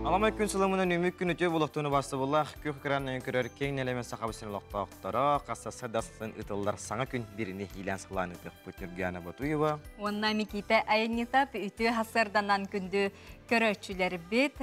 Аламай күн сылымынан үмүк күн үтүө булуктууну бастыбыллах күөх экранынан көрөр киэҥ нэлэмэн сахабыт сирин олохтоохторо хассаса дасын ытыллар саҥа күн бирини иилээн сылаан ытыахпыт Нюргиана Батуева уонна Микита Айанньытап үтүө хасырданан күндү көрөөччүлэрбит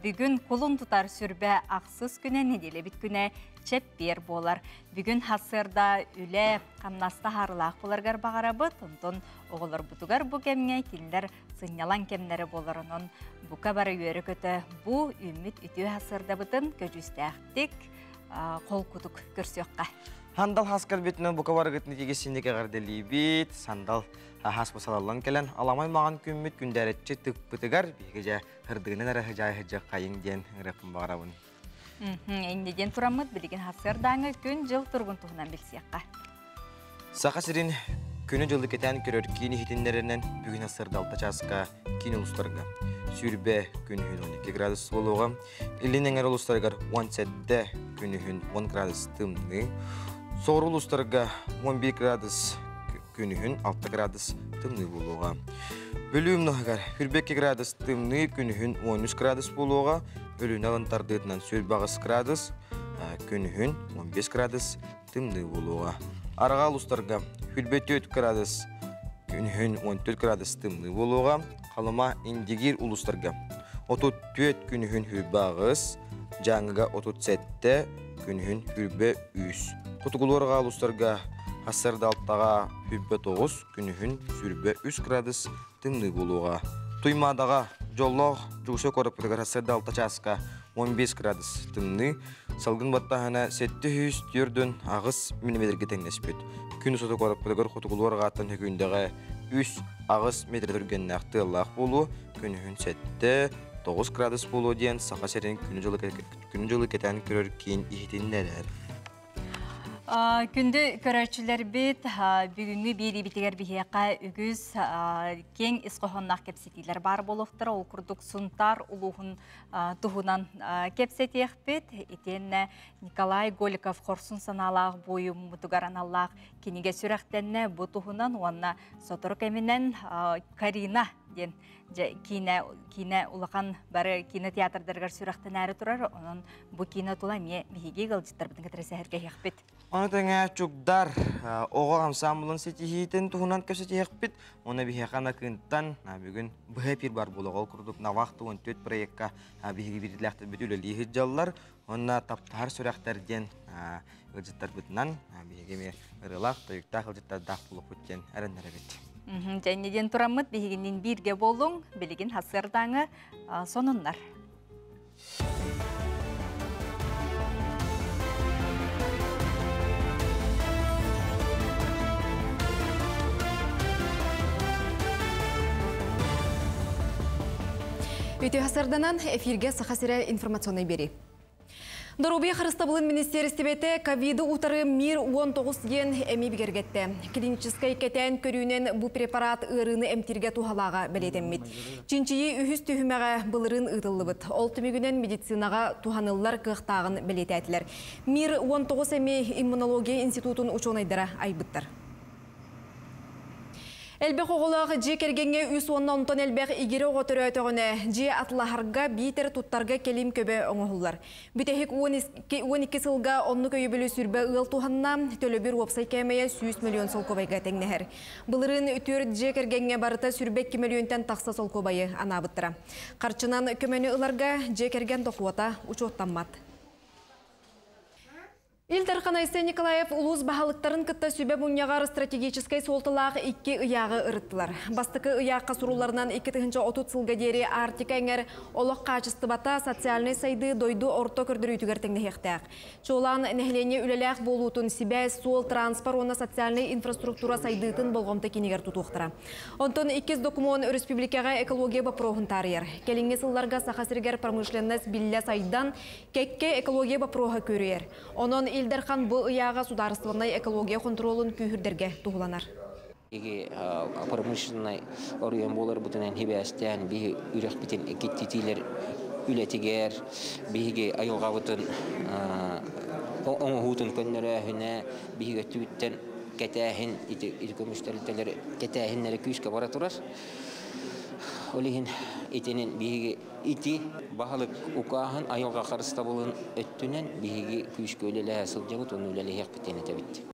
бүгүн кулун тутар сүрбэ ахсыс күнэ нэдиэлэбит күнэ чэппиэр буолар. Бүгүн хасырда үлэ хамнаста харылаах буларгар баҕарабыт, онтон оҕолорбутугар бу кэмҥэ кинилэр сынньалаҥ кэмнэрэ буолар, онон бука бары үөрэ-көтө бу үүммүт үтүө хасырдабытын көдьүүстээхтик холкутук көрсүөххэ. Хандал хас кэлбитинэн бука барыгытын итиги синник эҕэрдэлиибит. Сандал хас салаллан кэлэн аламай маҕан күммүт күндээрэччи тыкпытыгар биһиги дьэ хырдыгынан эрэ хыдьаай хыдьа хайыҥ диэн ырыаппын баҕарабын. Инньэ диэн тураммыт билигин хасыардааҥы күн-дьыл туругун туһунан билсиэххэ. Саха сирин күнү-дьылы кэтээн көрөр киин иһитиннэринэн бүгүн сарсыарда 6 чааска киин улуустарга сүүрбэ күнүһүн 12 градус буолуоҕа, илин эҥэр улуустарыгар 17 күнүһүн 10 градус тымныы, соҕуруу улуустарга 11 градус күнүһүн 6 градус тымныы буолуоҕа. Бүлүү умнаһыгар 22 градус тымныы күнүһүн 13 градус буолуоҕа, Өлүнэ алын тардыытынан 28 градус, күнүһүн 15 градус тымныы буолуоҕа. Арҕаа улуустарга 24 градус, күнүһүн 14 градус тымныы буолуоҕа. Халыма Индигир улуустарга 34 күнүһүн 28, Дьааҥыга 37, күнүһүн 23. Хотугулуу арҕаа улуустарга сарсыарда алтаҕа 29, күнүһүн 23 градус тымныы буолуоҕа. Туймаадаҕа дьоллоох Дьугуша куораппытыгар сарсыарда 6 чааска 15 градус тымныы, салгын баттааһына 748 миллиметргэ тэҥнэспит. Күн устата куораппытыгар хотугулуу арҕааттан хөкүүндэҕэ 3-8 метр түргэннээх тыаллаах буолуо, күнүһүн 7-9 градус буолуо диэн Саха сирин күнү-дьылы кэтээн көрөр киин иһитиннэрэр. Күндү көрөөччүлэрбит, бүгүҥҥү биэриибитигэр биһиэхэ үгүс киэҥ ис хоһоонноох кэпсэтиилэр баар буолуохтара. Ол курдук Сунтаар улууһун туһунан кэпсэтиэхпит. Итиэннэ Николай Голиков хорсун санаалаах буойуммутугар аналлаах кинигэ сүрэхтэннэ. Бу туһунан уонна сотору кэминэн Карина диэн дьэ киинэ киинэ улахан бары киинэ театрдарыгар сүрэхтэнээри турар. Онон бу киинэ тула эмиэ биһиги ыалдьыттарбытын кытары сэһэргэһиэхпит. Ону тэҥэ Чугдар оҕо ансаамбылын ситиһиитин туһунан кэпсэтиэхпит. Уонна биһиэхэ Накыынтан бүгүн быһа эфир бар буолуоҕа. Ол курдук Навах 14 проекка биһиги биирдилээхтэрбит үлэлии сылдьаллар. Уонна таптаһар сүрэхтэр диэн ыалдьыттарбытынан биһиги эмиэ ырыалаах, тойуктаах ыалдьыттардаах буолуохпут диэн эрэннэрэбит. Дьэ, инньэ диэн тураммыт биһигинниин бииргэ буолуҥ. Билигин сарсыардааҥы сонуннар. Үтүө хасарданан эфирге Саха сирэ информационный бери. Доруобуйа харыстабылын министиэристибэтэ ковиды утары Мир 19 диэн эми бигэргэттэ. Клиническэй кэтээн көрүүнэн бу препарат ыарыыны эмтииргэ туһалааҕа бэлиэтэммит. Чинчийии үһүс түһүмэҕэ былырыын ыытыллыбыт. Ол түмүгүнэн медицинаҕа туһаныллар кыахтааҕын бэлиэтээтилэр. Мир 19 эми иммунология институтун учуонайдара айбыттар. Элбэх оҕолоох дьиэ кэргэҥҥэ үс уонна онтон элбэх игирэ оҕо төрөөтөҕүнэ, дьиэ атылаһарга биитэр туттарга кэлим көбө оҥоһуллар. Бүтэһик 12 сылга оннук өйөбүлү сүрбэ ыал туһанна, төлөбүр уопсай кээмэйэ 100 миллион солкуобайга тэҥнэһэр. Былырыын түөрт дьиэ кэргэҥҥэ барыта сүрбэ 2 мөлүйүөнтэн тахса солкуобайы анаабыттара. Харчынан көмөнү ыларга дьиэ кэргэн дохуота учуоттаммат. Ил Дархан Айсен Николаев улуус баһылыктарын кытта сүбэ мунньаҕар стратегическай суолталаах икки ыйааҕы ырыттылар. Бастакы ыйаахха сурулларынан 2030 сылга диэри Арктика эҥэр олох хаачыстыбата социальнай сайдыы дойду орто көрдөрүүтүгэр тэҥнэһиэхтээх. Чуолаан нэһилиэнньэ үлэлээх буолуутун, сибээс, суол, транспорт уонна социальнай инфраструктура сайдыытын болҕомто киинигэр тутуохтара. Онтон иккис докумуон өрөспүүбүлүкэҕэ экология боппуруоһун таарыйар. Кэлиҥҥи сылларга Саха сиригэр промышленность биллэ сайдан, Кэккэ экология боппуруоһа күөрүйэр. Онон Ил Дархан бу ыйааҕа судаарыстыбаннай экология хонтуруолун күүһүрдэргэ туһуланар. Биһиги промышленнай оройуон буоларбытынан сибээстээн биһи үрэхпитин киттитиилэр үлэтигэр биһиги айылҕабытын оҥоһуутун көннөрөөһүнэ биһиги өттүбүттэн кэтээһин ити ити көмүс тэрилтэлэр кэтээһиннэрэ күүскэ бара турар. Ол иһин Итинэн биһиги ити баһылык укааһын айылҕа харыстабылын өттүнэн биһиги күүскэ үлэлэһэ сылдьабыт, уонна үлэлэһиэхпит этэбит.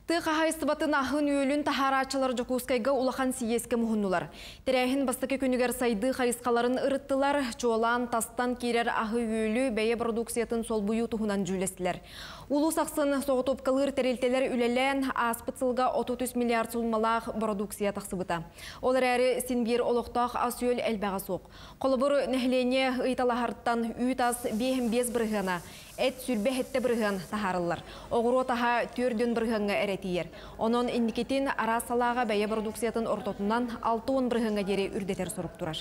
Тыа хаһаайыстыбатын аһын-үөлүн таһаарааччылар Дьокуускайга улахан сийиэскэ муһуннулар. Тэрээһин бастакы күнүгэр сайдыы хайысхаларын ырыттылар, чуолаан тастан киирэр аһы-үөлү бэйэ продукциятын солбуйуу туһунан дьүүллэстилэр. Улуус ахсын соҕотуопкалыыр тэрилтэлэр үлэлээн, ааспыт сылга 33 миллиард суумалаах бородууксуйа тахсыбыта. Ол эрээри син биир олохтоох ас-үөл элбэҕэ суох. Холобур, нэһилиэнньэ ыйыталаһартан үүт ас 5,5 бырыһыана, эт 27 бырыһыан таһаарыллар. Оҕуруот аһа 4 бырыһыаҥҥа эрэ тиийэр. Онон инникитин араас салааҕа бэйэ продукциятын ортотунан 60 бырыһыаҥҥа диэри үрдэтэр сорук турар.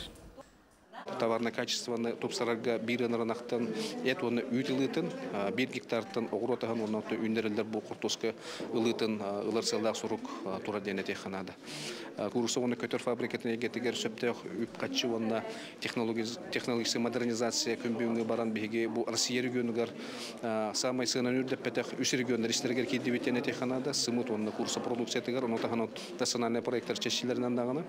Товарное качествоны тупсарарга биир ынырынахтан эт уонна үүт ылыытын, 1 гектартан оҕуруот аһын уонна үүннэриллэр бу хортуоска ылыытын ылар сыаллаах сорук турар диэн этиэххэ наада. Куурусса уонна көтөр фабрикатын эйгэтигэр сөптөөх үп-харчы уонна технологическай модернизация күн бүгүҥҥү баран биһиги бу Россия регионугар саамай сыананы үрдэппэтэх үс регионнар истэригэр киирдибит диэн этиэххэ наада. Сымыт уонна куурусса продукциятыгар, ону таһынан национальнай проекттар чэрчилэринэн даҕаны,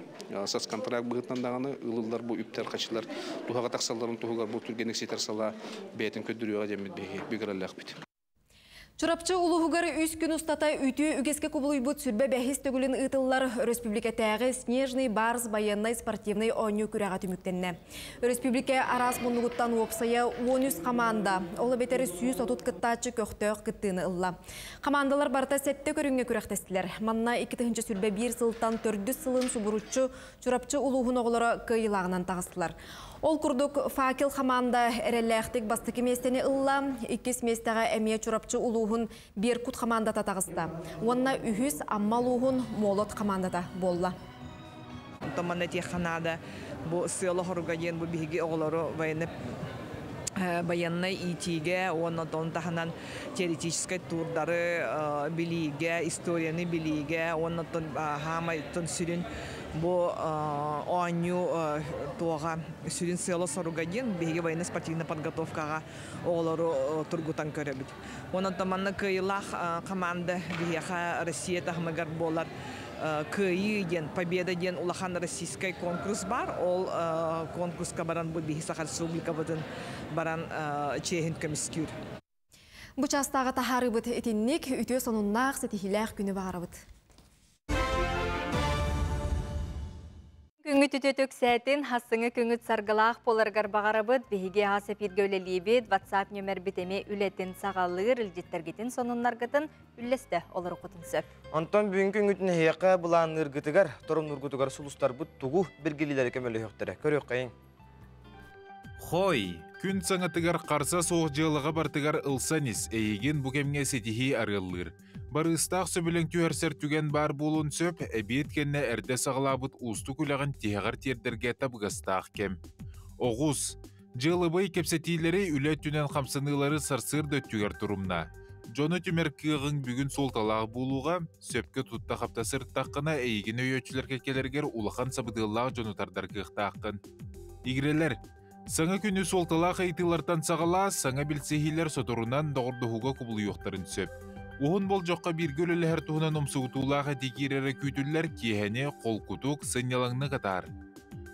соцконтракт быһыытынан даҕаны ылыллар бу үптэр-харчылар туһаҕа тахсалларын туһугар бу түргэнник ситэр салаа бэйэтин көрдөрүөҕэ диэммит биһиги бүгүрэллээхпит. Чурапчы улууһугар үс күн устата үтүө үгэскэ кубулуйбут сүрбэ бэһис төгүлүн ыытыллар өрөспүүбүлүкэтээҕи Снежный барс байыаннай спортивнай оонньуу күрэҕэ түмүктэннэ. Өрөспүүбүлүкэ араас муннугуттан уопсайа 13 хамаанда, ол эбэтэр 130 кыттааччы көхтөөх кыттыыны ылла. Хамаандалар барыта сэттэ көрүҥҥэ күрэхтэстилэр. Манна 2021 сылтан төрдүс сылын субуруччу Чурапчы улууһун оҕолоро кыайыылааҕынан таҕыстылар. Ол курдук Факел хамаанда эрэллээхтик бастакы миэстэни ылла, иккис миэстэҕэ эмиэ Чурапчы улууһун Беркут хамаандата таҕыста уонна үһүс Амма улууһун Молот хамаандата буолла. Онтон манна этиэххэ наада, бу сыала хоруга диэн бу биһиги оҕолору военный военнай иитиигэ уонна онтон таһынан теоретическай туурдары билиигэ, историяны билиигэ уонна оттон хаамай сүрүн бу оонньуу туоҕа сүрүн сыала-соруга диэн биһиги военно-спортивнай подготовкаҕа оҕолору тургутан көрөбүт. Онон манна кыайыылаах команда биһиэхэ Россия таһымыгар буолар Кыайыы диэн, Победа диэн улахан российскай конкурс бар. Ол конкурска баран бу биһи Саха Республикабытын баран чиэһин көмүскүүр. Бу чаастааҕы таһаарыыбыт итинник үтүө сонуннаах, ситиһиилээх күнү баҕарабыт. Күҥҥүт үтүө төксээтин, хассыҥы күҥүт саргылаах буоларгар баҕарабыт. Биһиги аас эпииргэ үлэлиибит, WhatsApp нөмербит эмиэ үлэтин саҕалыыр, илдьиттэргитин сонуннаргытын үллэстэ олоруккутун сөп. Онтон бүгүҥкү күҥҥүтүн эһиэхэ былаанныыргытыгар, торумнуургутугар сулустарбыт тугу билгилиилэри көмөлөһүөхтэрэ. Көрүөххэйиҥ. Хой, күн саҥатыгар харса суох дьыалаҕа бартыгар ылсан ис, эйигин бу кэмҥэ ситиһии арыаллыыр. Барыыстаах сөбүлэҥ түһэрсэр түгэн баар буолуон сөп, эбиэт кэннэ эрдэ саҕалаабыт уустук үлэҕин тиһэҕэр тиэрдэргэ табыгастаах кэм. Оҕус, дьыалабыай кэпсэтиилэри үлэ өттүнэн хамсаныылары сарсыарда өттүгэр турумна. Дьону түмэр кыаҕыҥ бүгүн суолталаах буолууга, сөпкө тутта-хапта сырыттаххына эйигин өйөөччүлэр кэккэлэригэр улахан сабыдыаллаах дьону тардар кыахтааххын. Игирэлэр, саҥа күнү суолталаах ыйытыылартан саҕалаа, саҥа билсиһиилэр соторунан доҕордоһууга кубулуйуохтарын сөп. Уһун болдьоххо бииргэ үлэлэһэр туһунан умсугутуулаах этии киирэрэ күүтүллэр киэһэни холкутук, сынньалаҥнык атаар.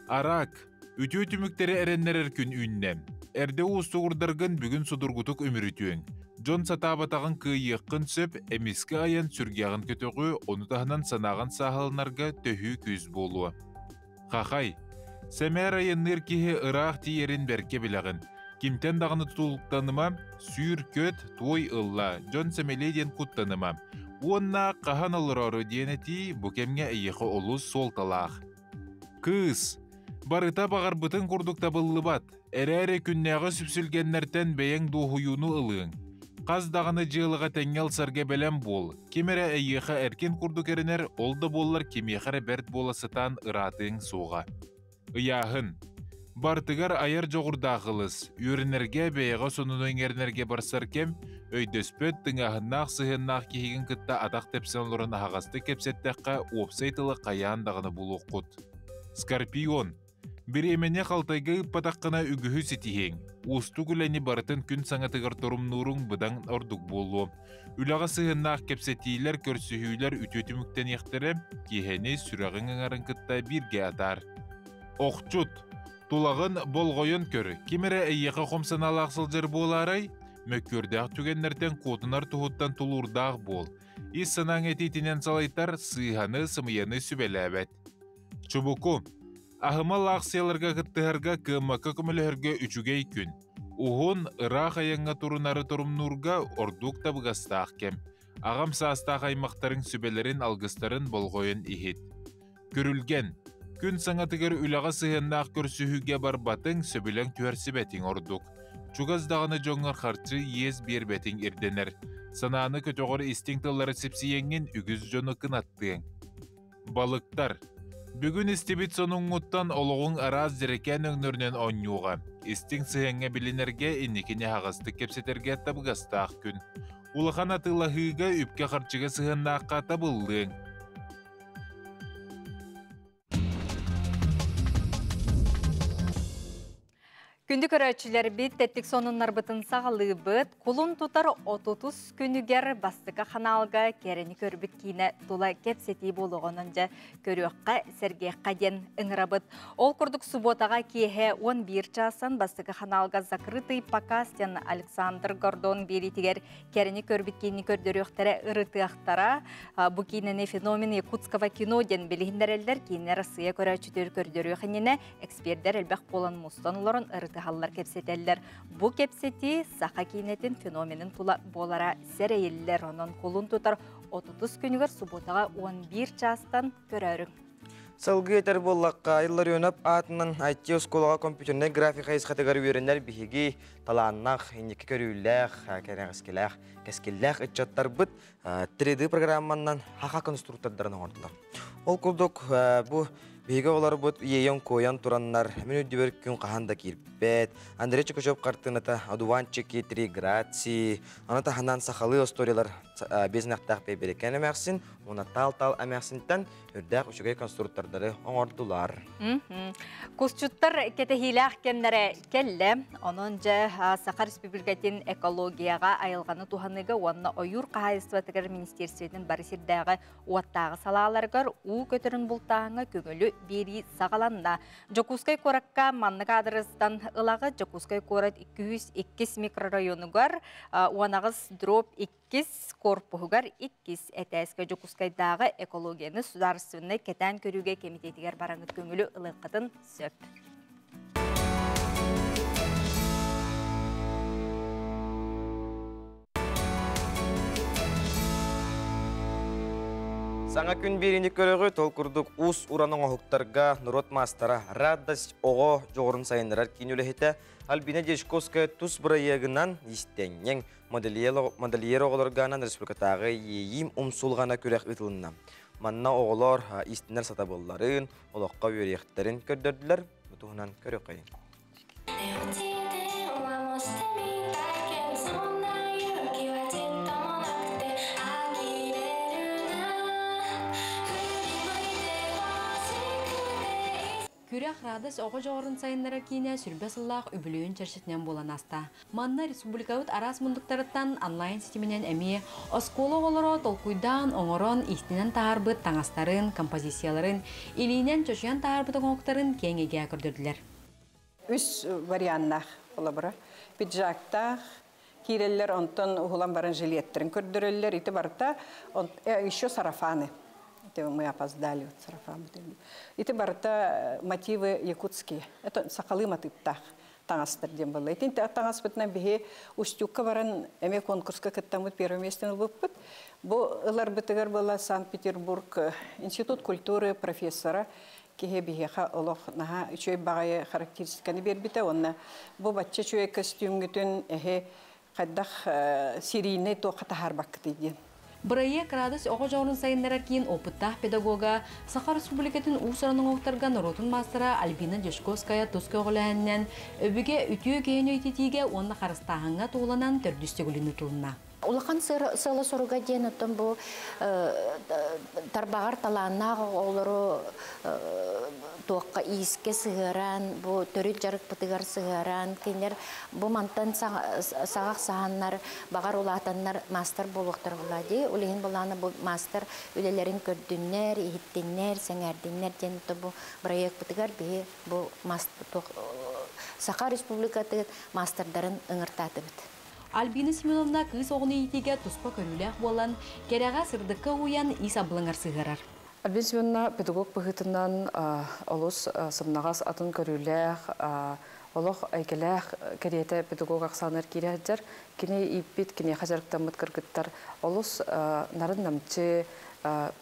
Араак, үтүө түмүктэри эрэннэрэр күн үүннэ. Эрдэ уустугурдаргын бүгүн судургутук үмүрүтүөҥ. Дьон сатаабатаҕын кыайыаххын сөп, эмискэ айан сүргэҕин көтөҕүө, ону таһынан санааҕын сааһыланарга төһүү күүс буолуо. Хахай, сэмээр айанныыр киһи ыраах тиийэрин бэркэ билэҕин. Кимтэн даҕаны тутулуктаныма, сүүр-көт, туой ылла, дьон сэмэлиэ диэн куттаныма. Уонна хаһан олороору диэн этии бу кэмҥэ эйиэхэ олус суолталаах. Кыыс, барыта баҕарбытын курдук табыллыбат, эрээри күннээҕи сүпсүлгэннэртэн бэйэҥ дуоһуйууну ылыаҥ. Хас даҕаны дьыалаҕа тэҥҥэ ылсарга бэлэм буол, ким эрэ эйиэхэ эркин курдук эрэнэр, ол да буоллар кимиэхэ эрэ бэрт буола сатаан ыраатыаҥ суоҕа. Ыйааһын. Барытыгар айар дьоҕурдаах ылыс, үөрэнэргэ, бэйэҕэ сонуну иҥэринэргэ барсар кэм, өйдөспөт, тыҥааһыннаах сыһыаннаах киһигин кытта атах тэпсэн олорон аһаҕастык кэпсэттэххэ, уопсай тылы хайаан даҕаны булуоххут. Скорпион. Бириэмэни халтайга ыыппатаххына үгүһү ситиһиэҥ. Уустук үлэни барытын күн саҥатыгар торумнууруҥ быдан ордук буолуо. Үлэҕэ сыһыаннаах кэпсэтиилэр, көрсүһүүлэр үтүө түмүктэниэхтэрэ, киэһэни сүрэҕиҥ ыҥарын кытта бииргэ атаар. Охчут. Тулаҕын болҕойон көр, ким эрэ эйиэхэ хом санаалаах сылдьар буолаарай? Мөккүөрдээх түгэннэртэн куотунар туһуттан тулуурдаах буол. Ис санааҥ этиитинэн салайтар, сыыһаны, сымыйаны сүбэлээбэт. Чубуку. Аһымал аахсыйаларга кыттыһарга кыаммакка көмөлөһөргө үчүгэй күн. Уһун, ыраах айаҥҥа турунары торумнуурга ордук табыгастаах кэм. Аҕам саастаах аймахтарыҥ сүбэлэрин, алгыстарын болҕойон иһит. Күрүлгэн. Күн саҥатыгар үлэҕэ сыһыаннаах көрсүһүүгэ барбатыҥ, сөбүлэҥ түһэрсибэтиҥ ордук. Чугас даҕаны дьоҥҥор харчы иэс биэрбэтиҥ ирдэнэр. Санааны көтөҕөр истиҥ тыллары сипсийэҥҥин үгүс дьону кынаттыаҥ. Балыктар. Бүгүн истибит сонуҥҥуттан олоҕуҥ араас дьэрэкээн өҥнөрүнэн оонньуоҕа. Истиҥ сыһыаҥҥа билинэргэ, инникини аһаҕастык кэпсэтэргэ табыгастаах күн. Улахан атыылаһыыга үпкэ-харчыга сыһыаннаахха табыллыаҥ. Күндү көрөөччүлэрбит, тэттик сонуннарбытын саҕалыыбыт. Кулун тутар 30 күнүгэр бастакы ханаалга кэрэни көрбүт киинэ тула кэпсэтии буолуоҕунан дьэ көрүөххэ, сэргиэххэ диэн ыҥырабыт. Ол курдук субуотаҕа киэһэ 11 чаастан бастакы ханаалга закрытый показ диэн Александр Гордон биэриитигэр Кэрэни көрбүт киини көрдөрүөхтэрэ, ырытыахтара. Бу киинэни «Феномен якутского кино» диэн билиһиннэрэллэр. Киинэ Россия көрөөччүтүгэр көрдөрүөх иннинэ экспердэр элбэх буолан мустан олорон ырытыһаллар, кэпсэтэллэр. Бу кэпсэтии саха киинэтин феноменын тула буолара сэрэйиллэр. Онон кулун тутар 30 күнүгэр субуотаҕа 11 чаастан көрөөрүҥ. Салгыы этэр буоллахха, Илларионов аатынан IT оскуолаҕа компьютернай графика хайысхатыгар үөрэнэр биһиги талааннаах, инники көрүүлээх, кэнэҕэскилээх, кэскиллээх ыччаттарбыт 3D программанан хаха конструктордарын оҥордулар. Ол курдук бу биһиги оҕолорбут иэйэн-куойан тураннар, мин үрдүбэр күн хаһан да киирбэт. Андрей Чукачев хартыыната «Одуванчики, три грации», аны таһынан сахалыы историялар бизнехтаах бэйбэрикэн эмээхсин уонна таал-таал эмээхсинтэн үрдээх үчүгэй конструктордары оҥордулар. Кусчуттар кэтэһиилээх кэмнэрэ кэллэ. Онон дьэ Саха Республикатын экологияҕа айылҕаны туһаныыга уонна ойуур хаһаайыстыбатыгар министиэристибэтин бары сирдээҕи уоттааҕы салааларыгар уу көтөрүн бултааһыҥҥа көҥүлү биэрии саҕаланна. Дьокуускай куоракка маннык аадырыстан ылаҕы Дьокуускай куорат 202 микрорайонугар 18 дробь иккис корпуһугар иккис этээскэ Дьокуускайдааҕы экологияны судаарыстыбаннай кэтээн көрүүгэ кэмитиэтигэр бараҥыт көҥүлү ылыаххытын сөп. Саҥа күн биэриини көрөҕүт, ол курдук уус-уран оҥоһуктарга норуот маастара Радость оҕо дьоҕурун сайыннарар киин үлэһитэ Альбина Дьячковская тус бырайыагынан истэнньэҥ модельер оҕолорго анаан республикатааҕы Иэйиим умсулҕана күрэх ыытылынна. Манна оҕолор истинэр сатабылларын, олоххо үөрүйэхтэрин көрдөрдүлэр. Бу туһунан көрүөххэйиҥ. Күрэх Радость оҕо дьоҕурун сайыннарар киинэ сүрбэ сыллаах үбүлүөйүн чэрчитинэн буолан ааста. Манна республикабыт араас муннуктарыттан онлайн ситиминэн эмиэ оскуола оҕолоро толкуйдаан, оҥорон, иистэнэн таһаарбыт таҥастарын, композицияларын, илиинэн чочуйан таһаарбыт оҥоһуктарын киэҥ эйгэҕэ көрдөрдүлэр. Үс варианнаах холобура. Пиджактаах киирэллэр, онтон уһулан баран жилеттэрин көрдөрөллөр. Ити барыта, еще сарафаны. Это мы опоздали, вот сарафан. Ити барыта мотивы якутские. Это сахалыы матыыптаах таҥастар диэн буолла. Итин таҥаспытынан биһи Устюкка баран эмиэ конкурска кыттаммыт первое место ылбыппыт. Бу ыларбытыгар была Санкт-Петербург институт культуры профессора киһи биһиэхэ олох наһаа үчүгэй баҕайы характеристиканы биэрбитэ уонна бу бачча үчүгэй көстүүмҥүтүн эһи хайдах серийнэй туохха таһаарбаккытый диэн. Бырайыак Радость оҕо дьоҕурун сайыннарар киин опыттаах педагога, Саха Республикатын уус-уран оҥоһуктарга норуотун маастара Альбина Дьячковская тус көҕүлээһининэн өбүгэ үтүө киһини өйтүтиигэ уонна харыстааһыҥҥа туһуланан төрдүс төгүлүн ыытылынна. Улахан сыала соруга диэн оттон бу тарбаҕар талааннаах оҕолору туохха иискэ сыһыаран, бу төрүт дьарыкпытыгар сыһыаран, кинилэр бу мантан саҕах саһаннар, баҕар улаатаннар маастар буолуохтар буолла дии. Ол иһин былаана бу маастар үлэлэрин көрдүннэр, иһиттиннэр, сэҥээрдиннэр диэн бу проектпытыгар биһи бу Саха Республикатын маастардарын ыҥыртаатыбыт. Альбина Семеновна кыыс оҕону иитиигэ туспа көрүүлээх буолан, кэрэҕэ сырдыкка уйан ис абылаҥар сыһыарар. Альбина Семеновна педагог быһыытынан олус сымнаҕас атын көрүүлээх, олох эйгэлээх кэриэтэ педагог ахсаанар киирэ сылдьар. Кини ииппит, киниэхэ дьарыктаммыт кыргыттар олус нарын-намчы,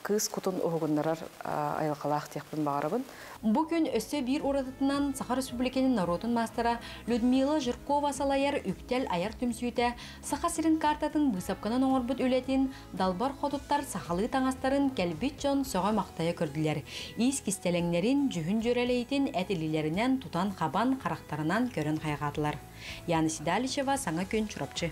кыыс кутун уһугуннарар айылҕалаах диэхпин баҕарабын. Бу күн өссө биир уратытынан Саха Республикатын норуотун маастара Людмила Жиркова салайар Үктэл айар түмсүүтэ Саха сирин картатын быысапканан оҥорбут үлэтин далбар хотуттар сахалыы таҥастарын кэлбит дьон сөҕө-махтайа көрдүлэр. Иис кистэлэҥнэрин, дьүһүн дьүөрэлэйитин эт илиилэринэн тутан-хабан, харахтарынан көрөн хайҕаатылар. Яна Седалищева, Саҥа күн, Чурапчы.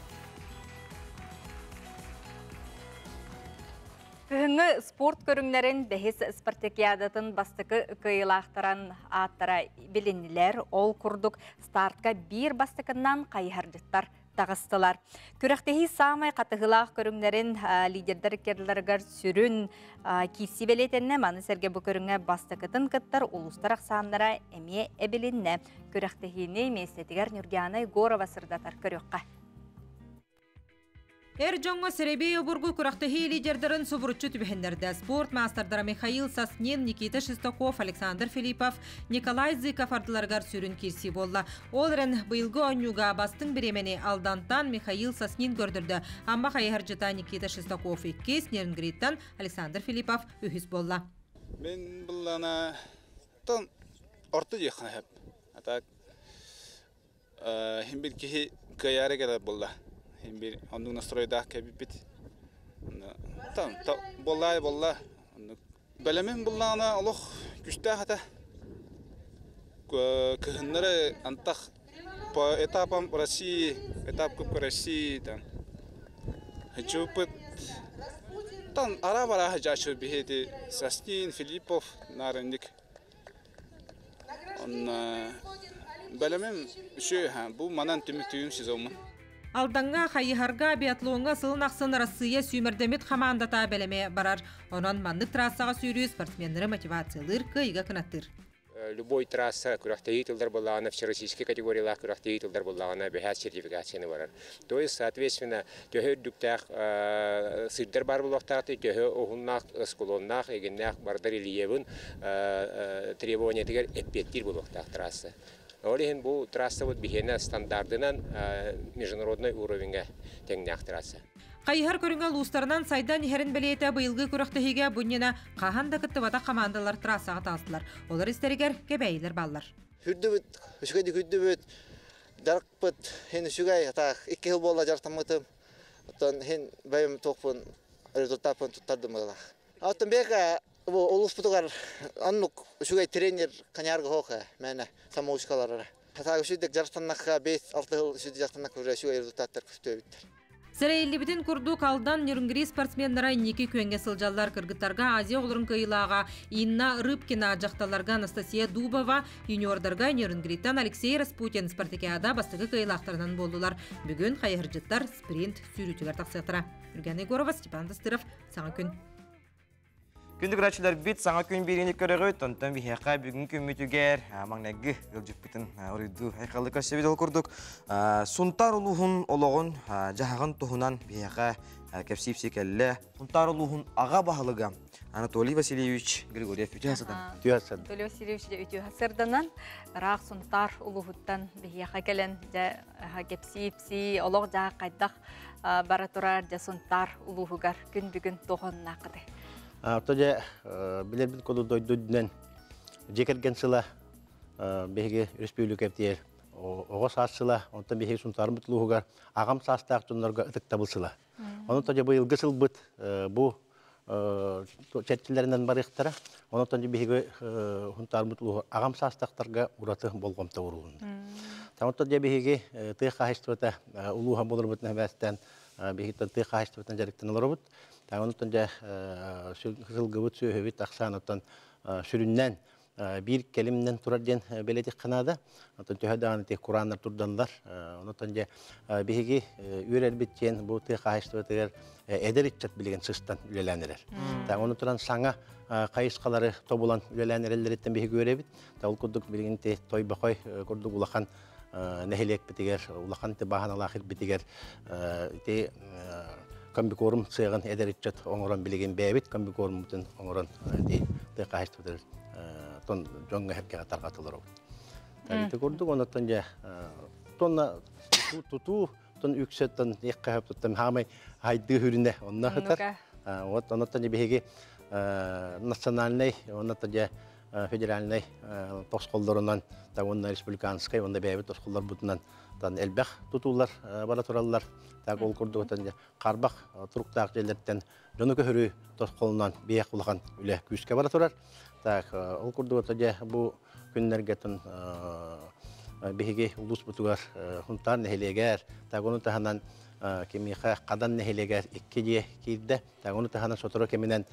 Кыһыҥҥы спорт көрүҥнэрин бэһис спартакиадатын бастакы кыайыылаахтарын ааттара билиннилэр. Ол курдук стартка биир бастакыннан хайыһардьыттар таҕыстылар. Күрэхтэһии саамай хатыһыылаах көрүҥнэрин лидердэр иккиардыларыгар сүрүн киирсии бэлиэтэннэ. Маны сэргэ бу көрүҥҥэ бастакытын кыттар улуустар ахсааннара эмиэ эбилиннэ. Күрэхтэһиини миэстэтигэр Нюргиана Егорова сырдатар көрүөххэ. Эр дьоҥҥо сэрэбиэй обургу күрэхтэһии лидердарын субуруччу түбэһиннэрдэ. Спорт маастардара Михаил Соснин, Никита Шестаков, Александр Филиппов, Николай Зыков ардыларыгар сүрүн киирсии буолла. Ол эрэн быйылгы оонньууга бастыҥ бириэмэни Алдантан Михаил Соснин көрдөрдө. Амма хайыһардьыта Никита Шестаков иккис, Нерюнгриттан Александр Филиппов үһүс буолла. Мин быллана тон орто диэххэ сөп. А так хин бир киһи кыайаары кэлэр буолла. Хин бир оннук настройдаах кэбиппит. Там буоллаай буолла. Бэлэмин буллаҕына олох күстээх этэ. Кыһыннары антах по этапам России, этап Кубка России там. Хачуппыт там ара-бара хажачы биһиэти Састин, Филиппов, Нарынник. Онно бэлэмим үчүгэй бу манан түмүктүүм сезоммун. Алдаҥҥа, хайыһарга, биатлоҥҥа сылын ахсын Арассыыйа сүүмэрдэммит хамаандата бэлэмэ барар. Онон маннык трассаҕа сүүрүү спортсменнары мотивациялыыр, кыайыыга кынаттыыр. Любой трасса күрэхтэһии тылдар буоллаҕына, всероссийскай категориялаах күрэхтэһии тылдар буоллаҕына, бэһэт сертификацияны барар. То есть, соответственно, төһө үрдүктээх сырдар баар буолуохтаах, төһө уһуннаах, склоннаах, эгиннээх бардар рельебин требованиятыгар эппиэттиир буолуохтаах трасса. Ол иһин бу трассабыт биһиэнэ стандартынан международный уровеньга тэҥнээх трасса. Хайыһар көрүҥэ улуустарынан сайдан иһэрин бэлиэтэ быйылгы күрэхтэһиигэ бу иннинэ хаһан да кыттыбатах хамаандалар трассаҕа таҕыстылар. Олор истэригэр кэбээйилэр бааллар. Хүрдүбүт, үчүгэйдик хүрдүбүт, дьарыкпыт хин үчүгэй, так икки жыл буолла дьарыктаммытым. Оттон хин бэйэм туохпун результаппын туттардым быһыылаах. Оттон бэйэкэ бу улууспутугар оннук үчүгэй тренер Канярга хоха мээнэ самоучкаларара. Так үчүгдик дьарыктаннахха 5-6 жыл үчүгдик дьарыктаннахха уже үчүгэй результаттар көстүөбүттэр. Сэрэйиллибитин курдук Алдан, Нерюнгри спортсменнара инники күөҥҥэ сылдьаллар. Кыргыттарга Азия оҕолорун кыайыылааҕа Инна Рыбкина, дьахталларга Анастасия Дубова, юниордарга Нерюнгриттан Алексей Распутин спартакиада бастакы кыайыылаахтарынан буоллулар. Бүгүн хайыһардьыттар спринт сүүрүүтүгэр тахсыахтара. Юргена Егорова, Степан Достыров, Саҥа күн. Күндү көрөөччүлэрбит саҥа күн биэриини көрөҕүт, онтон биһиэхэ бүгүн күммүтүгэр маҥнайгы ыалдьыппытын уруйдуу айхаллы көрсөбүт. Ол курдук Сунтаар улууһун олоҕун дьаһаҕын туһунан биһиэхэ кэпсиипси кэллэ. Сунтаар улууһун аҕа баһылыга Анатолий Васильевич Григорьев үтүө сыдан. Үтүө сыдан. Анатолий Васильевич үтүө сырданан ыраах Сунтаар улууһуттан биһиэхэ кэлэн дьэ кэпсиипси олох дьаһах хайдах бара турар дьэ Сунтаар улууһугар күн бүгүн туохоннаахыты. Ото дьэ билэрбит курдук дойду үрдүнэн дьиэ кэргэн сыла биһиги республика оҕо саас сыла, онтон биһиги Сунтаарбыт улууһугар аҕам саастаах дьоннорго ытыктабыл сыла. Онон дьэ быйылгы сылбыт бу чэрчилэринэн барыахтара. Онон дьэ биһиги Сунтаарбыт улууһу аҕам саастаахтарга ураты болҕомто уурулунна. Онтон дьэ биһиги тыа хаһайыстыбата улууһа буоларбытын эбээстэн Биһиттэн тыа хаһайыстыбытынан дьарыктанан олоробут. Онтон дьэ сылгыбыт сүөһүбүт ахсааныттан сүрүннээн биир кэлимнэн турар диэн бэлиэтиэххэ наада. Онтон төһө даҕаны тиэх курааннар турданнар, онтон дьэ биһиги үөрэрбит диэн бу тыа хаһайыстыбатыгар эдэр ыччат билигин сыстан үлэлээн эрэр. Оны туран саҥа хайысхалары тобулан үлэлээн эрэллэриттэн биһиги үөрэбит. Ол курдук билигин Тойбохой курдук улахан нэһилиэкпитигэр, улахан бааһыналаах ирбитигэр ити комбикорм сыаҕын эдэр ыччат оҥорон билигин бэйэбит комбикорммутун оҥорон тыа хаһайыстыбатыгар тон дьоҥҥо эргэҕэ тарҕатылар обут. Ити курдук оннуттан дьэ тонна тутуу тон үксэттэн иэххэ хөптуттан хаамай хайдыы хүрүнэ онно хытар. Вот оннуттан биһиги национальный оннуттан дьэ федеральный тосхоллорунан уонна республиканскай уонна бэйэбит тосхоллорбутунан тан элбэх тутуулар бара тураллар. Так ол курдук харбах туруктаах дьиэлэртэн дьону көһөрүү тосхолунан биэх улахан үлэ күүскэ бара турар. Так ол курдук дьэ бу күннэргэ тон биһиги улуус бутугар Хунтаар нэһилиэгэр, так ону таһынан кимиэхэ Хадан нэһилиэгэр икки дьиэ киирдэ. Так ону таһынан сотору кэминэн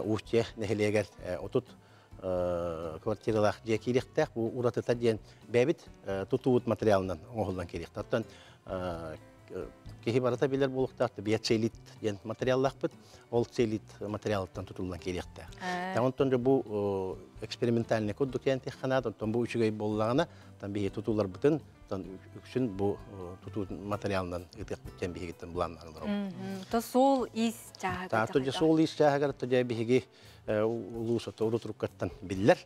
Уустье нэһилиэгэр 30 квартиралаах дьиэ киириэхтээх. Бу уратыта диэн бэйэбит тутуубут материалынан оҥоһуллан киириэхтээх. Оттон киһи барыта билэр буолуохтаах биоцелит диэн материаллаахпыт. Ол целит материалыттан тутуллан киириэхтээх. Онтон бу экспериментальный курдук диэн тиэххэ онтон бу үчүгэй буоллаҕына, тан биһи тутууларбытын тан үксүн бу тутуу материалынан ытыахпыт диэн биһигиттэн былааннаан олоробут. То суол ис чааһыгар. То суол ис чааһыгар то дьэ биһиги улуус урут-уруккаттан биллэр.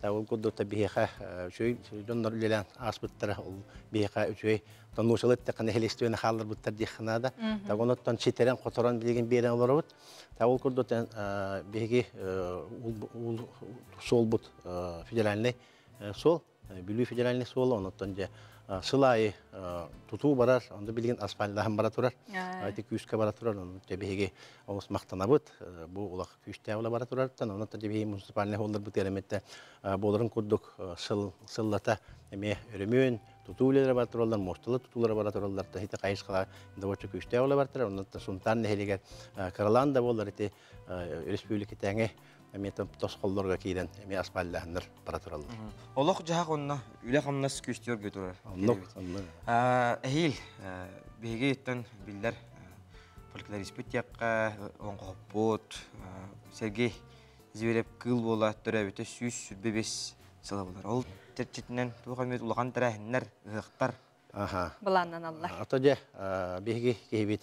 Ол курдук та биһиэхэ үчүгэй дьоннор үлэлээн ааспыттара, ол биһиэхэ үчүгэй тоннуучалы эттэххэ нэһилиэстибэни хаалларбыттар диэххэ наада. Онуттан ситэрэн, хоторон билигин биэрэн олоробут. Ол курдук биһиги суолбут федеральный суол, Бүлүү федеральный суол, онуттан дьэ сыл аайы тутуу барар, онно билигин асфальтлаһан бара турар, ити күүскэ бара турар, онно биһиги олус махтанабыт, бу улах күүстээх бара турартан, онно биһиги муниципальный холларбыт эрэмэтте буоларын курдук сыл сыллата эмиэ өрөмүөн тутуу үлэлэрэ бара тураллар, муосталы тутуулара бара тураллар, ити хайысхала добоччу күүстээх үлэ бар турар, онно Сунтаар нэһилиэгэр кыралаан да буолар ити республикатээҥи эмиэ тосхоллорго киирэн эмиэ асфальтлаһаннар бара тураллар. Олох жаһак онно үлэ хамнас күстүөр турар. Оннук, оннук. Эһиил биһиги иттен биллэр фольклориспит тиэккэ оҥхоппут Сергей Зверев кыыл буола төрөөбүтэ 125 сыла болар. Ол чэрчитинэн туох эмит улахан тэрээһиннэр, ыһыахтар. Аха. Былааннаналлар. Ата дьэ биһиги киһибит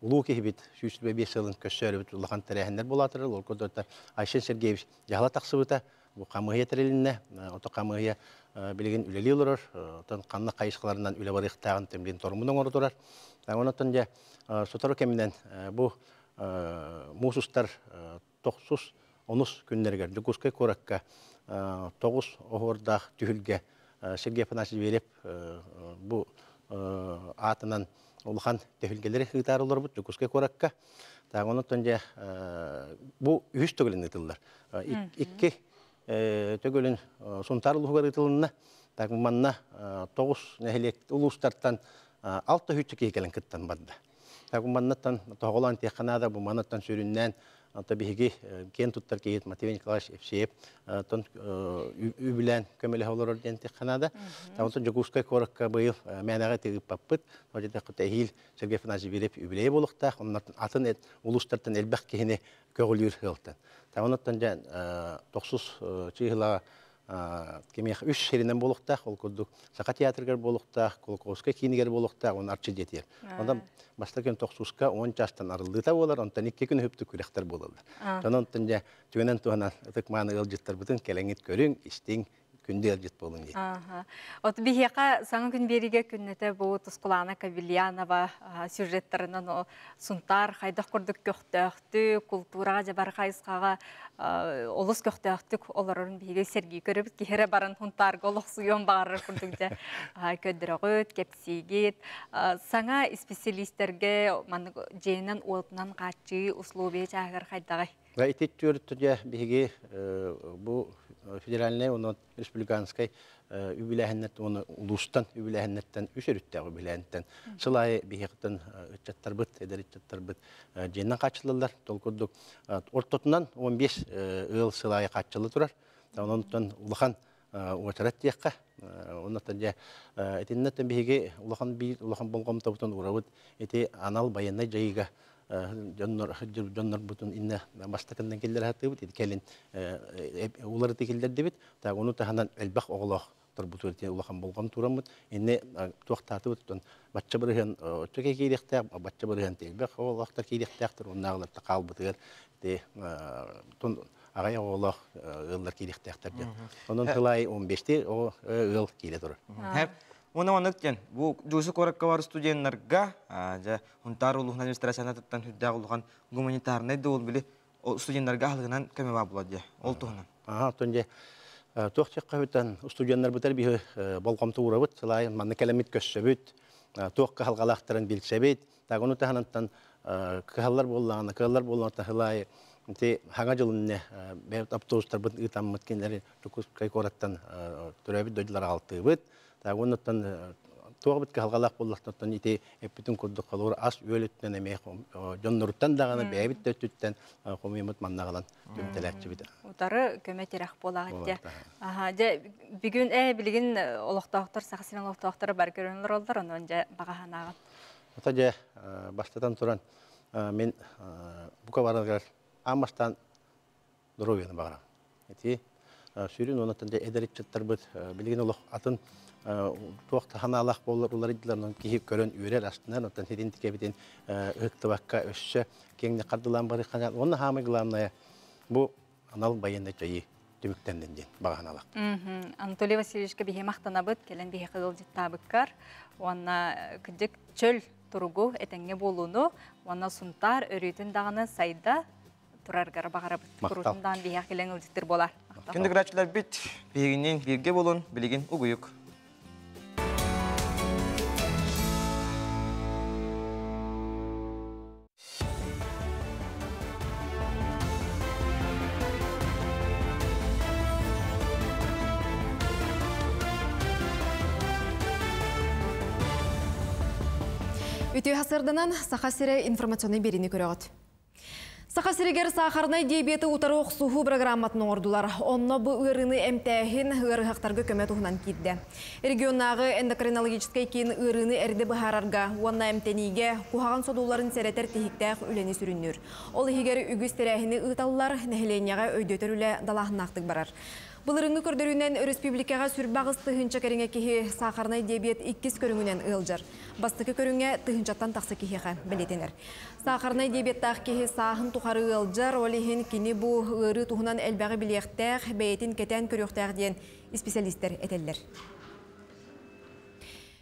улуу киһибит 125 сылын көссөөрүбүт улахан тэрээһиннэр булаатырар. Ол курдук Айсен Сергеевич дьаһала тахсыбыта, бу хамыыһыйа тэрилиннэ, ото хамыыһыйа билигин үлэлии олорор, отон ханна хайысхаларынан үлэ барыахтааҕын тэмлин торумун оҥоро турар. Онотон дьэ сотору кэминэн бу муус устар тохсус онус күннэригэр Дьокуускай куоракка тоҕус оһуордаах түһүлгэ Сергей Афанасьевич Зверев бу аатынан улахан түһүлгэлэри ыытаар олорбут Дьокуускай куоракка. Онотон дьэ бу үһүс төгүлүн ыытыллар. Икки төгүлүн Сунтаар улууһугар ыытылынна. Так манна тоҕус нэһилиэк улуустартан алта үчү киһи кэлэн кыттан барда. Так маннаттан тоҕолоон тиэххэ наада, бу маннаттан сүрүннээн Ата биһиги киэн туттар киһит Матвей Николаевич Евсеев тон үбүлээн көмөлөһө олорор диэн тиэххэ наада. Онтон Дьокуускай куоракка быйыл мээнэҕэ тыыппаппыт. Эһиил Сергей Афанасьевич Зверев үбүлэйи буолуохтаах. Оннортон атын улуустартан элбэх киһини көҕүлүүр ыалтан. Оннортон дьэ тохсус чыыһыла кимиэх үс сиринэн буолуохтаах, ол курдук Саха театрыгар буолуохтаах, Кулаковскай киинигэр буолуохтаах, он Арчы дьиэтигэр. Онон бастакы күн тохсуска 10 чаастан арыллыыта буолар, онтон 2 күн үһүптүк күрэхтэр буолаллар. Онон дьэ түгэнэн туһанан ытык мааны ыалдьыттарбытын кэлэҥҥит көрүҥ, истиҥ, күндү ыалдьыт буолуҥ диэн. От биһиэхэ саҥа күн биэригэ күннэтэ бу Тускулаана Кавильянова сюжеттарынан Сунтаар хайдах курдук көхтөөхтүк, култуураҕа дьабар хайысхаҕа олус көхтөөхтүк олорорун биһиги сэргии көрөбүт. Киһи эрэ баран Сунтаарга олохсуйуон баҕарар курдук дьэ көддөрөҕүт, кэпсиигит. Саҥа исписэлиистэргэ маннык дьиэнэн уотунан хааччыы условия чааһыгар хайдаҕай? Ити түөрт биһиги бу федеральный онон республиканскай үбүлээһиннэртэн уонна улуустан үбүлээһиннэртэн үс өрүттээх үбүлээһинтэн сыл аайы биһиэхтэн ыччаттарбыт, эдэр ыччаттарбыт дьиэннэн хааччыллаллар. Ол курдук ортотунан 15 ыал сыл аайы хааччылла турар. Онон улахан уочарат диэххэ. Оннуттан дьэ итиннэттэн биһиги улахан биир улахан болҕомтобутун уурабыт ити анал байыаннай дьайыыга дьоннор дьоннорбутун инне бастакындан киллэр хатыбыт ити кэлин уларыты киллэрдибит. Так ону таһынан элбэх оҕолоох турбуту улахан болҕом тураммыт инне туохтаатыбыт бачча бырыһын оччо киириэхтээх бачча бырыһын элбэх оҕолоохтор киириэхтээхтэр оннааҕылар хаалбытыгар ити аҕай оҕолоох ыаллар киириэхтээхтэр диэн. Онон тылай 15-ти оҕо ыал киирэ турар. Уна оннук диэн бу Жусы куоракка бар студенттарга дьэ Хунтаар улууһун администрациятыттан хүрдээх улахан гуманитарнай да били студенттарга аһылыгынан көмө баа буолар дьэ ол туһунан. Аха, оттон дьэ туох чекка студенттар бутар биһи болҕомто уурабыт, сылайын манна кэлэммит көссөбүт, туох кыһалҕалаахтарын билсэбит, так ону таһынантан кыһаллар буоллаҕына, кыаллар буоллаҕына таһылай ити хаҥа дьылынне бэйэбит автобустарбыт ыытаммыт кинилэри Дьокуускай куораттан төрөөбүт дойдулар аҕалтыыбыт. Так оннуттан туох бит кыһалҕалаах буоллахтан ити эппитин курдук холуур ас үөл өттүнэн эмиэ дьонноруттан даҕаны бэйэбит да өттүттэн хомуйуммут маннаҕалан түмтэлээччибит. Утары көмө тирэх буолаҕыт дьэ. Аха, дьэ бүгүн билигин олохтоохтор Саха сирин олохтоохторо бар көрөн олороллор, онон дьэ баҕаһанааҕын. Ата дьэ бастатан туран мен бука бараргар аммастан здоровьяны баҕарам. Ити сүрүн онотон дьэ эдэр ыччаттарбыт билигин олох атын туох таһанаалаах буоллар уларыйдылар киһи көрөн үөрэр астынан оттон хитин тикэбитин ыһыктыбакка өссө киэҥник хардылаан барыххана уонна хаамай главное бу анал байыаннай дьайыы түмүктэннин диэн баҕаһаналаах. Анатолий Васильевичка биһи махтанабыт, кэлэн биһи кыылдьыттаабыккар уонна кыдьык чөл туругу этэҥҥэ буолууну уонна Сунтаар өрүүтүн даҕаны сайда тураргар баҕарабыт. Куруутундаан биһиэх кэлэн ылдьыттыр буолар. Күндү көрөөччүлэр бит биһигиннин бииргэ болун билигин угуйук. Үтүө хасырданан Саха сире информационный берини көрөҕүт. Саха сиригэр сахарнай диабеты утары охсуһуу программатын оҥордулар. Онно бу ыарыыны эмтээһин ыарыһахтарга көмө туһунан киирдэ. Регионнааҕы эндокринологическай киин ыарыыны эрдэ быһаарарга уонна эмтэниигэ куһаҕан содулларын сэрэтэр тиһиктээх үлэни сүрүннүүр. Ол иһигэр үгүс тэрээһини ыыталлар, нэһилиэнньэҕэ өйдөтөр үлэ далааһыннаахтык барар. Былырыҥҥы көрдөрүүнэн өрөспүүбүлүкэҕэ сүрбаҕыс тыһыынча кэриҥэ киһи сахарнай диабет иккис көрүҥүнэн ыалдьар. Бастакы көрүҥҥэ тыһыынчаттан тахса киһиэхэ бэлиэтэнэр. Сахарнай диабеттаах киһи сааһын тухары ыалдьар, ол иһин кини бу ыарыы туһунан элбэҕи билиэхтээх, бэйэтин кэтээн көрүөхтээх диэн исписэлиистэр этэллэр.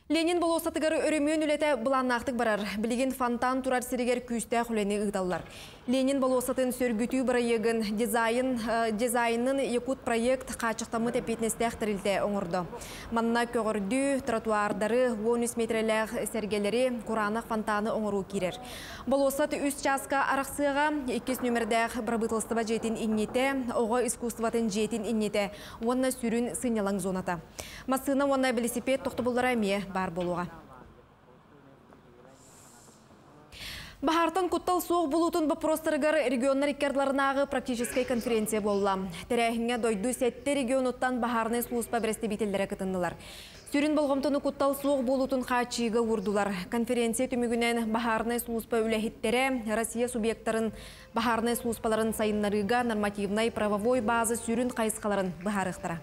Ленин болуоссатыгар өрөмүөн үлэтэ былааннаахтык барар. Билигин фонтан турар сиригэр күүстээх үлэни ыыталлар. Ленин болуоссатын сөргүтүү бырайыагын дизайн дизайнын Якут проект хааччахтаммыт эппиэтинэстээх тэрилтэ оҥордо. Манна көҕөрдүү, тротуардары, 13 метрэлээх сэргэлэри, кураанах фонтаны оҥоруу киирэр. Болуоссат үс чааска арахсыаҕа, иккис нүмердээх бырабыыталыстыба дьиэтин иннитэ, оҕо искусствотын дьиэтин иннитэ уонна сүрүн сынньалаҥ зоната. Массыына уонна велосипед тохтобуллара эмиэ бар буолуоҕа. Баһаартан куттал суох булуутун боппуруостарыгар регионнар икки практическай конференция буолла. Тэрээһиҥҥэ дойду сэттэ регионуттан баһаарнай служба бэрэстэбиитэллэрэ кытыннылар. Сүрүн болҕомтону куттал суох буолуутун хааччыйыыга уурдулар. Конференция түмүгүнэн баһаарнай служба үлэһиттэрэ Россия субъектарын баһаарнай службаларын сайыннарыыга нормативнай правовой база сүрүн хайысхаларын быһаарыахтара.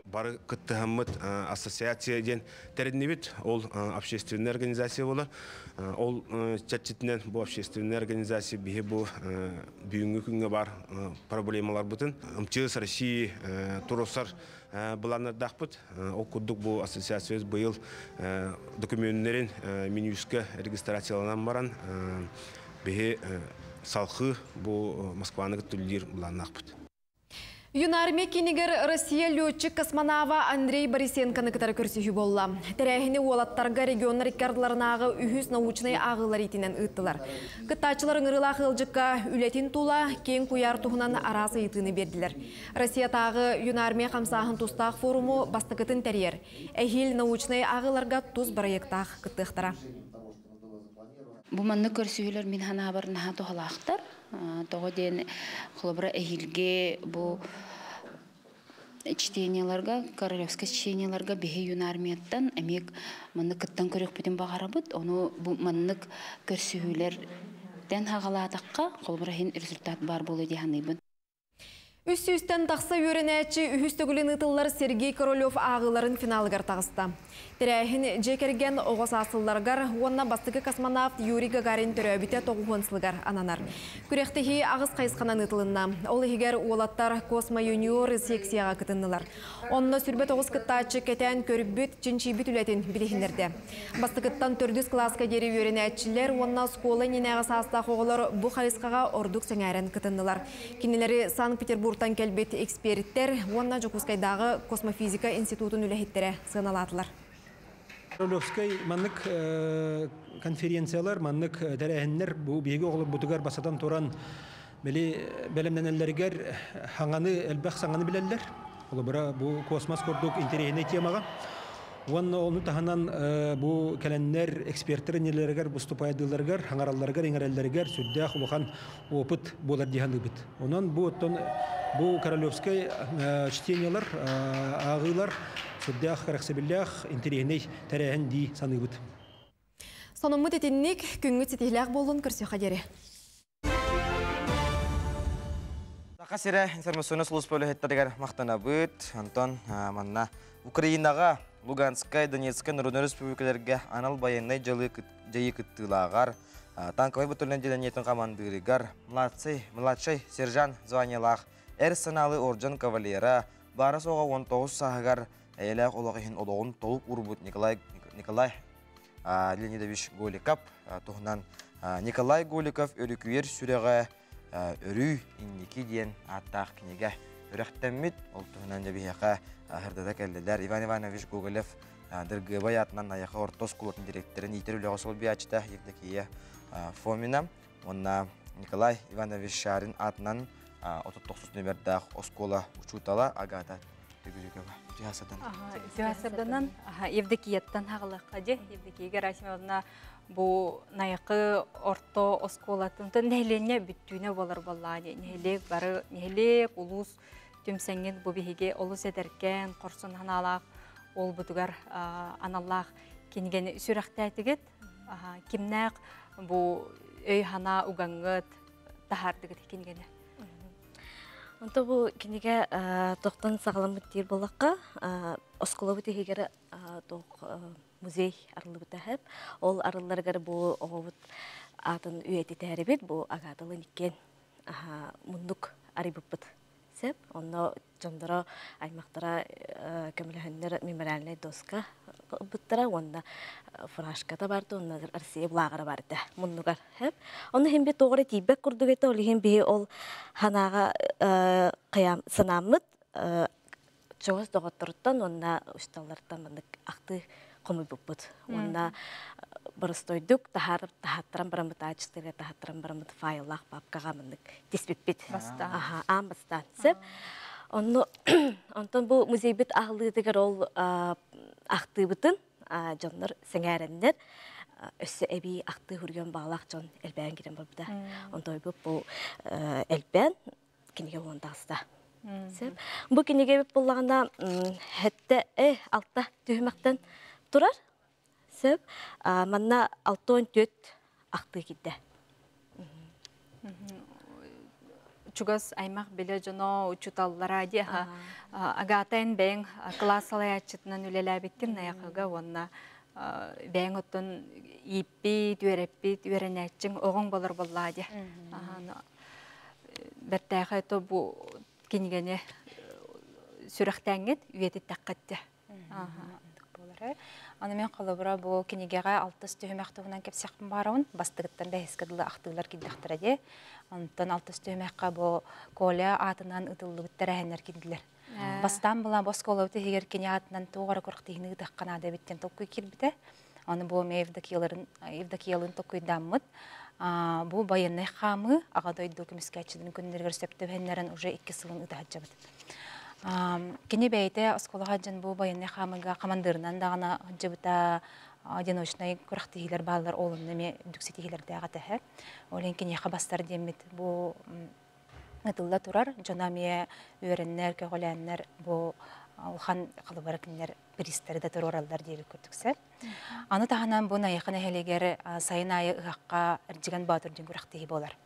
Бары кыттыһаммыт ассоциация диэн тэриннибит, ол общественная организация болар. Ол чэрчитинэн бу общественная организация биһи бу бүгүҥҥү күҥҥэ бар проблемалар бытын МЧС России турусар былааннардаахпыт. Ол курдук бу ассоциация быйыл документлерин Минюстка регистрацияланан баран биһи салхы бу Москваны түллир былааннаахпыт. Юнармия киинигэр Россия летчик-космонава Андрей Борисенконы кытары көрсүһүү буолла. Тэрээһини уолаттарга регионнар икки ардыларынааҕы үһүс научнай ааҕыылар иитинэн ыыттылар. Кыттааччылар ыҥырыылаах ыалдьыкка үлэтин тула киэҥ куйаар туһунан араас ыйытыыны биэрдилэр. Россиятааҕы Юнармия хамсааһын тустаах форуму бастакытын тэрийэр. Эһиил научнай ааҕыыларга тус бырайыактаах кыттыахтара. Бу маннык көрсүһүүлэр мин санаабар наһаа туһалаахтар. Тоҕо диэн, холобура, эһиилги бу чтенияларга, королевскай чтенияларга биһи юнармияттан эмиэ маннык кыттан көрүөхпүтүн баҕарабыт. Ону бу маннык көрсүһүүлэртэн хаҕалаатахха, холобура, иһин результат баар буолуо дии саныыбын. Үс сүүстэн тахса үөрэнээччи үһүс төгүлүн ыытыллар Сергей Королев ааҕыыларын финалыгар таҕыста. Тэрээһин дьиэ кэргэн оҕо саас сылларыгар уонна бастакы космонавт Юрий Гагарин төрөөбүтэ тоҕуһуон сылыгар ананар. Күрэхтэһии аҕыс хайысханан ыытылынна. Ол иһигэр уолаттар Космо Юниор секцияҕа кытыннылар. Онно 29 кыттааччы кэтээн көрбүт, чинчийбит үлэтин билиһиннэрдэ. Бастакыттан төрдүс кылааска диэри үөрэнээччилэр уонна оскуола иннинээҕи саастаах оҕолор бу хайысхаҕа ордук сэҥээрэн кытыннылар. Кинилэри Санкт-Петербургтан кэлбит эксперттэр уонна Дьокуускайдааҕы космофизика институтун үлэһиттэрэ сыаналаатылар. Королевскай маннык конференциялар, маннык тэрээһиннэр бу биһиги оҕолорбутугар басатан туран били бэлэмнэнэллэригэр хаҥаны элбэх саҥаны билэллэр. Холобура бу космос курдук интэриэһинэй темаҕа. Уонна ону таһынан бу кэлэннэр эксперттэр иннилэригэр выступайдыылларыгар, хаҥаралларыгар, иҥэрэллэригэр сүрдээх улахан опыт буолар дии саныыбыт. Онон бу оттон бу королевскай чтениялар, ааҕыылар сүрдээх кэрэхсэбиллээх, интэриэһинэй тэрээһин дии саныыбыт. Сонуммут итинник, күҥҥүт ситиһилээх буоллун көрсүөххэ диэри. Саха сирэ информационнай сулууспа үлэһиттэригэр махтанабыт. Онтон манна Украинаҕа, Луганскай, Донецкай народнай республикаларга анал байыаннай дьайыы кыттыылааҕар танковай батальон отделениетын хамандыырыгар младший, младший сержант званиелаах эр санаалы орден кавалера баара суоҕа 19 сааһыгар эйэлээх олох иһин олоҕун толук уурбут Николай, Николай Леонидович Голиков туһунан Николай Голиков өрүкүйэр сүрэҕэ өрүү инники диэн ааттаах кинигэ үрэхтэммит. Ол туһунан дьэ биһиэхэ хардата кэллилэр. Иван Иванович Гоголев Дыргыабай аатынан Найахы орто оскуолатын директорын иитэр үлэҕэ солбуйааччыта Евдокия Фомина уонна Николай Иванович Шарин аатынан 39 нүмердээх оскуола учуутала Агата Төгүрүкова. Түһасадан. Түһасаданан Евдокияттан хаҕылыахха дьэ. Евдокия Герасимовна бу Найахы орто оскуолатын нэһилиэнньэ бүттүүнэ буолар буоллаҕа нэһилиэк бары нэһилиэк улуус түмсэҥҥит бу биһиги олус эдэркээн хорсун санаалаах уолбутугар аналлаах кинигэни сүрэхтээтигит кимнээх бу өй-санаа угаҥҥыт таһаардыгыт кинигэни Онто бу кинигэ тохтон саҕаламмыт диир буоллахха, оскуолабыт иһигэр туох музей арыллыбыта хэп. Ол арылларыгар бу оҕобут аатын үйэтитээрибит, бу Агаталын иккиэн муннук арыйбыппыт сеп. Онно дьондоро, аймактара көмөлөһөннөр мемориальнай доска ылбыттара уонна фуражката барды, онно Россия былааҕара барды муннугар хэп. Онно иһин би тоҕо эрэ тиийбэт курдук этэ, ол иһин биһи ол ханаага кыйам санааммыт чугас доҕотторуттан уонна учууталлартан маннык ахтыы хомуйбуппут. Уонна боростуойдук таһаарып таһааттаран бараммыт аачыстарга таһааттаран бараммыт файллаах папкаҕа маннык тиспиппит. Аха, аан бастаан. Сөп. Онну онтон бу музейбит аһыллыытыгар ол ахтыыбытын дьоннор сэҥээрэннэр өссө эбии ахтыы хуруйан баҕалаах дьон элбээн киирэн барбыта. Онтойбут бу элбээн кинигэ буолан таҕыста. Сөп. Бу кинигэбит буллаҕына хэттэ алта түһүмэхтэн турар. Сөп. Манна 64 ахтыы киирдэ. Чугас аймах билэ дьоно учууталлара дии Агата эн бэйэҥ кылаас салайааччытынан үлэлээбиккин Найахыга уонна бэйэҥ оттон ииппит, үөрэппит, үөрэнээччиҥ оҕоҥ болор буоллаа дии. Бэртээхэй то бу кинигэни сүрэхтээҥҥит үйэтиттэххит дии. Аны мен холобура бу кинигэҕэ алтыс түһүмэх туһунан кэпсиэхпин баарабын. Бастыгыттан бэһискэ дылы ахтыылар киирдэхтэрэ дии. Онтон алтыс түһүмэххэ бу Коля аатынан ытыллыбыт тэрээһиннэр киирдилэр. Бастаан была бу оскуолабыт иһигэр кини аатынан туох эрэ күрэхтэһиини ыытыахха наада эбит диэн толкуй киирбитэ. Аны бу эмиэ Евдокияларын Евдокиялыын толкуйдааммыт бу байыаннай хаамыы Аҕа дойду көмүскээччилэрин күннэригэр сөп түбэһиннэрэн уже икки сылын ыыта сылдьабыт. Кини бэйэтэ оскуолаҕа дьон бу байыаннай хаамыыга хамандыырынан даҕаны сылдьыбыта, одиночнай күрэхтэһиилэр бааллар, ол онно эмиэ үрдүк ситиһиилэрдээх этэ. Ол иһин киниэхэ бастар диэммит бу ытылла турар. Дьоно эмиэ үөрэннэр, көҕүлээннэр бу улахан халыбара кинилэр бириистэри да туруораллар диэбит курдук сөп. Аны таһынан бу Найахы нэһилиэгэр сайын аайы ыһахха Эрдьигэн Боотур диэн күрэхтэһии буолар.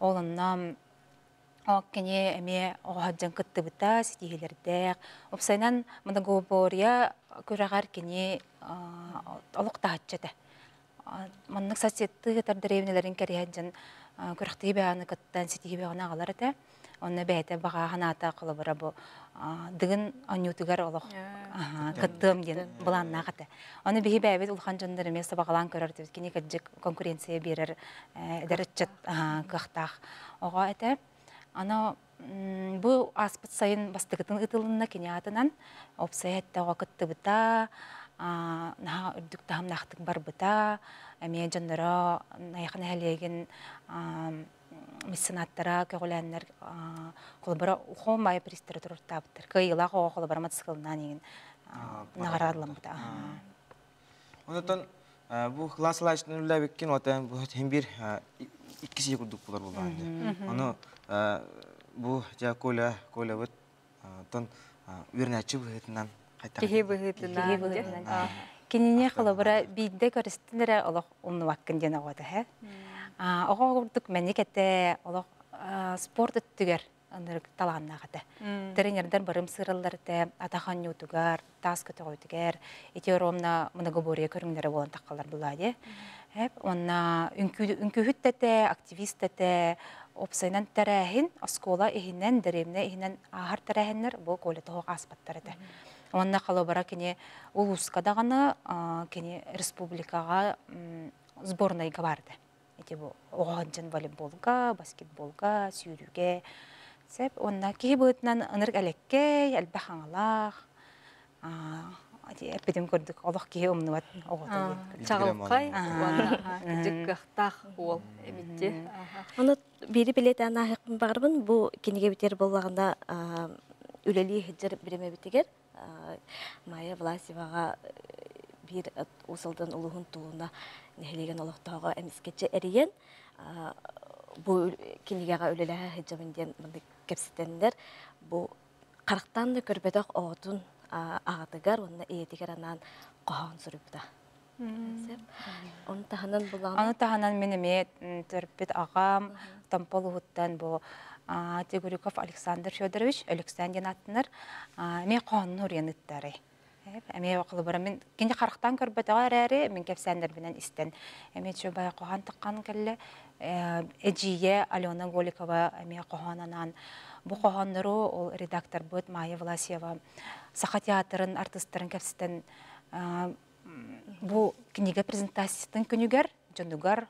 Ол онно кини эмиэ оҕо сылдьан кыттыбыта, ситиһиилэрдээх. Уопсайынан многоборье күрэҕэр кини олох таһыччы этэ. Маннык соцсеттыы ыытар дэриэбинэлэрин кэриһэн дьон күрэхтэһии бэҕэни кыттан ситиһии бөҕөнү аҕалар этэ. Онно бэйэтэ баҕа санаата холобура бу Дыгын оонньуутугар олох кыттыам диэн былааннаах этэ. Ону биһи бэйэбит улахан дьоннор эмиэ сабаҕалаан көрөр этибит. Кини кырдьык конкуренция биэрэр эдэр ыччат кыахтаах оҕо этэ. Аны бу ааспыт сайын бастакытын ыытылынна кини аатынан. Уопсайа эттэ оҕо кыттыбыта, наһаа үрдүк таһымнаахтык барбыта. Эмиэ дьонноро Найахы нэһилиэгин меценаттара көҕүлээннэр холобура ухо маайа пристары туруортаабыттар. Кыайыылаах оҕо холобура мотоциклынан иҥин наҕараадаламмыта. Онтон бу класс лаачытын үллээбиккин отон бу хин бир икки сии курдук булар буллаан. Ону бу жа Коля Колябыт тон үөрэнээччи быһыытынан Киһи быһыытынан. Кинини холобура биирдэ көрүстүн эрэ олох умнубаккын диэн оҕото һэ. Оҕо курдук мэник этэ олох спорт өттүгэр ынырык талааннаах этэ. Тренердэр барым сыраллар этэ, атах оонньуутугар, таас көтөҕүүтүгэр, ити ровно многоборье көрүҥнэрэ буолан таххалар булаа дии. Уонна үҥкүүһүт да этэ, активист да этэ, уопсайынан тэрээһин, оскуола иһинэн, дэриэбинэ иһинэн ааһар тэрээһиннэр бу Коля тоһох ааспаттар этэ. Уонна холобура кини улууска даҕаны, кини республикаҕа сборнайга баар этэ. Ити бу оҕо сылдьан волейболга, баскетболга, сүүрүүгэ сөп. Уонна киһи быһыытынан ынырык элэккэй, элбэх аҥалаах, эппитим курдук олох киһи умнубат оҕото диэн. Чаҕылхай уонна кырдьык кыахтаах уол эбитти. Ону биири билиэтээн ааһыахпын баҕарабын. Бу кинигэ бүтэр буоллаҕына үлэлии сылдьар бириэмэбитигэр Майя Власеваҕа биир Уус Алдан улууһун Тулуна нэһилиэгин олохтооҕо эмискэччи эрийэн бу кинигэҕэ үлэлэһэ сылдьабын диэн маннык кэпсэтэннэр бу харахтаан да көрбөтөх оҕотун аҕатыгар уонна ийэтигэр анаан хоһоон суруйбута. Ону таһынан булаҕын. Аны таһынан мин эмиэ төрөппүт аҕам Томпо улууһуттан бу Тегурюков Александр Федорович Өлөксөөн диэн ааттанар эмиэ хоһоонун уруйан ыттарай. Эмиэ холобура мин кини харахтаан көрбөтөҕө эрээри мин кэпсээннэрбинэн истэн эмиэ чубай хоһоон таххан кэллэ. Эдьиийэ Алена Голикова эмиэ хоһоон анаан бу хоһооннору ол редакторбыт Майя Власьева Саха театрын артыыстарын кэпсэтэн бу книга презентациятын күнүгэр дьонугар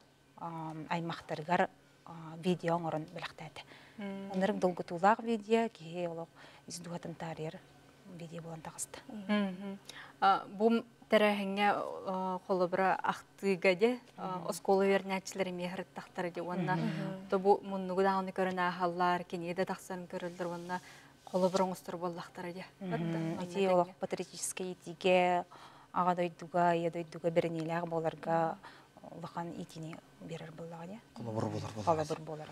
аймахтарыгар видео оҥорон бэлэхтээтэ. Оннорун долгутуулаах видео киһи олох ис дууһатын таарыйар видео буолан таҕыста. Бу тэрээһиҥҥэ холобура ахтыыга де оскуола үөрэнээччилэр эмиэ сырыттахтара де уонна то бу муннугу даҕаны көрөн ааһаллар, кинигэ да тахсан көрөллөр уонна холобур оҥостор буоллахтара де. Ити олох патриотическай иитиигэ аҕа дойдуга, ийэ дойдуга бэриниилээх буоларга улахан иитиини биэрэр буоллаҕа дии. Холобур буолар буолар. Холобур буолар.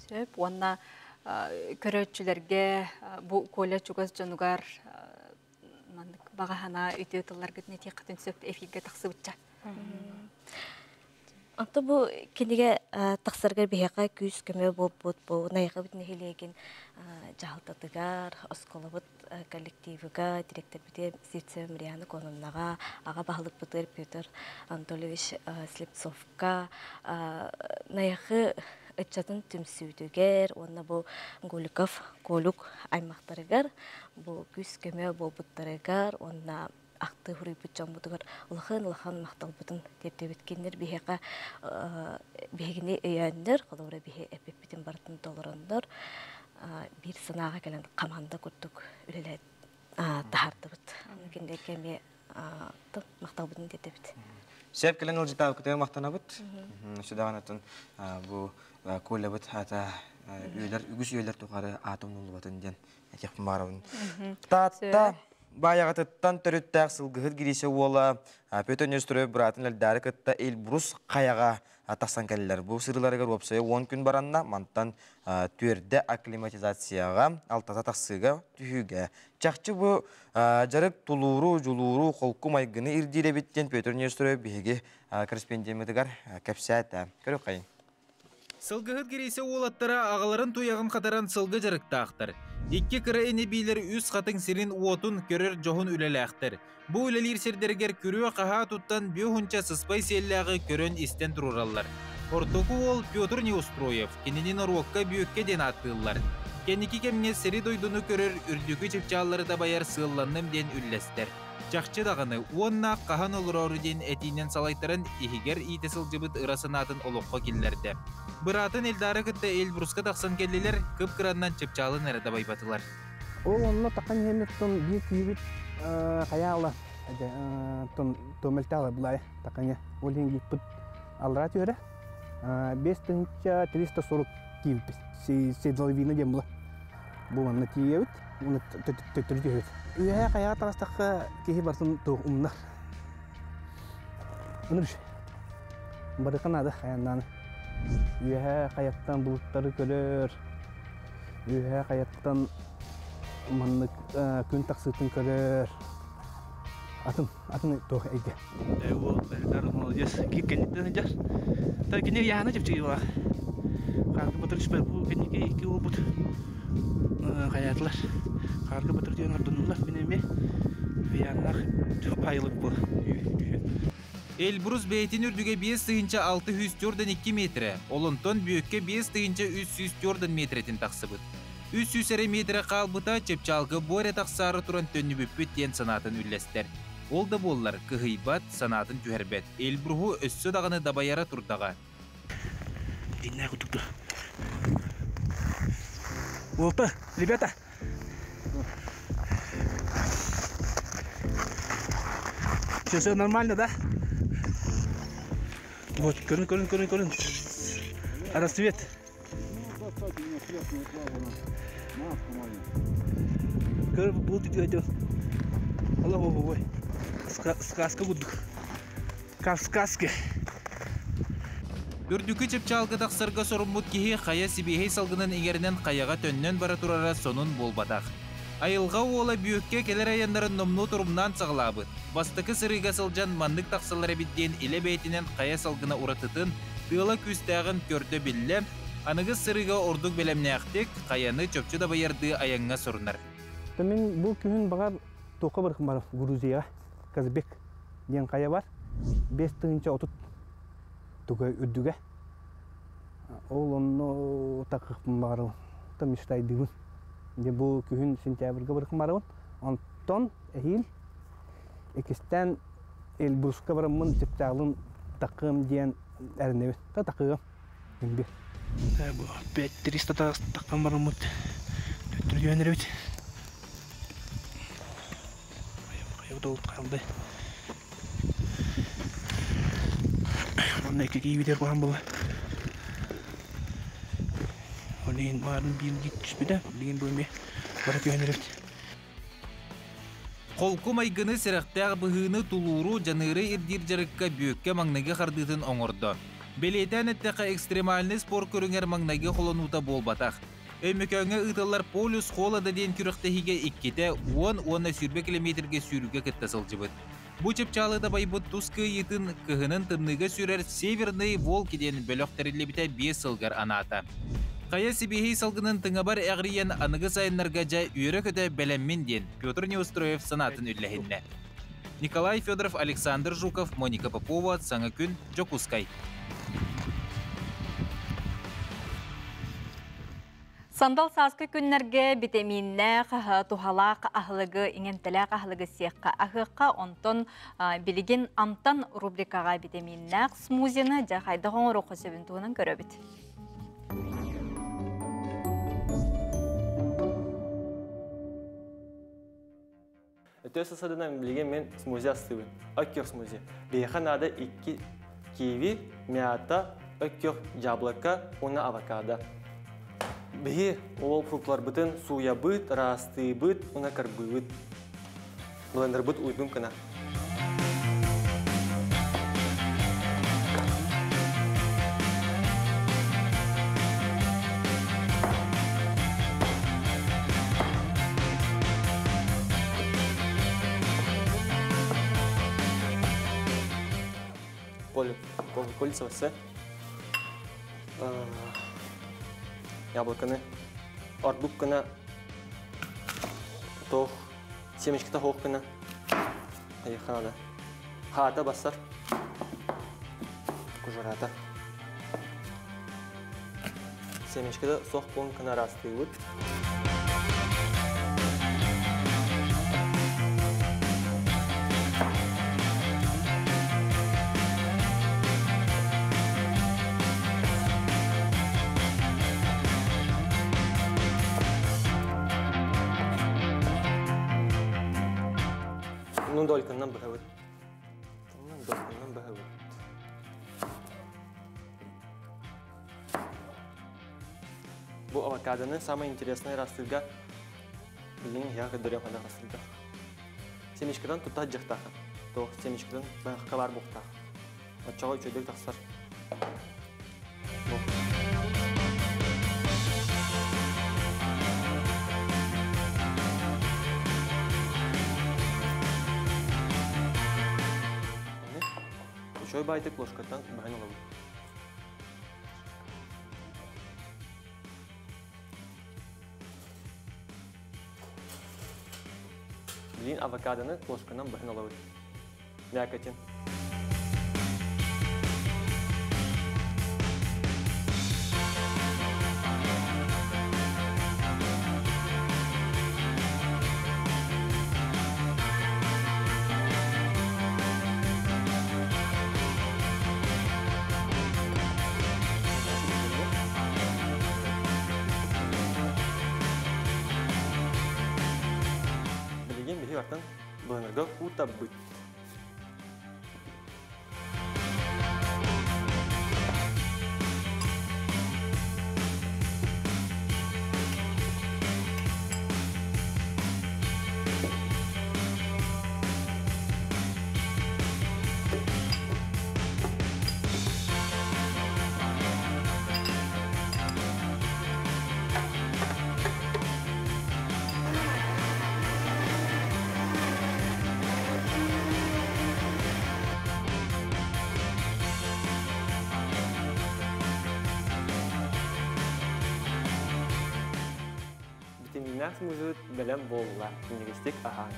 Сөп. Уонна көрөөччүлэргэ бу Коля чугас дьонугар маннык баҕа санаа үтүө тылларгытын этиэххитин сөп эфиргэ тахсыбычча. Онто бу кинигэ тахсарыгар биһиэхэ күүс-көмө буолбут бу Найахыбыт нэһилиэгин дьаһалтатыгар, оскуолабыт коллективыга, директорбитигэр Сивцева Марианна Коновнаҕа, аҕа баһылыкпытыгар Петр Анатольевич Слепцовка, Найахы ыччатын түмсүүтүгэр уонна бу Голиков Колюк аймахтарыгар бу күүс-көмө буолбуттарыгар уонна ахтыы хуруйбут дьоммутугар улахан-улахан махталбытын тиэрдэбит. Кинилэр биһиэхэ биһигини өйөөннөр, холобура биһи эппиппитин барытын толороннор, биир санааҕа кэлэн команда курдук үлэлээн таһаардыбыт. Кинилэргэ эмиэ махталбытын тиэрдэбит. Сөп кэлэн ылдьытаабыкытыгар махтанабыт. Сүдэҕин бу Колябыт аата үйэлэр үгүс үйэлэр тухары аата умнуллубатын диэн этиэхпин баҕарабын. Таатта Баайаҕатыттан төрүттээх сылгыһыт Гриша уола Петр Нестеров быраатын Эльдары кытта Эльбрус хайаҕа тахсан кэллилэр. Бу сырыыларыгар уопсайа 10 күн баранна, мантан түөрдэ акклиматизацияҕа, алтата тахсыыга, түһүүгэ. Чахчы бу дьарык тулууру, дьулууру, холку майгыны ирдиир эбит диэн Петр Нестеров биһиги корреспондеммытыгар кэпсээтэ. Көрүөххэйиҥ. Сылгыһыт Гриша уолаттара аҕаларын туйаҕын хатаран сылгы дьарыктаахтар. Икки кыра ини-биилэр үс хатыҥ сирин-уотун көрөр дьоһун үлэлээхтэр. Бу үлэлиир сирдэригэр күрүө-хаһаа туттан бүө сыспай сиэллээҕи көрөн-истэн туруораллар. Ортоку уол Петр Неустроев, кинини норуокка Бүөккэ диэн ааттыыллар. Кэнники кэмҥэ сири-дойдуну көрөр үрдүкү чыпчааллары дабайар сыалланным диэн үллэстэр. Чахчы даҕаны уонна хаһан олороору диэн этиинэн салайтаран иһигэр иитэ сылдьыбыт ыра санаатын олоххо киллэрдэ. Быраатын Эльдары кытта Эльбруска тахсан кэллилэр, кып-кыраннан чыпчаалын эрэ дабайбатылар. Ол онно таххан иһэммиттэн биир киһибит хайаала томелтаала булай таханя ол иһин гиппит аллара түөрэ 5340 киирбит седловина диэн була Бу манна тиийэбит, уонна төттөрү түһэбит. Үөһээ хайаҕа таҕыстахха киһи барытын туох умнар. Ынырыш. Барыха наада хайаннааны. Үөһээ хайаттан булуттары көрөр, үөһээ хайаттан маннык күн тахсыытын көрөр. Атын, атын туох эйгэ. Уол Эльдар молодец. Кэнниттэн сылдьар. Та кини яһана чэпчэки буолар. Хаарга батыр түспэт бу кэнники икки уолбут хайаатылар. Хаарга батыр диэн ордонуллар. Мин эмиэ ыйааннаах баайылык буол. Эльбрус бэйэтин үрдүгэ 5642 метрэ, олонтон Бүөккэ 5304 метрэтин тахсыбыт. 300 эрэ метрэ хаалбыта чыпчаалга бу эрэ тахсаары туран төннүбүппүт диэн санаатын үллэстэр. Ол да буоллар, кыһыйбат, санаатын түһэрбэт. Эльбруһу өссө даҕаны дабайара турдаҕа. Диннээх курдук дуо? Уолта, ребята! Все, все нормально, да? Вот, көрүн, көрүн, көрүн, көрүн. Рассвет. Көр бу түгөтө. Алла ой. Сказка курдук. Как в сказке. Үрдүкү чыпчаалга тахсарга соруммут киһи хайа сибиэһэй салгынын иҥэринэн хайаҕа төннөн бара турара сонун буолбатах. Айылҕа уола Бүөккэ кэлэр айаннарын номнуо торумнаан саҕалаабыт. Бастакы сырыыга сылдьан маннык тахсаллар эбит диэн илэ бэйэтинэн хайа салгына уратытын, тыала күүстээҕин көрдө-биллэ, аныгыс сырыыга ордук бэлэмнээхтик, хайаны чопчу дабайардыы айаҥҥа сорунар. Мин бу күһүн баҕар туохха барыхым барар Грузияҕа Казбек диэн хайа бар. 5030 туга үрдүгэ. Ол онно такыхпын баҕарабын. Там мечтайдыыбын. Дьэ бу күһүн сентябрьга барыхым барабын. Онтон эһиил иккистээн Эльбруска бараммын чыпчаалын такыам диэн эрэнэбин. Та такыам. Имби. Бу 5300 таххан бараммыт төттөрү түһэн Хайа хаалды. Манна икки киибитер куһан була. Олейин баарын биир түспүтэ. Билигин бу эмиэ бара түһэн эрэбит. Холку майгыны, сэрэхтээх быһыыны, тулууру, дьаныыры ирдиир дьарыкка Бүөккэ маҥнайгы хардыытын оҥордо. Бэлиэтээн эттэххэ, экстремальнай спорт көрүҥэр маҥнайгы холонуута буолбатах. Өймөкөөҥҥө ыытыллар Полюс холода диэн күрэхтэһиигэ иккитэ 10 уонна 20 километргэ сүүрүүгэ кытта сылдьыбыт. Бу чыпчаалы дабайбыт тус кыайыытын кыһынын тымныыга сүүрэр Северные волки диэн бөлөх тэриллибитэ 5 сылгар анаата. Хайа сибиэһэй салгынын тыҥабар эҕирийэн аныгы сайыннарга дьэ үөрэ-көтө бэлэммин диэн Петр Неустроев санаатын үллэһиннэ. Николай Федоров, Александр Жуков, Моника Попова, Саҥа күн, Дьокуускай. Сандал сааскы күннэргэ битэмииннээх, туһалаах аһылыгы, иҥэмтэлээх аһылыгы сиэххэ аһыахха, онтон билигин амтан рубрикаҕа битэмииннээх смузины дьэ хайдах оҥоруохха сөбүн туһунан көрөбүт. Өтө сасадынан билигин мен смузи астыбын. Өккөх смузи. Биһиэхэ наада 2 киви, мята, өккөх яблоко уонна авокадо. Биһи ол фрукталарбытын сууйабыт, ыраастыыбыт уонна кырбыыбыт. Блендербыт уйдун кына. Поле Яблоконы ордук кына тоох семечката хоох кына айыханада. Хаата бассар. Кужарата. Семечкада соқ болын кына растыыбыт. Ну, дольканнан быһабыт. Дольканнан быһабыт. Бу авокадоны самое интересное растырга билин я кыдырым хада растырга. Семечкадан тута жактахан. То семечкадан бахка бар буктах. Очого үчөйдөк тахсар. Үчөй байтык ложкаттан баһын алабыт. Билин авокадоны ложканан баһын алабыт. Мякотин. Билигин биһи бартан блендерга утабыт. Витаминнээх смузибыт бэлэм буолла. Минньигэстик аһаан.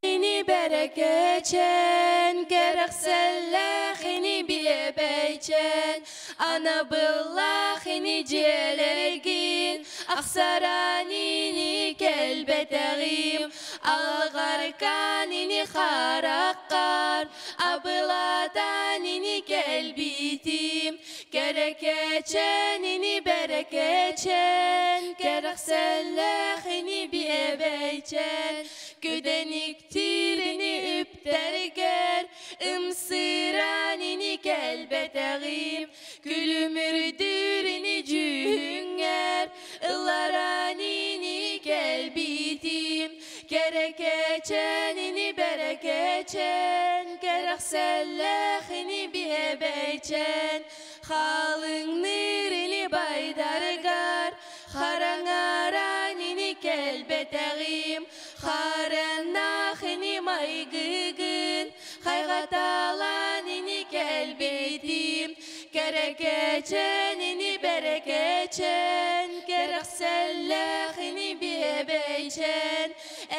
Ини бәрекечен, кәрәксәлләхини биебәйчен, анабыллахини желергин, ақсаранини келбетәгим, алгарканини хараккар, абылатанини келбитим, кәрекеченини бәрекечен, кәрәксәлләхини биебәйчен, күдәниктирини үптәргәр, ымсыранини келбетәгим, күлүмүрдүрини жүңгәр, ылларанини келбитим, кәрекеченини бәрекечен, кәрәксәлләхини биебәйчен, халыңнырини байдаргар, харангаранини келбетәгим, хараннахини майгыгын, хайгаталанини келбетим, кәрекеченини бәрекечен, кәрәксәлләхини биебәйчен,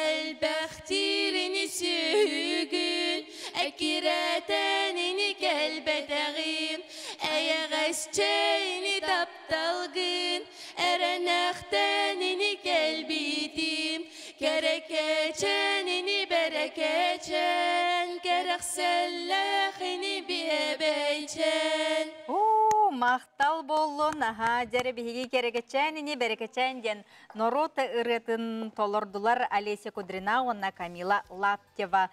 әлбәхтирини сүйгүн, әкиретенини Эһэччейни тапталгын, эрэнэхтэнини кэлбитим, кэрэкэчэнини бэрэкэчэн, кэрэхсэллэхини биэбэйчэн. Оо, махтал буоллун, аха, дьэрэ биһиги кэрэкэчээн ини бэрэкэчээн диэн норуот ырыатын толордулар Олеся Кудрина уонна Камила Лаптева.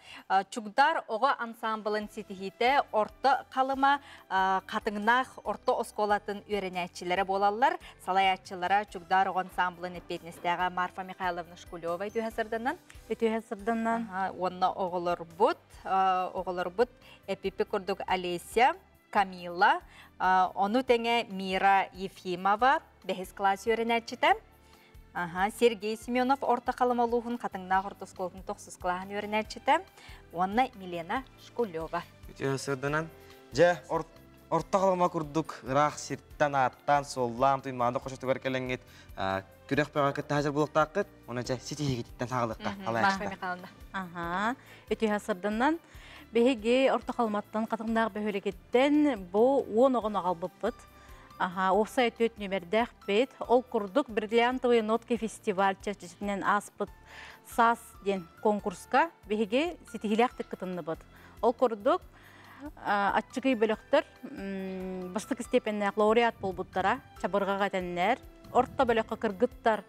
Чугдар оҕо ансаамбылын ситиһиитэ Орто Халыма Хатыҥнаах орто оскуолатын үөрэнээччилэрэ буолаллар. Салайааччылара Чугдар оҕо ансаамбылын эппиэтинэстээҕэ Марфа Михайловна Шкулева үтүһэ сырданан. Үтүһэ сырданан. Уонна оҕолорбут, оҕолорбут эпипи курдук Олеся, Камила, ону тэҥэ Мира Ефимова, бэһис класс үөрэнээччитэ. Аха, Сергей Семенов Орто Халыма улууһун Хатыҥнаах орто оскуолатын тохсус кылааһын үөрэнээччитэ уонна Милена Шкулева. Үтүө сырданан. Дьэ, Орто Халыма курдук ыраах сиртэн ааттаан, суоллаан, туймаада хочотугар кэлэҥҥит күрэх бөҕө кытта хазыр булуктааххыт. Оны дьэ ситиһигититтэн саҕалыкка Марфа Михайловна. Аха, үтүө сырданан. Биһиги Орто Халыматтан Хатыҥнаах бөһүөлэгиттэн бу 10 оҕону аҕалбыппыт. Аха, уопсай түөрт нүмердээх Ол курдук «Бриллиантовые нотки» фестиваль чэрчитинэн ааспыт «Саас» диэн конкурска биһиги ситиһиилээхтик кытынныбыт. Ол курдук аччыгый бөлөхтөр бастакы степеннээх лауреат буолбуттара, чабырҕаҕа этэннэр, орто бөлөххө кыргыттар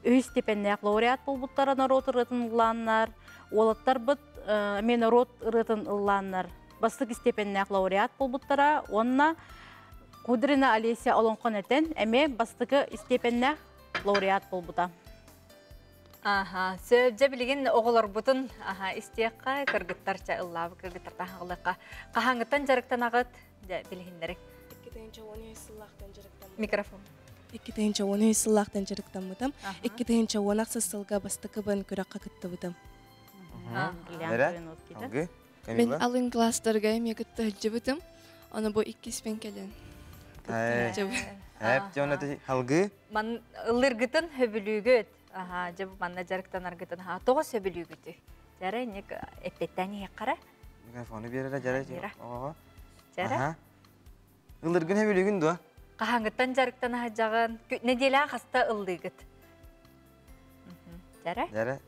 үһүс степеннээх лауреат буолбуттара норуот ырыатын ыллааннар, уолаттарбыт эмиэ норуот ырыатын ыллааннар бастакы степеннээх лауреат буолбуттара уонна Кудрина Олеся олоҥхон этэн эмиэ бастакы степеннээх лауреат буолбута. Аха, сөп дьэ билигин оҕолорбутун аха истиэххэ, кыргыттар ыллаабы кыргыттар таһаҕылыахха. Хаһааҥҥыттан дьарыктанаҕыт? Дьэ билиһиннэриҥ. 2013 сыллаахтан дьарыктаммытым. Микрофон. 2013 сыллаахтан дьарыктаммытым. 2016 сылга бастакыбын күрэххэ кыттыбытым. Мин Мин алын класстарга эмиэ кытта сылдьыбытым. Ону бу иккиспин кэлэн. Эп, дьон халгы. Ман ыллыргытын хөбүлүүгүт. Аха, дьэ манна дьарыктанаргытын ха тоҕо сөбүлүүгүтүй? Дьэрэ ник эппеттэн иһэккара. Микрофону биэрэрэ дьэрэ. Оҕо. Дьэрэ. Ыллыргын хөбүлүүгүн дуо? Хаһааҥҥыттан дьарыктана сылдьаҕын? Нэдиэлэҕэ хаста ыллыыгыт? Дьэрэ. Дьэрэ.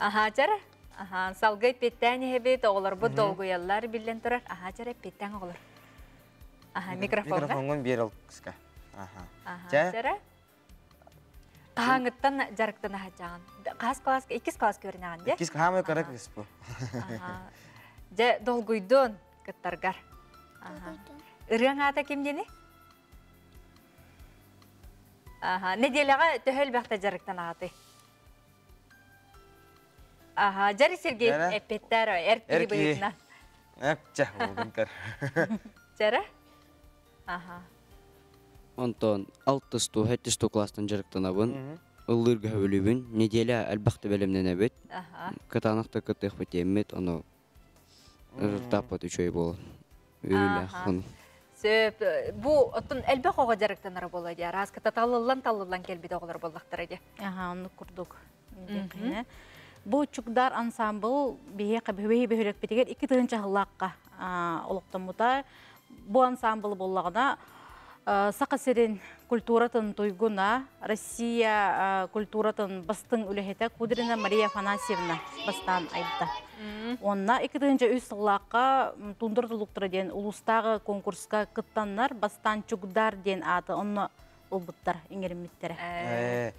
Аха, дьэрэ. Аха, салгыы эппеттээн иһэбит, оҕолорбут долгуйаллар биллэн турар. Аха, дьэрэ эппеттээн оҕолор. Аха, микрофоҥҥа. Микрофоҥҥун биэр ол кыска. Аха. Дьэрэ. Хаһааҥҥыттан дьарыктана сылдьаҕын? Хас класс, иккис класс көрүнэҕин дии? Иккис хаамай кыра кыыс бу. Дьэ, долгуйдун кыттаргар. Ырыаҥ аата ким диэни? Аха, нэдиэлэҕэ төһө элбэхтэ дьарыктанаҕытый? Аха, Дьари Сергей эппиэттээр эр киһи быһыытынан. Эп, чэ, болдун көр. Дьэрэ? Аха. Онтон алтыс туу, сэттис туу класстан дьарыктанабын. Ыллыырга сөбүлүүбүн. Неделя элбэхтэ бэлэмнэнэбит. Кытаанахта кыттыахпыт диэммит, ону результаппыт үчүгэй буолан. Үөрүүлээх ону. Сөп. Бу оттон элбэх оҕо дьарыктанара буолуо дии. Араас талыллан талыллан кэлбит оҕолор буоллахтара дии. Аха, оннук курдук. Бу Чугдар ансамбл биһиэхэ биһиги бөһүөлэкпитигэр 2 тыһыынча сыллаахха олохтоммута. Бу ансамбл буоллаҕына Саха сирин культуратын туйгуна, Россия культуратын бастыҥ үлэһитэ Кудрина Мария Афанасьевна бастаан айда. Онна 2 тыһыынча 3 сыллаахха Тундра туллуктара диэн улуустааҕы конкурска кыттаннар бастаан Чугдар диэн ааты онно ылбыттар, иҥэриммиттэрэ.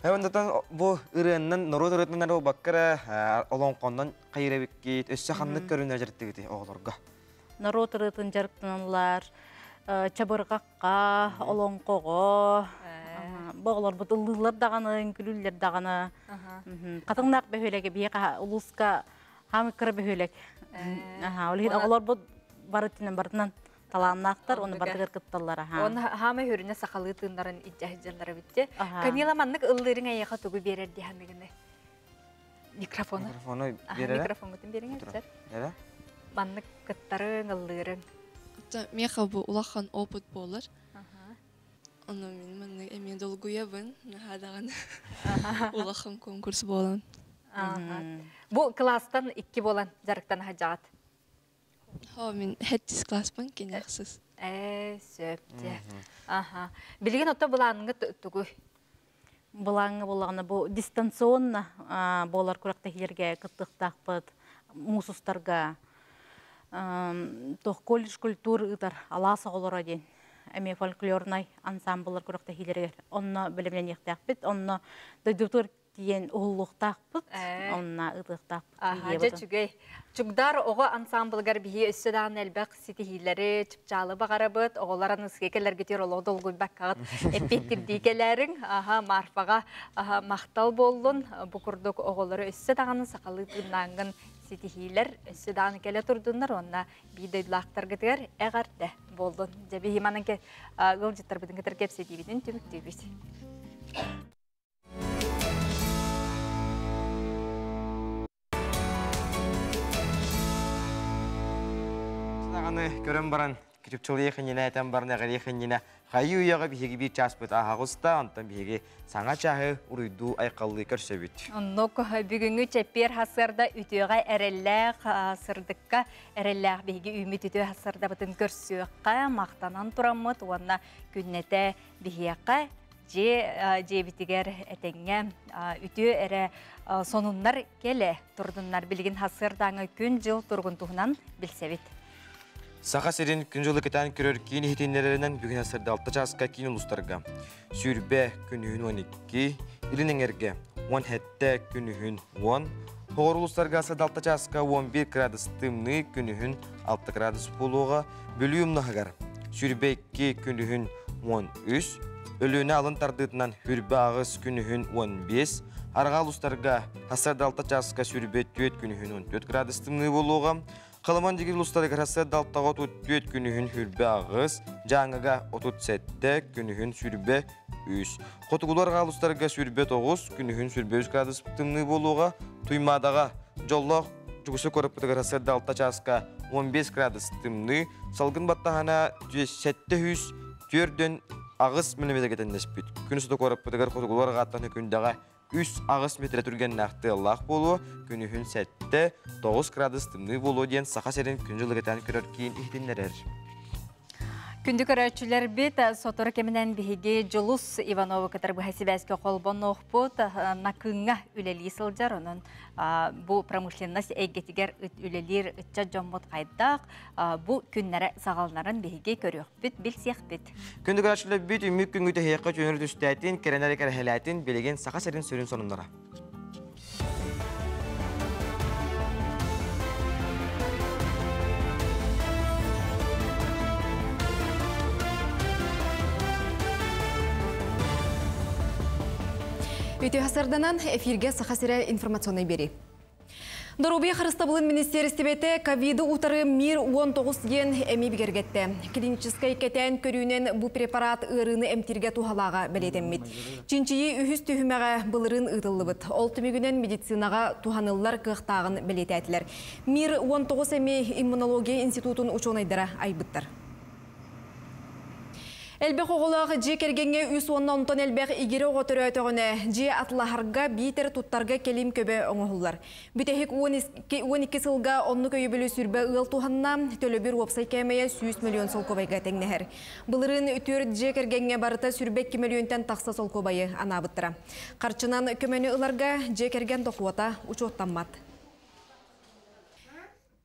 Онтон бу ырыаннан, норуот ырыатынан буолбакка олоҥхоннон хайырабиккит, өссө ханнык көрүнэ дьарыктыгыт оҕолорго? Норуот ырыатын дьарыктаналлар, чабырҕахха, олоҥхоҕо, бу оҕолорбут ыллыыллар даҕаны, күлүүллэр даҕаны. Хатыҥнаах бөһүөлэгэ биһиэхэ улууска хаамый кыра бөһүөлэк. Ол иһин оҕолорбут барытынан барытынан талааннаахтар, оны барытыгар кытталлар. Он хаамай хүрүнэ сахалыы тыыннарын иджаһыджаллара битте. Камила маннык ыллыырыҥ эйиэхэ тугу биэрэр дии саныгыный? Микрофону. Микрофону биэрэрэ? Микрофоҥҥутун биэриҥ эбитэр. Маннык кыттарыҥ, ыллыырыҥ. Миэхэ бу улахан опыт буолар. Ону мин маннык эмиэ долгуйабын, наһаа даҕаны улахан конкурс буолан. Бу класстан икки буолан дьарыктана сылдьаҕыт. Хо мин хэттис класспын киниэхсис. Ээ, сөп дьэ. Аха. Билигин отто былааҥҥа тугуй? Былааҥҥа буоллаҕына бу дистанционно буолар күрэхтэһиилэргэ кыттыахтаахпыт, муус устарга туох колледж культуры ыытар алаас оҕолоро диэн эмиэ фольклорнай ансамбллар күрэхтэһиилэригэр онно бэлэмнэниэхтээхпит, онно дойдубутугар тиийэн уһуллуохтаахпыт, онно ыытыахтаахпыт. Аха, дьэ үчүгэй. Чугдар оҕо ансамблыгар биһи өссө даҕаны элбэх ситиһиилэри, чыпчаалы баҕарабыт. Оҕолор аныгыскы кэлэргитигэр олох долгуйбаккаҕыт эппиэттирдии кэлээриҥ. Аха, Марфаҕа аха, махтал буоллун. Бу курдук оҕолору өссө даҕаны сахалыы тыыннааҥҥын ситиһиилэр өссө даҕаны кэлэ турдуннар уонна биир дойдулаахтаргытыгар эҕэрдэ буоллун. Дьэ биһи манан ыалдьыттарбытын кытары кэпсэтиибитин түмүктүүбүт. Даҕаны көрөн баран күтүпчалыйах иннинэ этэн баран эҕириэх иннинэ хайыы үйэҕэ биһиги биир чааспыт ааһаҕыста онтон биһиги саҥа чааһы уруйдуу айхаллыы көрсөбүт. Оннук бүгүҥҥү чэппиэр сарсыарда үтүөҕэ эрэллээх сырдыкка эрэллээх биһиги үүммүт үтүө сарсыардабытын көрсүөххэ махтанан тураммыт уонна күннэтэ биһиэхэ дьиэ дьиэбитигэр этэҥҥэ үтүө эрэ сонуннар кэлэ турдуннар билигин сарсыардааҥы күн-дьыл туругун туһунан билсэбит. Саха сирин күн-дьылы кэтээн көрөр киин иһитиннэрэринэн бүгүн сарсыарда 6 чааска киин улуустарга сүүрбэ күнүһүн 12, илин эҥэргэ 17 күнүһүн 10, Хоҕор улуустарга сарсыарда 6 чааска 11 градус тымныы күнүһүн 6 градус буолуоҕа, Бүлүү умнаһыгар сүүрбэ 2 күнүһүн 13, Өлүөнэ алын тардыытынан хүрбэ аҕыс күнүһүн 15, арҕаа улуустарга сарсыарда 6 чааска сүүрбэ 4 күнүһүн 14 градус тымныы буолуоҕа, Халыман дьигир улуустарыгар сарсыарда алтаҕа 34 күнүһүн хүрбэ аҕыс, Дьааҥыга 37 күнүһүн сүүрбэ үс. Хотугулуу арҕаа улуустарга сүүрбэ тоҕус, күнүһүн сүүрбэ үс градус тымныы буолуоҕа, Туймаадаҕа дьоллоох Дьукуса куораппытыгар сарсыарда алта чааска 15 градус тымныы, салгын баттаһана 700 төрдөн аҕыс миллиметргэ тэннэспит. Күн устата куораппытыгар хотугулуу арҕааттан күндэҕэ үс аҕыс метрэ түргэннээх тыаллаах буолуо, күнүһүн сэттэ, тоҕус градус тымныы буолуо диэн Саха сирин күн дьылы кэтээн көрөр киин иһитиннэрэр. Күндү көрөөччүлэрбит, сотору кэминэн биһиги Дьулус Ивановы кытары быһа сибээскэ холбонуохпут. Накыҥҥа үлэлии сылдьар, онон бу промышленность эйгэтигэр үлэлиир ыччат дьоммут хайдах бу күннэрэ саҕаланарын биһиги көрүөхпүт, билсиэхпит. Күндү көрөөччүлэрбит, үмүк күҥҥү тэһиэххэ түөнөр түстээтин, кэрэнэри кэрэһэлээтин, билигин Саха сирин сүрүн сонуннара. Үтүө сарданан эфирге Саха сирэ информационный бери. Доруобуйа харыстабылын министиэристибэтэ ковиды утары Мир 19 диэн эми бигэргэттэ. Клиническэй кэтээн көрүүнэн бу препарат ыарыыны эмтииргэ туһалааҕа бэлиэтэммит. Чинчийии үһүс түһүмэҕэ былырыын ыытыллыбыт. Ол түмүгүнэн медицинаҕа туһаныллар кыахтааҕын бэлиэтээтилэр. Мир 19 эми иммунология институтун учуонайдара айбыттар. Элбэх оҕолоох дьиэ кэргэҥҥэ үс уонна онтон элбэх игирэ оҕо төрөөтөҕүнэ, дьиэ атылаһарга биитэр туттарга кэлим көбө оҥоһуллар. Бүтэһик 12 сылга оннук өйөбүлү сүрбэ ыал туһанна, төлөбүр уопсай кээмэйэ 100 миллион солкуобайга тэҥнэһэр. Былырыын түөрт дьиэ кэргэҥҥэ барыта сүрбэ 2 мөлүйүөнтэн тахса солкуобайы анаабыттара. Харчынан көмөнү ыларга дьиэ кэргэн дохуота учуоттаммат.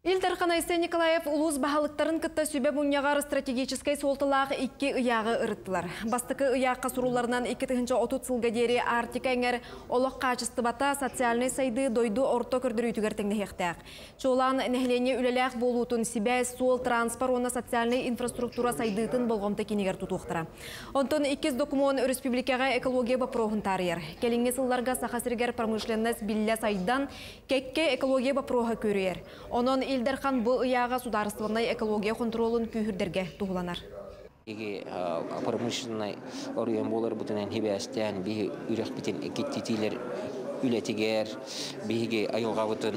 Ил Дархан Айсен Николаев улуус баһылыктарын кытта сүбэ мунньаҕар стратегическай суолталаах икки ыйааҕы ырыттылар. Бастакы ыйаахха сурулларынан 2030 сылга диэри Арктика эҥэр олох хаачыстыбата социальнай сайдыы дойду орто көрдөрүүтүгэр тэҥнэһиэхтээх. Чуолаан нэһилиэнньэ үлэлээх буолуутун сибээс, суол, транспорт уонна социальнай инфраструктура сайдыытын болҕомто киинигэр тутуохтара. Онтон иккис докумуон өрөспүүбүлүкэҕэ экология боппуруоһун таарыйар. Кэлиҥҥи сылларга Саха сиригэр промышленность биллэ сайдан, кэккэ экология боппуруоһа күөрүйэр. Онон Ил Дархан бу ыйааҕа судаарыстыбаннай экология хонтуруолун күүһүрдэргэ туһуланар. Биһиги промышленнай оройуон буоларбытынан сибээстээн биһи үрэхпитин киттитиилэр үлэтигэр биһиги айылҕабытын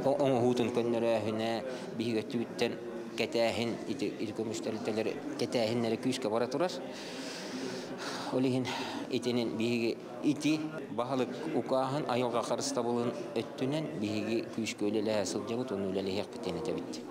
оҥоһуутун көннөрөөһүнэ биһиги өттүбүттэн кэтээһин ити көмүс тэрилтэлэр кэтээһиннэрэ күүскэ бара турар. Ол иһин итинин биһиги ити баһылык укааһын айылҕа харыстабылын өттүнэн биһиги күүскэ үлэлэһэ сылдьабыт уонна үлэлэһиэхпит диэн этэбит.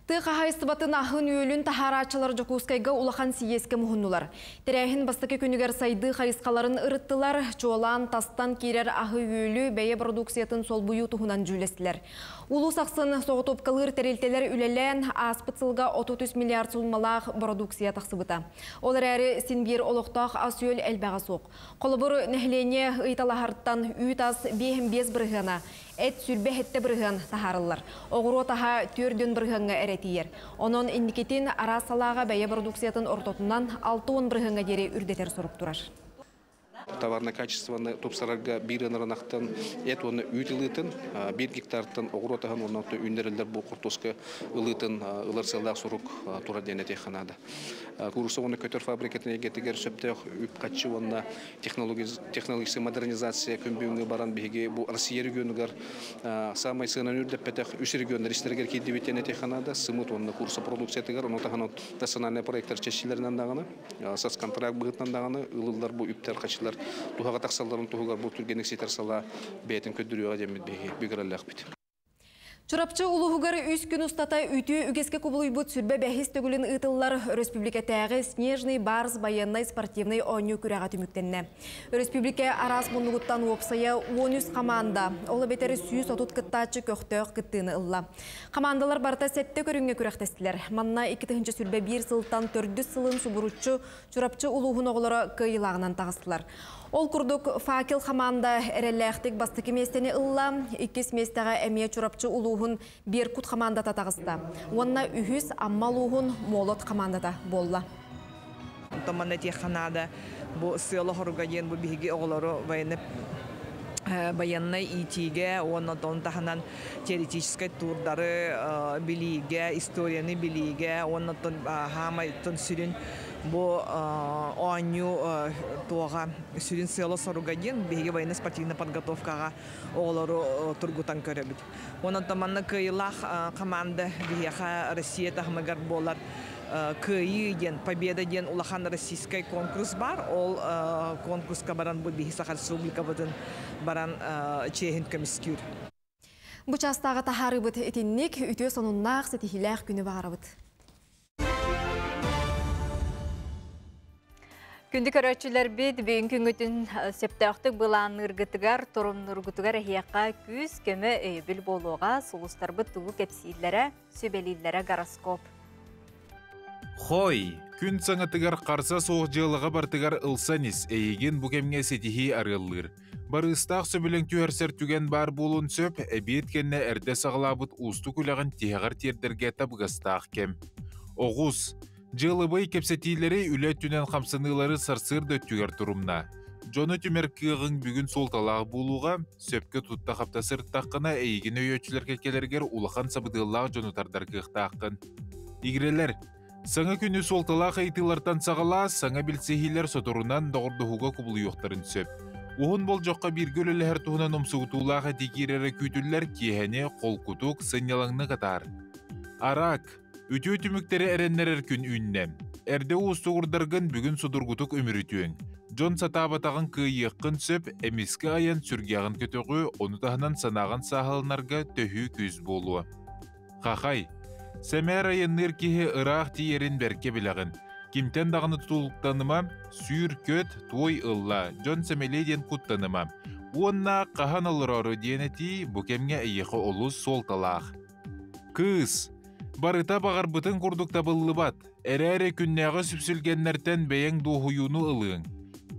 Тыа хаһаайыстыбатын аһын-үөлүн таһаарааччылар Дьокуускайга улахан сийиэскэ муһуннулар. Тэрээһин бастакы күнүгэр сайдыы хайысхаларын ырыттылар, чуолаан тастан киирэр аһы-үөлү бэйэ бородууксуйатын солбуйуу туһунан дьүүллэстилэр. Улуус ахсын соҕотуопкалыыр тэрилтэлэр үлэлээн, ааспыт сылга 33 миллиард сууммалаах бородууксуйа тахсыбыта. Ол эрээри син биир олохтоох ас-үөл элбэҕэ суох. Холобур, нэһилиэнньэ ыйыталаһартан үүт ас 5,5 бырыһыана, эт 27 бырыһыан таһаарыллар. Оҕуруот аһа 4 бырыһыаҥҥа эрэ тиийэр. Онон инникитин араас салааҕа бэйэ бородууксуйатын ортотунан 60 бырыһыаҥҥа диэри үрдэтэр сорук турар. Товарное качествоны тупсарарга биир ынырынахтан эт уонна үүт ылыытын, биир гектартан оҕуруот аһын уонна үүннэриллэр бу хортуоска ылыытын ылар сыаллаах сорук турар диэн этиэххэ наада. Куурусса уонна көтөр фабрикатын эйгэтигэр сөптөөх үп-харчы уонна технологическай модернизация күн бүгүҥҥү баран биһиги бу Россия регионугар саамай сыананы үрдэппэтэх үс регионнар истэригэр киирдибит диэн этиэххэ наада. Сымыт уонна куурусса продукциятыгар, ону таһынан национальнай проектар чэрчилэринэн даҕаны, соцконтракт быһыытынан даҕаны ылыллар бу үптэр-харчылар туһаҕа тахсалларын туһугар бу түргэнник ситэр салаа бэйэтин көрдөрүөҕэ диэммит биһиги бүгүрэллээхпит. Чурапчы улууһугар үс күн устата үтүө үгэскэ кубулуйбут сүрбэ бэһис төгүлүн ыытыллар өрөспүүбүлүкэтээҕи Снежный барс байыаннай-спортивнай оонньуу күрэҕэ түмүктэннэ. Өрөспүүбүлүкэ араас муннугуттан уопсайа 13 хамаанда, ол эбэтэр 130 кыттааччы көхтөөх кыттыыны ылла. Хамаандалар барыта сэттэ көрүҥҥэ күрэхтэстилэр. Манна 2021 сылтан төрдүс сылын субуруччу Чурапчы улууһун оҕолоро кыайыылааҕынан таҕыстылар. Ол курдук, Факел хамаанда эрэллээхтик бастакы миэстэни ылла, иккис миэстэҕэ эмиэ Чурапчы улууһун Беркут хамаандата таҕыста уонна үһүс Амма улууһун Молот хамаандата буолла. Онтон манна этиэххэ наада, бу сыала хоруга диэн бу биһиги оҕолору военный военнай иитиигэ уонна онтон таһынан теоретическай туурдары билиигэ, историяны билиигэ уонна хаамай сүрүн бу оонньуу туоҕа сүрүн сыала-соруга диэн биһиги военно-спортивнай подготовкаҕа оҕолору тургутан көрөбүт. Онон манна кыайыылаах команда биһиэхэ Россия таһымыгар буолар Кыайыы диэн, Победа диэн улахан российскай конкурс бар. Ол конкурска баран бу биһи Саха Республикабытын баран чиэһин көмүскүүр. Бу чаастааҕы таһаарыыбыт итинник үтүө сонуннаах, ситиһиилээх күнү баҕарабыт. Күндү көрөөччүлэрбит, бүгүн күнгүтүн сөптөөхтүк былаанныыргытыгар, торумнуургутугар эһиэхэ күүс, көмө, өйөбүл буолуоҕа, сулустарбыт тугу кэпсииллэрэ, сүбэлииллэрэ гороскоп. Хой, күн саҥатыгар харса суох дьыалаҕа бартыгар ылсан ис, эйигин бу кэмҥэ ситиһии арыаллыыр. Барыыстаах сөбүлэҥ түһэрсэр түгэн баар буолуон сөп, эбиэт кэннэ эрдэ саҕалаабыт уустук үлэҕин тиһэҕэр тиэрдэргэ табыгастаах кэм. Оҕус, дьыалабыай кэпсэтиилэри үлэ өттүнэн хамсаныылары сарсыарда өттүгэр турумна. Дьону түмэр кыаҕыҥ бүгүн суолталаах буолууга, сөпкө тутта-хапта сырыттаххына эйигин өйөөччүлэр кэккэлэригэр улахан сабыдыаллаах дьону тардар кыахтааххын. Игирэлэр, Саҥа күнү суолталаах ыйытыылартан саҕалаа, саҥа билсиһиилэр соторунан доҕордоһууга кубулуйуохтарын сөп. Уһун болдьоххо бииргэ үлэлэһэр туһунан умсугутуулаах этии киирэрэ күүтүллэр киэһэни холкутук, сынньалаҥнык атаар. Араак, үтүө түмүктэри эрэннэрэр күн үүннэ. Эрдэ уустугурдаргын бүгүн судургутук үмүрүтүөҥ. Дьон сатаабатаҕын кыайыаххын сөп, эмискэ айан сүргэҕин көтөҕүө, ону таһынан санааҕын сааһыланарга төһүү күүс буолуо. Хахай, сэмээр айанныыр киһи ыраах тиийэрин бэркэ билэҕин. Кимтэн даҕаны тутулуктаныма, сүүр-көт, туой ылла, дьон сэмэлиэ диэн куттаныма. Уонна хаһан олороору диэн этии бу кэмҥэ эйиэхэ олус суолталаах. Кыыс, барыта баҕарбытын курдук табыллыбат, эрээри күннээҕи сүпсүлгэннэртэн бэйэҥ дуоһуйууну ылыаҥ.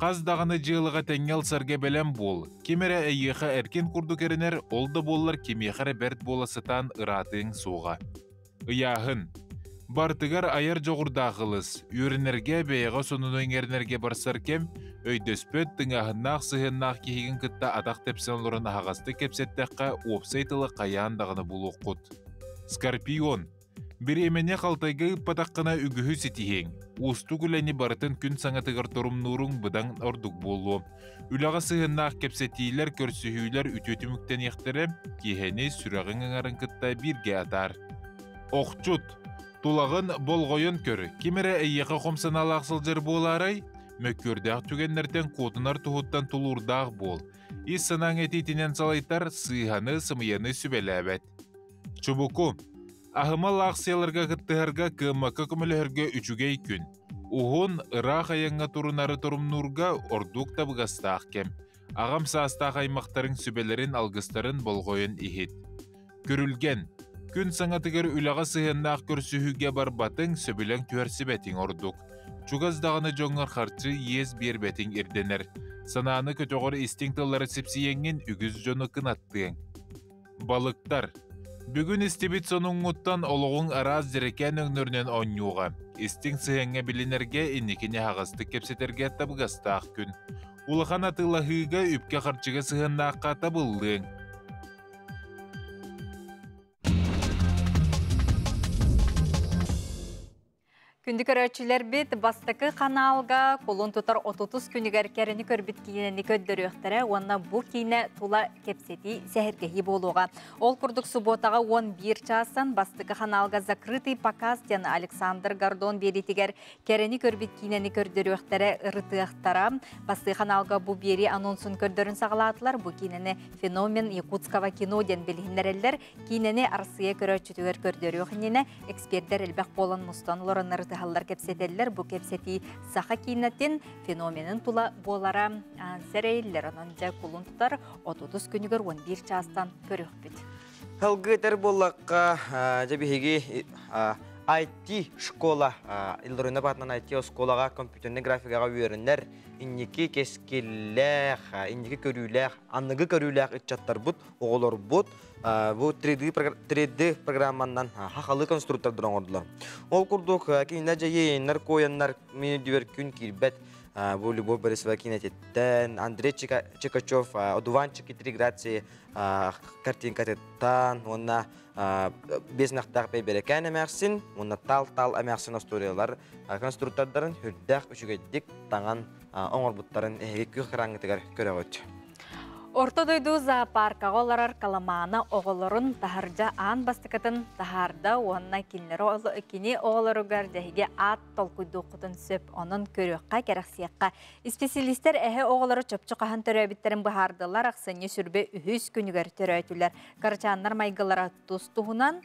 Хас даҕаны дьыалаҕа тэҥҥэ ылсарга бэлэм буол, ким эрэ эйиэхэ эркин курдук эрэнэр, ол да буоллар кимиэхэ эрэ бэрт буола сатаан ыраатыаҥ суоҕа. Ыйааһын. Бартыгар айар дьоҕурдаах ылыс, үөрэнэргэ, бэйэҕэ сонуну иҥэринэргэ барсар кэм, өйдөспөт, тыҥааһыннаах сыһыаннаах киһигин кытта атах тэпсэн олорон аһаҕастык кэпсэттэххэ, уопсай тылы хайаан даҕаны булуоххут. Скорпион. Бириэмэни халтайга ыыппатаххына үгүһү ситиһиэҥ. Уустук үлэни барытын күн саҥатыгар торумнууруҥ быдан ордук буолуо. Үлэҕэ сыһыаннаах кэпсэтиилэр, көрсүһүүлэр үтүө түмүктэниэхтэрэ, киэһэни сүрэҕиҥ ыҥарын кытта бииргэ атаар. Охчут, тулаҕын болҕойон көр, ким эрэ эйиэхэ хом санаалаах сылдьар буолаарай? Мөккүөрдээх түгэннэртэн куотунар туһуттан тулуурдаах буол. Ис санааҥ этиитинэн салайтар, сыыһаны, сымыйаны сүбэлээбэт. Чубуку. Аһымал аахсыйаларга кыттыһарга кыаммакка көмөлөһөргө үчүгэй күн. Уһун, ыраах айаҥҥа турунары торумнуурга ордук табыгастаах кэм. Аҕам саастаах аймахтарыҥ сүбэлэрин, алгыстарын болҕойон иһит. Күрүлгэн. Күн саҥатыгар үлэҕэ сыһыаннаах көрсүһүүгэ барбатыҥ, сөбүлэҥ түһэрсибэтиҥ ордук. Чугас даҕаны дьоҥҥор харчы иэс биэрбэтиҥ ирдэнэр. Санааны көтөҕөр истиҥ тыллары сипсийэҥҥин үгүс дьону кынаттыаҥ. Балыктар. Бүгүн истибит сонуҥҥуттан олоҕуҥ араас дьэрэкээн өҥнөрүнэн оонньуоҕа. Истиҥ сыһыаҥҥа билинэргэ, инникини аһаҕастык кэпсэтэргэ табыгастаах күн. Улахан атыылаһыыга үпкэ-харчыга сыһыаннаахха табыллыаҥ. Күндү көрөөччүлэрбит бастакы каналга кулун тутар 30 күнүгэр кэрэни көрбүт киинэни көрдөрүөхтэрэ уонна бу киинэ тула кэпсэтии сэһэргэһии буолуоҕа. Ол курдук субуотаҕа 11 чаастан бастакы каналга закрытый показ диэн Александр Гордон биэриитигэр кэрэни көрбүт киинэни көрдөрүөхтэрэ, ырытыахтара. Бастакы каналга бу биэрии анонсун көрдөрөн саҕалаатылар. Бу киинэни «Феномен якутского кино» диэн билиһиннэрэллэр. Киинэни Арассыыйа көрөөччүтүгэр көрдөрүөх иннинэ Экспердэр элбэх буолан мустан олороннор ытыһаллар кэпсэтэллэр. Бу кэпсэтии саха киинэтин феноменын тула буолара сэрэйиллэр. Онон дьэ кулун тутар 30 күнүгэр 11 чаастан көрүөхпүт. Халгы этэр буоллахха, дьэ биһиги IT школа, Илларына баатынан IT оскуолаҕа компьютернай графикаҕа үөрэнэр инники кэскиллээх, инники көрүүлээх, аныгы көрүүлээх ыччаттарбыт, оҕолорбут бу 3D 3D программаннан хахалы конструктордар оҥордулар. Ол курдук кинилэр дьайыйыннар кояннар мин үрдүбэр күн киирбэт бу Любовь Борисова кинэтиттэн Андрей Чикачев Одуванчики три грации картинкатыттан уонна биэс нахтаах бэйбэрэкээн эмээхсин уонна тал-тал эмээхсин остуоруйалар конструктордарын үрдээх үчүгэйдик таҥан оҥорбуттарын эһиги күөх экраҥҥытыгар көрөҕүт. Орто дойду зоопаркаҕа олорор Каламаана оҕолорун таһырдьа аан бастакытын таһаарда уонна кинилэри кини оҕолоругар дьэһиги аат толкуйдуоххутун сөп. Онон көрүөххэ, кэрэхсиэххэ. Исписэлиистэр эһэ оҕолоро чопчу хаһан төрөөбүттэрин быһаардылар. Ахсынньы сүрбэ үһүс күнүгэр төрөөтүлэр. Кырачааннар майгылара тус-туһунан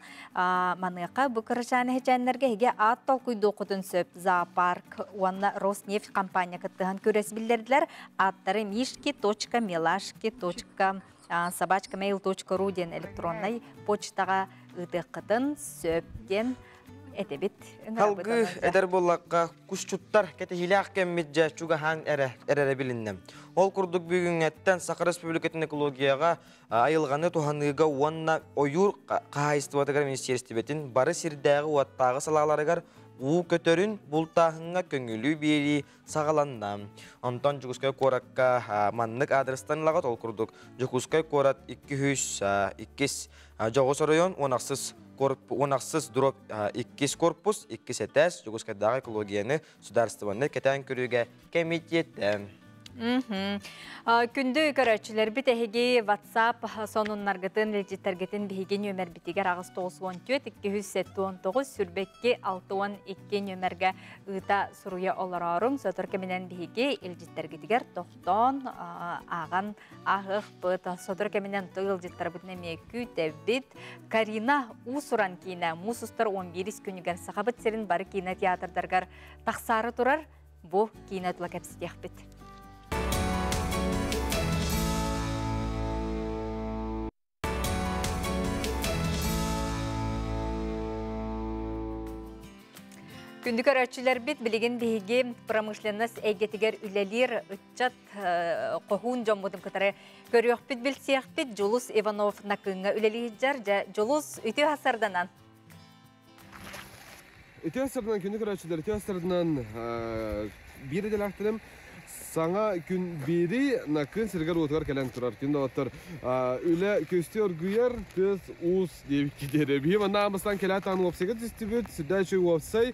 маныаха бу кырачаан эһэчээннэргэ эһиги аат толкуйдуоххутун сөп. Зоопарк уонна Роснефть компания кыттыһан күрэс биллэрдилэр. Ааттары мишки.милашки. собачкamail.ru диэн электроннай почтаҕа ыытыаххытын сөп диэн этэбит. Халгы эдэр буоллахха кусчуттар кэтэһиилээх кэммит дьэ чугаһаан эрэ эрэрэ билиннэ. Ол курдук бүгүҥҥэттэн Саха Республикатын экологияҕа айылҕаны туһаныыга уонна ойуур хаһаайыстыбатыгар министиэристибэтин бары сирдээҕи уоттааҕы салааларыгар уу көтөрүн бултааһыҥҥа көҥүлү биэрии саҕаланна. Онтон Дьокуускай куоракка маннык аадырыстан ылаҕыт ол курдук Дьокуускай куорат 202 дьоҕус оройуон 16 16 дробь 2 корпус 2 этээс Дьокуускайдааҕы экологияны судаарыстыбаннай кэтээн көрүүгэ кэмитиэтэ. Күндү көрөөччүлэрбит эһиги WhatsApp сонуннаргытын, илдьиттэргитин биһиги нүөмэрбитигэр 894 279 сүрбэкки 62 нүөмэргэ ыыта суруйа олорооруҥ. Сотору кэминэн биһиги илдьиттэргитигэр тохтоон ааҕан ааһыахпыт. Сотору кэминэн ыалдьыттарбытын эмиэ күүтэбит. Карина уус-уран киинэ муус устар 11 күнүгэр Сахабыт сирин бары киинэ театрдарыгар тахсаары турар. Бу киинэ тула кэпсэтиэхпит. Күндү көрөөччүлэрбит, билигин биһиги промышленность эйгэтигэр үлэлиир ыччат хоһуун дьоммутун кытары көрүөхпүт, билсиэхпит. Дьулус Иванов Накыҥҥа үлэлиир. Дьэ, Дьулус, үтүө хасарданан. Үтүө сырдынан күнү көрөөччүлэр, үтүө сырдынан биир идэлээхтэрим саҥа күн биири Накын сиригэр уотугар кэлэн турар. Күн доҕоттор, үлэ күстүү оргуйар, тыас уус диэбикки диэри. Биһи манна аамыстан кэлээт аан уопсайга түстүбүт, сүрдээх үчүгэй уопсай,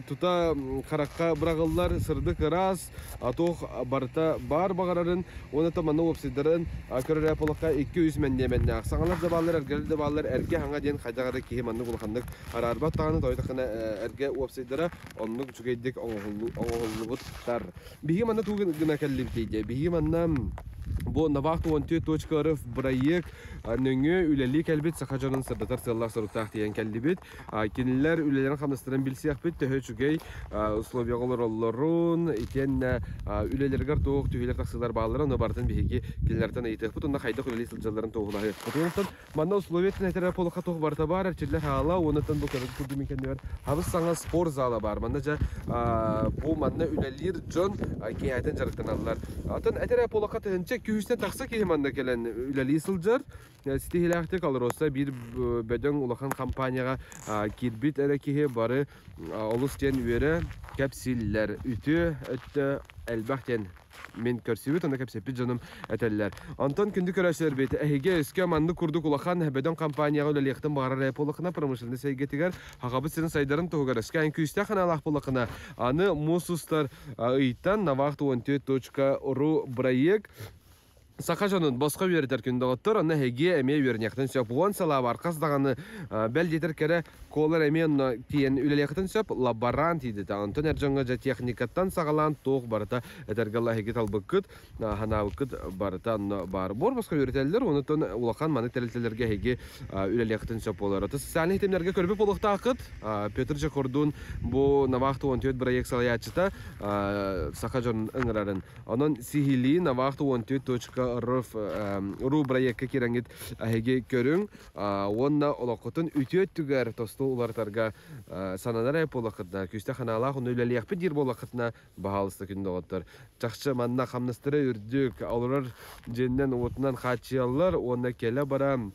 тута харахха быраҕыллар сырдык ыраас, туох барыта баар баҕарарын уонна да манна уопсайдарын көрөр буоллахха 2-3 мэндиэмэннээх саҥалар да бааллар, эргэлэр да бааллар, эргэ хаҥа диэн хайдах эрэ киһи маннык улаханнык араарбат даҕаны, тоойдоххуна эргэ уопсайдара оннук үчүгэйдик оҥоһуллубуттар. Биһиги манна тугу гына кэллибитий диye. Биһиги манна Бу Навахта 14.рф бырайыак нөҥүө үлэлии кэлбит саха дьонун сырдатар сыаллаах соруктаах тиийэн кэллибит. Кинилэр үлэлэрин хамнастарын билсиэхпит, төһө үчүгэй условияҕа олороллорун, итиэннэ үлэлэригэр туох түһүүлэр тахсыылар баалларын, ону барытын биһиги кинилэртэн ыйытыахпыт уонна хайдах үлэлии сылдьалларын туоһулаһыахпыт. Онтон манна условия этэрэ полоха туох барыта баар, эрчиллэр хаала, уоннаттан бу көрөр курдук мин кэннибэр хабыс саҥа спорт зала баар. Манна дьэ бу манна үлэлиир дьон киэһэтин дьарыктаналлар. Атын этэрэ полоха тыһынча күүстэн тахса киһи манна кэлэн үлэлии сылдьар. Ситиһилээхтик Алроса биир бөдөҥ улахан компанияҕа киирбит эрэ киһи бары олус диэн үөрэ кэпсииллэр. Үтүө өттө элбэх диэн мин көрсүбүт уонна кэпсэппит дьонум этэллэр. Онтон күндү көрөөччүлэрбит, эһиги өскө маннык курдук улахан бөдөҥ компанияҕа үлэлиэхтэн баҕарар буоллаххына, промышленность эйгэтигэр Хахабыт сирин сайдарын туһугар өскө эн күүстээх санаалаах буоллаххына, аны муус устар ыйтан Навахт 14.ru бырайыак Саха дьонун босхо үөрэтэр күн доҕоттор, онно эһиги эмиэ үөрэниэхтин сөп. 10 сылаа бархас даҕаны бэл диэтэр кэрэ куолар эмиэ онно тиийэн үлэлиэхтин сөп. Лаборант идэтэ. Онтон эр дьоҥҥо дьэ техникаттан саҕалаан туох барыта этэргэ ыла эһиги талбыккыт, ханаабыккыт барыта онно баар. Буор босхо үөрэтэллэр, онтон улахан маны тэрилтэлэргэ эһиги үлэлиэхтин сөп буолар. Ото социальнай ситимнэргэ көрбүт буолуохтааххыт. Петр Чехордун бу Навахт 14 бырайыак салайааччыта саха дьонун ыҥырарын. Онон сиһилии Навахт 14.рф ру бырайыакка киирэҥҥит эһиги көрүҥ уонна олоххутун үтүө өттүгэр тосту уларытарга сананар эп буоллаххытына, күүстээх ханаалаах онно үлэлиэхпит диир буоллаххытына, баһаалыста күн доҕоттор. Чахчы манна хамнастара үрдүк, олорор дьиэннэн уотунан хааччыйаллар уонна кэлэ-бара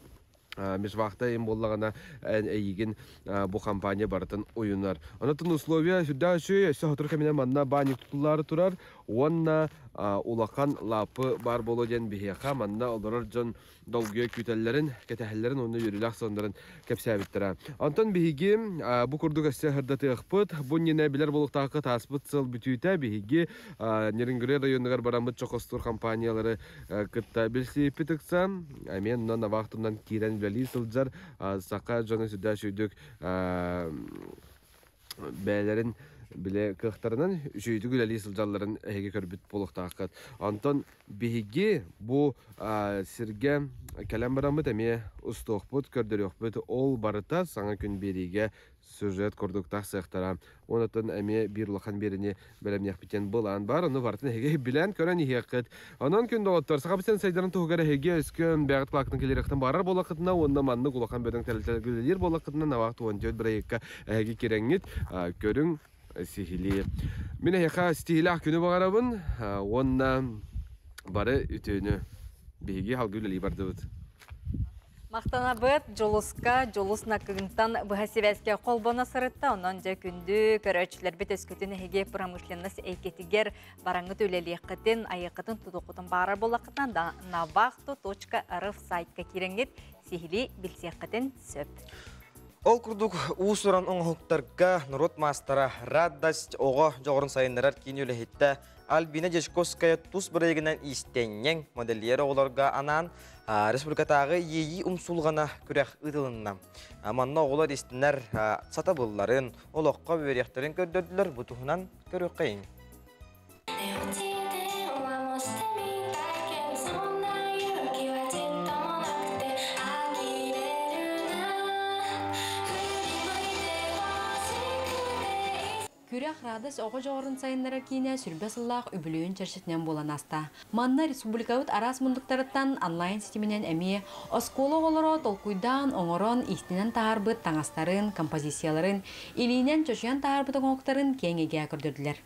межвахта им буоллаҕына эйигин бу компания барытын уйунар. Онотун условия сүрдээх үчүгэй, өссө сотору кэминэн манна баанньык тутуллаары турар уонна улахан лааппы баар буолуо диэн биһиэхэ манна олорор дьон долгуйа күүтэллэрин, кэтэһэллэрин уонна үөрүүлээх соннорун кэпсээбиттэрэ. Онтон биһиги бу курдук өссө сырдатыахпыт. Бу иннинэ билэр буолуохтааххыт ааспыт сыл бүтүүтэ биһиги Нерюнгри районугар бараммыт чохостуур компаниялары кытта билсииппит ыкса. Эмиэ онно Навах тунан киирэн үлэлии сылдьар саха дьоно сүрдээх үчүгдүк бэйэлэрин билэ кыахтарынан үчүгүйдүк үлэлии сылдьалларын эһиги көрбүт буолуохтааххыт. Онтон биһиги бу сиргэ кэлэн бараммыт эмиэ устуохпут, көрдөрүөхпүт. Ол барыта саҥа күн биэриигэ сюжет курдук тахсыахтара. Онтон эмиэ биир улахан биэриини бэлэмниэхпитин былаан бар. Ону барытын эһиги билэн көрөн иһиэххит. Онон күн доҕоттор, Саха сирин сайдарын туһугар эһиги өскө бэйэҕит кылаакытын киллэриэхтэн баҕарар буоллаххытына уонна маннык улахан бөдөҥ тэрилтэлэргэ үлэлиир буоллаххытына Навах 14 бырайыакка эһиги кирэҥҥит көрүҥ сиһилии. Мин эһиэхэ ситиһиилээх күнү баҕарабын уонна бары үтүөнү. Биһиги халгы үлэлии бардыбыт. Махтанабыт Дьулуска, Дьулус Накыынтан быһа сибээскэ холбоно сырытта. Онон дьэ күндү көрөөччүлэрбит өскөтүн эһиги промышленность эйгэтигэр бараҥҥыт үлэлиэххитин, айыаххытын, тутуоххутун баарар буоллаххытына navахto.rf сайтка киирэҥҥит сиһилии билсиэххитин сөп. Ол курдук уус-уран оҥоһуктарга норуот маастара Радость оҕо дьоҕурун сайыннарар киин үлэһиттэ Альбина Дьячковская тус бырайыгынан иистэнньэҥ модельер оҕолорго анаан республикатааҕы Иэйии умсулҕана күрэх ыытылынна. Манна оҕолор истинэр сатабылларын, олоххо үөрэхтэрин көрдөрдүлэр. Бу туһунан көрүөххэйиҥ. Күрэх Радость оҕо дьоҕурун сайыннарар киинэ сүрбэ сыллаах үбүлүөйүн чэрчитинэн буолан ааста. Манна республикабыт араас муннуктарыттан онлайн ситиминэн эмиэ оскуола оҕолоро толкуйдаан, оҥорон, иистэнэн таһаарбыт таҥастарын, композицияларын, илиинэн чочуйан таһаарбыт оҥоһуктарын киэҥ эйгэҕэ көрдөрдүлэр.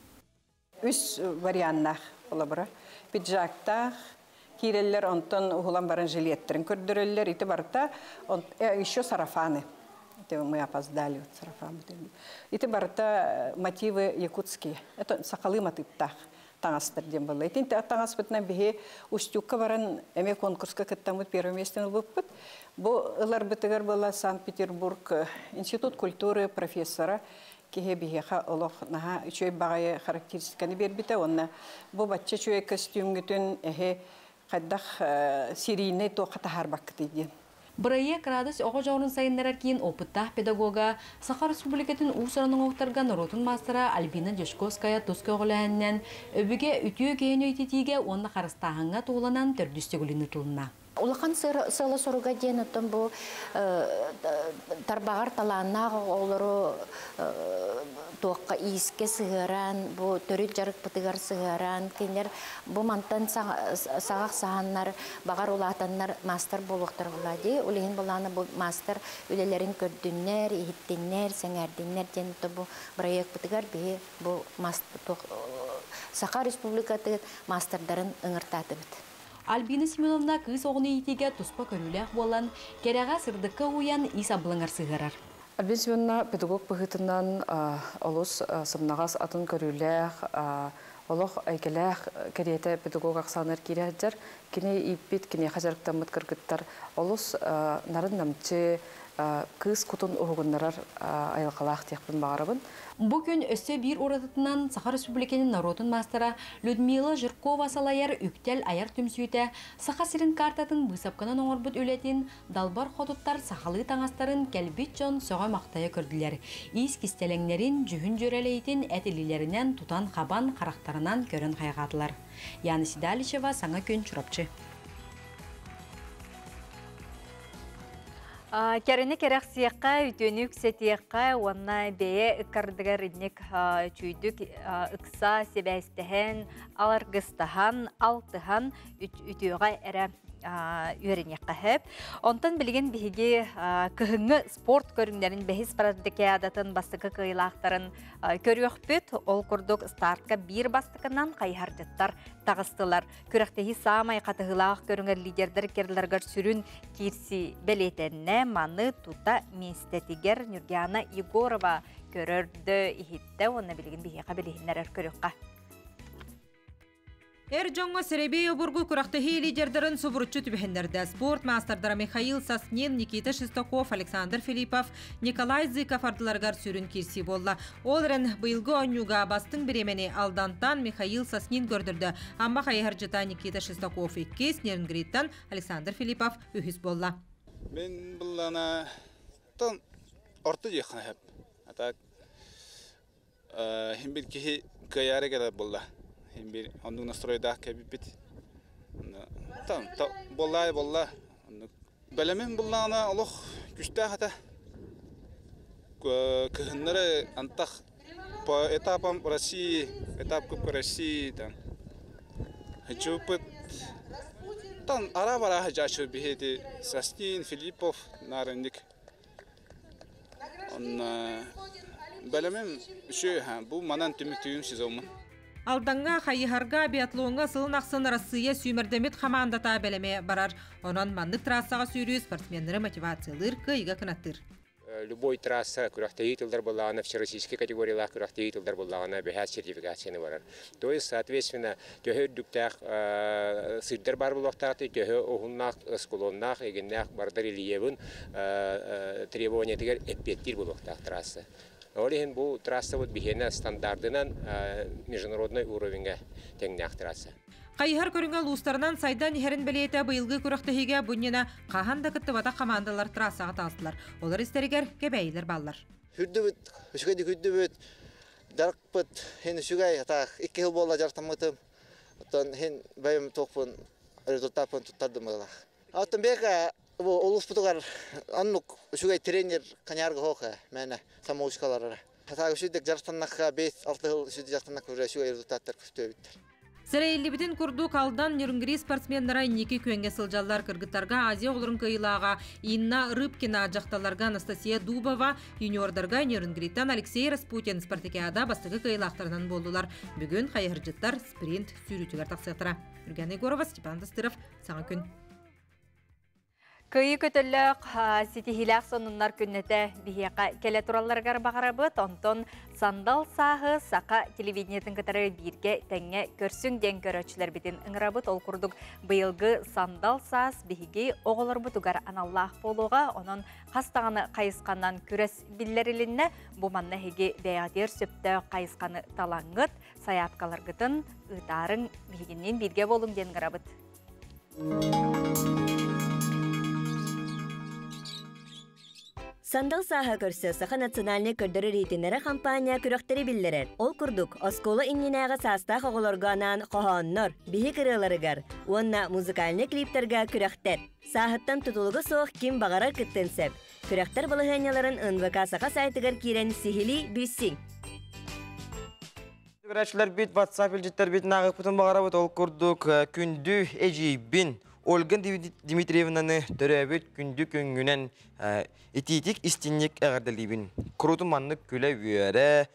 Үс варианнаах холобура. Пиджактаах киирэллэр, онтон уһулан баран жилеттэрин көрдөрөллөр. Ити барыта еще сарафаны. Это мы опоздали, вот сарафан. Ити барыта мотивы якутские. Это сахалыы матыыптаах таҥастар диэн буолла. Итин таҥаспытынан биһи Устюкка баран эмиэ конкурска кыттаммыт первое место ылбыппыт. Бу ыларбытыгар была Санкт-Петербург институт культуры профессора киһи биһиэхэ олох наһаа үчүгэй баҕайы характеристиканы биэрбитэ уонна бу бачча үчүгэй көстүүмҥүтүн эһи хайдах серийнэй туохха таһаарбаккытый диэн. Бырайыак Радость оҕо дьоҕурун сайыннарар киин опыттаах педагога, Саха Республикатын уус-уран оҥоһуктарга норуотун маастара Альбина Дьячковская тус көҕүлээһининэн өбүгэ үтүө киһини үйэтитиигэ уонна харыстааһыҥҥа туһуланан төрдүс төгүлүн ыытылынна. Улахан сыала-соруга диэн оттон бу тарбаҕар талааннаах оҕолору туохха иискэ сыһыаран, бу төрүт дьарыкпытыгар сыһыаран, кинилэр бу мантан саҕах саһаннар, баҕар улаатаннар маастар буолуохтара буолла дии. Ол иһин былаана бу маастар үлэлэрин көрдүннэр, иһиттиннэр, сэҥээрдиннэр диэн бу бырайыакпытыгар биһи бу Саха Республикатын маастардарын ыҥыртаатыбыт. Альбина Семеновна кыыс оҕону иитиигэ туспа көрүүлээх буолан, кэрэҕэ, сырдыкка уһуйан ис абылаҥар сыһыарар. Альбина Семеновна педагог быһыытынан олус сымнаҕас атын көрүүлээх, олох эйгэлээх кэриэтэ педагог ахсааныгар киирэ сылдьар. Кини ииппит, киниэхэ дьарыктаммыт кыргыттар олус нарын-намчы, кыыс кутун уһугуннарар айылҕалаах диэхпин баҕарабын. Бу күн өссө биир уратытынан Саха Республикатын норуотун маастара Людмила Жиркова салайар Үктэл айар түмсүүтэ Саха сирин картатын быысапканан оҥорбут үлэтин далбар хотуттар сахалыы таҥастарын кэлбит дьон сөҕө-махтайа көрдүлэр. Иис кистэлэҥнэрин, дьүһүн дьүөрэлэйитин эт илиилэринэн тутан-хабан, харахтарынан көрөн хайҕаатылар. Яна Седалищева, Саҥа күн, Чурапчы. Кэрэни кэрэхсиэххэ, үтүөнү үксэтиэххэ уонна бэйэ ыккардыгар инник чүйдүк ыкса сибээстэһэн, аларгыстаһан, алтыһан үтүөҕэ эрэ үөрэниэххэ сөп. Онтон билигин биһиги кыһыҥҥы спорт көрүҥнэрин бэһис спартакиадатын бастакы кыайыылаахтарын көрүөхпүт. Ол курдук стартка биир бастакынан хайыһардьыттар таҕыстылар. Күрэхтэһии саамай хатыһыылаах көрүҥэр лидердэр керларыгар сүрүн киирсии бэлиэтэннэ. Маны тута миэстэтигэр Нюргиана Егорова көрөрдө, иһиттэ уонна билигин биһиэхэ билиһиннэрэр көрүөххэ. Эр дьоҥҥо сэрэбиэй обургу күрэхтэһии лидердарын субуруччу түбэһиннэрдэ. Спорт маастардара Михаил Соснин, Никита Шестаков, Александр Филиппов, Николай Зыков ардыларыгар сүрүн киирсии буолла. Ол эрэн быйылгы оонньууга бастыҥ бириэмэни Алдантан Михаил Соснин көрдөрдө. Амма хайыһардьыта Никита Шестаков иккис, Нернгриттан Александр Филиппов үһүс буолла. Мен буллана тон орто диэххэ сөп. А так хин бир киһи кыайаары кэлэр буолла. Хин бир оннук настройдаах кэбиппит. Там боллай болла. Бэлэмин буллаҕына олох күстээх этэ. Кыһыннары антах по этапам России, этап Кубка России там. Хачупыт там ара-бара хажачу биһиэти Састин, Филиппов, Нарынник. Онно бэлэмим үчүгэй бу манан түмүктүүм сезоммун. Алдаҥҥа, хайыһарга, биатлоҥҥа сылын ахсын Арассыыйа сүүмэрдэммит хамаандата бэлэмэ барар. Онон маннык трассаҕа сүүрүү спортсменнары мотивациялыыр, кыайыыга кынаттыыр. Любой трасса күрэхтэһии тылдар буоллаҕына, всероссийскай категориялаах күрэхтэһии тылдар буоллаҕына, бэһээс сертификацияны барар. То есть, соответственно, төһө үрдүктээх сырдар баар буолуохтаахтый, төһө уһуннаах, склоннаах, эгиннээх бардар рельебын требованиятыгар эппиэттиир буолуохтаах трасса. Ол иһин бу трассабыт биһиэнэ стандартынан международный уровеньга тэҥнээх трасса. Хайыһар көрүҥэ улуустарынан сайдан иһэрин бэлиэтэ быйылгы күрэхтэһиигэ бу иннинэ хаһан да кыттыбатах хамаандалар трассаҕа таҕыстылар. Олор истэригэр кэбээйилэр бааллар. Хүрдүбүт, үчүгэйдик хүрдүбүт, дьарыкпыт хин үчүгэй, атаах икки жыл буолла дьарыктаммытым. Оттон хин бэйэм туохпун результаппын туттардым быһыылаах. Оттон бэйэкэ бу улууспутугар оннук үчүгэй тренер каньярга хоох мээнэ самоучкалар. Атаах үчүгдик дьарыктаннахха 5-6 жыл үчүгдик дьарыктаннахха уже үчүгэй результаттар көстүөбүттэр. Сэрэйиллибитин курдук Алдан Нерюнгри спортсменнара инники күөҥҥэ сылдьаллар. Кыргыттарга Азия оҕолорун кыайыылааҕа Инна Рыбкина, дьахталларга Анастасия Дубова, юниордарга Нерюнгриттан Алексей Распутин спартакиада бастакы кыайыылаахтарынан буоллулар. Бүгүн хайыһардьыттар спринт сүүрүүтүгэр тахсыахтара. Үргэн Егорова, Степан Достыров, Саҥа күн. Кыайыы көтөллөөх ситиһиилээх сонуннар күннэтэ биһиэхэ кэлэ туралларыгар баҕарабыт. Онтон сандал сааһы саха телевидениетын кытары бииргэ тэҥҥэ көрсүҥ диэн көрөөччүлэрбитин ыҥырабыт. Ол курдук быйылгы сандал саас биһиги оҕолорбутугар аналлаах буолуоҕа. Онон хас даҕаны хайысханан күрэс биллэрилиннэ. Бу манна эһиги бэйэҕитигэр сөптөөх хайысханы талаҥҥыт, сайаапкаларгытын ыытаарыҥ, биһигинниин бииргэ буолуҥ диэн ыҥырабыт. Сандал сааһы көрсө Саха национальнай көрдөрөр-иһитиннэрэр хампаанньа күрэхтэри биллэрэр. Ол курдук, оскуола иннинээҕи саастаах оҕолорго анаан хоһооннор, биһик ырыаларыгар уонна музыкальнай клиптэргэ күрэхтэр. Сааһыттан тутулуга суох ким баҕарар кыттыан сөп. Күрэхтэр балаһыанньаларын НВК Саха сайтыгар киирэн сиһилии билсиҥ. Көрөөччүлэрбит, WhatsApp илдьиттэрбитин ааҕыппытын баҕарабыт. Ол курдук, күндү эдьиийбин Ольга Дмитриевнаны төрөөбүт күндү күҥҥүнэн итиитик истинник эҕэрдэлиибин. Курутун маннык күлэ-үөрэ,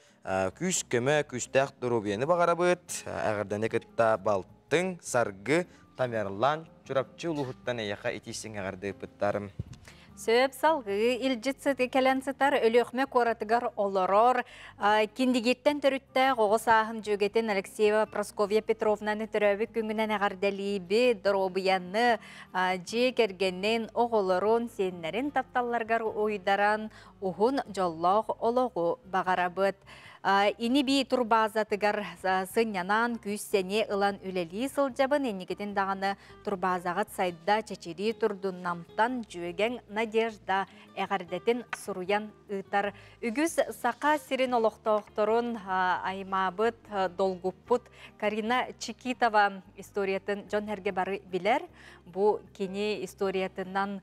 күүс-көмө, күүстээх доруобуйаны баҕарабыт. Эҕэрдэни кытта балтыҥ, Саргы, Тамерлан, Чурапчы улууһуттан эйиэхэ итиисиҥ эҕэрдэ ыыппыттарым. Сөп салгыы илдьит сыты кэлэн сытар Өлүөхүмэ куоратыгар олорор Киндигиттэн төрүттээх оҕо сааһым дьүөгэтин Алексеева Прасковья Петровнаны төрөөбүт күҥүнэн эҕэрдэлиибит, доруобуйаны, дьиэ кэргэнин, оҕолорун, сиэннэрин тапталларыгар уйдаран уһун дьоллоох олоҕу баҕарабыт. Ини-бии турбаазатыгар сынньанан, күүс-сэниэ ылан үлэлии сылдьабын. Инникитин даҕаны турбаазаҕыт сайда, чэчирии турдун Намтан дьүөгэҥ Надежда эҕэрдэтин суруйан ыытар. Үгүс Саха сирин олохтоохторун аймаабыт, долгуппут Карина Чикитова историятын дьон-сэргэ бары билэр. Бу кини историятынан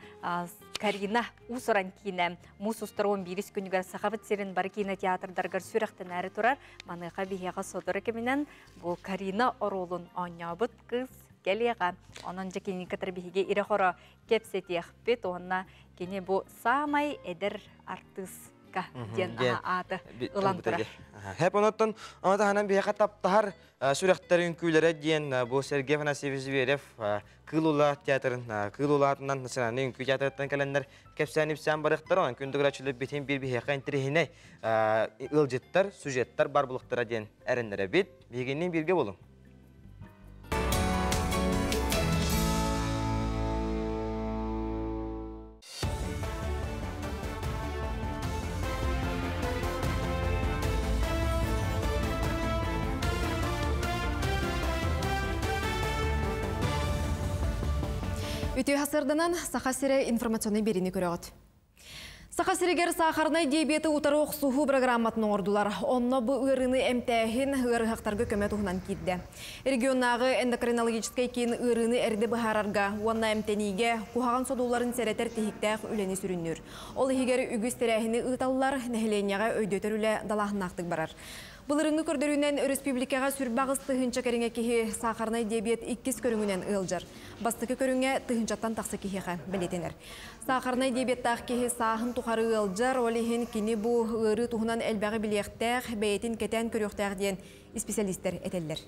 Карина уус-уран киинэ муус устар 11 күнүгэр Сахабыт сирин бары кинотеатрдарыгар сүрэхтэнээри турар. Маныаха биһиэхэ сотору кэминэн бу Карина оруолун оонньообут кыыс кэлиэҕэ. Онон дьэ кинини кытары биһиги ирэ-хоро кэпсэтиэхпит уонна кини бу саамай эдэр артыыска диэн ааты ылан турар. Хэп онуттан ону таһынан биһиэхэ таптаһар сүрэхтэр үҥкүүлэрэ диэн бу Сергей Афанасьевич Зверев Кыыл Ула театрын Кыыл Улаатынан национальнай үҥкүү театрыттан кэлэннэр кэпсээн-ипсээн барыахтара. Онон күндү көрөөччүлэр битин биир биһиэхэ интэриэһинэй ыалдьыттар, сюжеттар бар булуохтара диэн эрэннэрэбит. Биһигинниин бииргэ буолуҥ. Үтүө хасырданан Саха сирэ информационный биэриини көрөҕүт. Саха сиригэр сахарнай диабеты утары охсуһуу программатын оҥордулар. Онно бу ыарыыны эмтээһин ыарыһахтарга көмө туһунан киирдэ. Регионнааҕы эндокринологическай киин ыарыыны эрдэ быһаарарга уонна эмтэниигэ куһаҕан содулларын сэрэтэр тиһиктээх үлэни сүрүннүүр. Ол иһигэр үгүс тэрээһини ыыталлар, нэһилиэнньэҕэ өйдөтөр үлэ далааһыннаахтык барар. Былырыыҥҥы көрдөрүүнэн өрөспүүбүлүкэҕэ 28 тыһыынча кэриҥэ киһи сахарнай диабет иккис көрүҥүнэн ыалдьар. Бастакы көрүҥэ тыһыынчаттан тахса киһиэхэ бэлиэтэнэр. Сахарнай диабеттаах киһи сааһын тухары ыалдьар, ол иһин кини бу ыарыы туһунан элбэҕи билиэхтээх, бэйэтин кэтээн көрүөхтээх диэн исписэлиистэр этэллэр.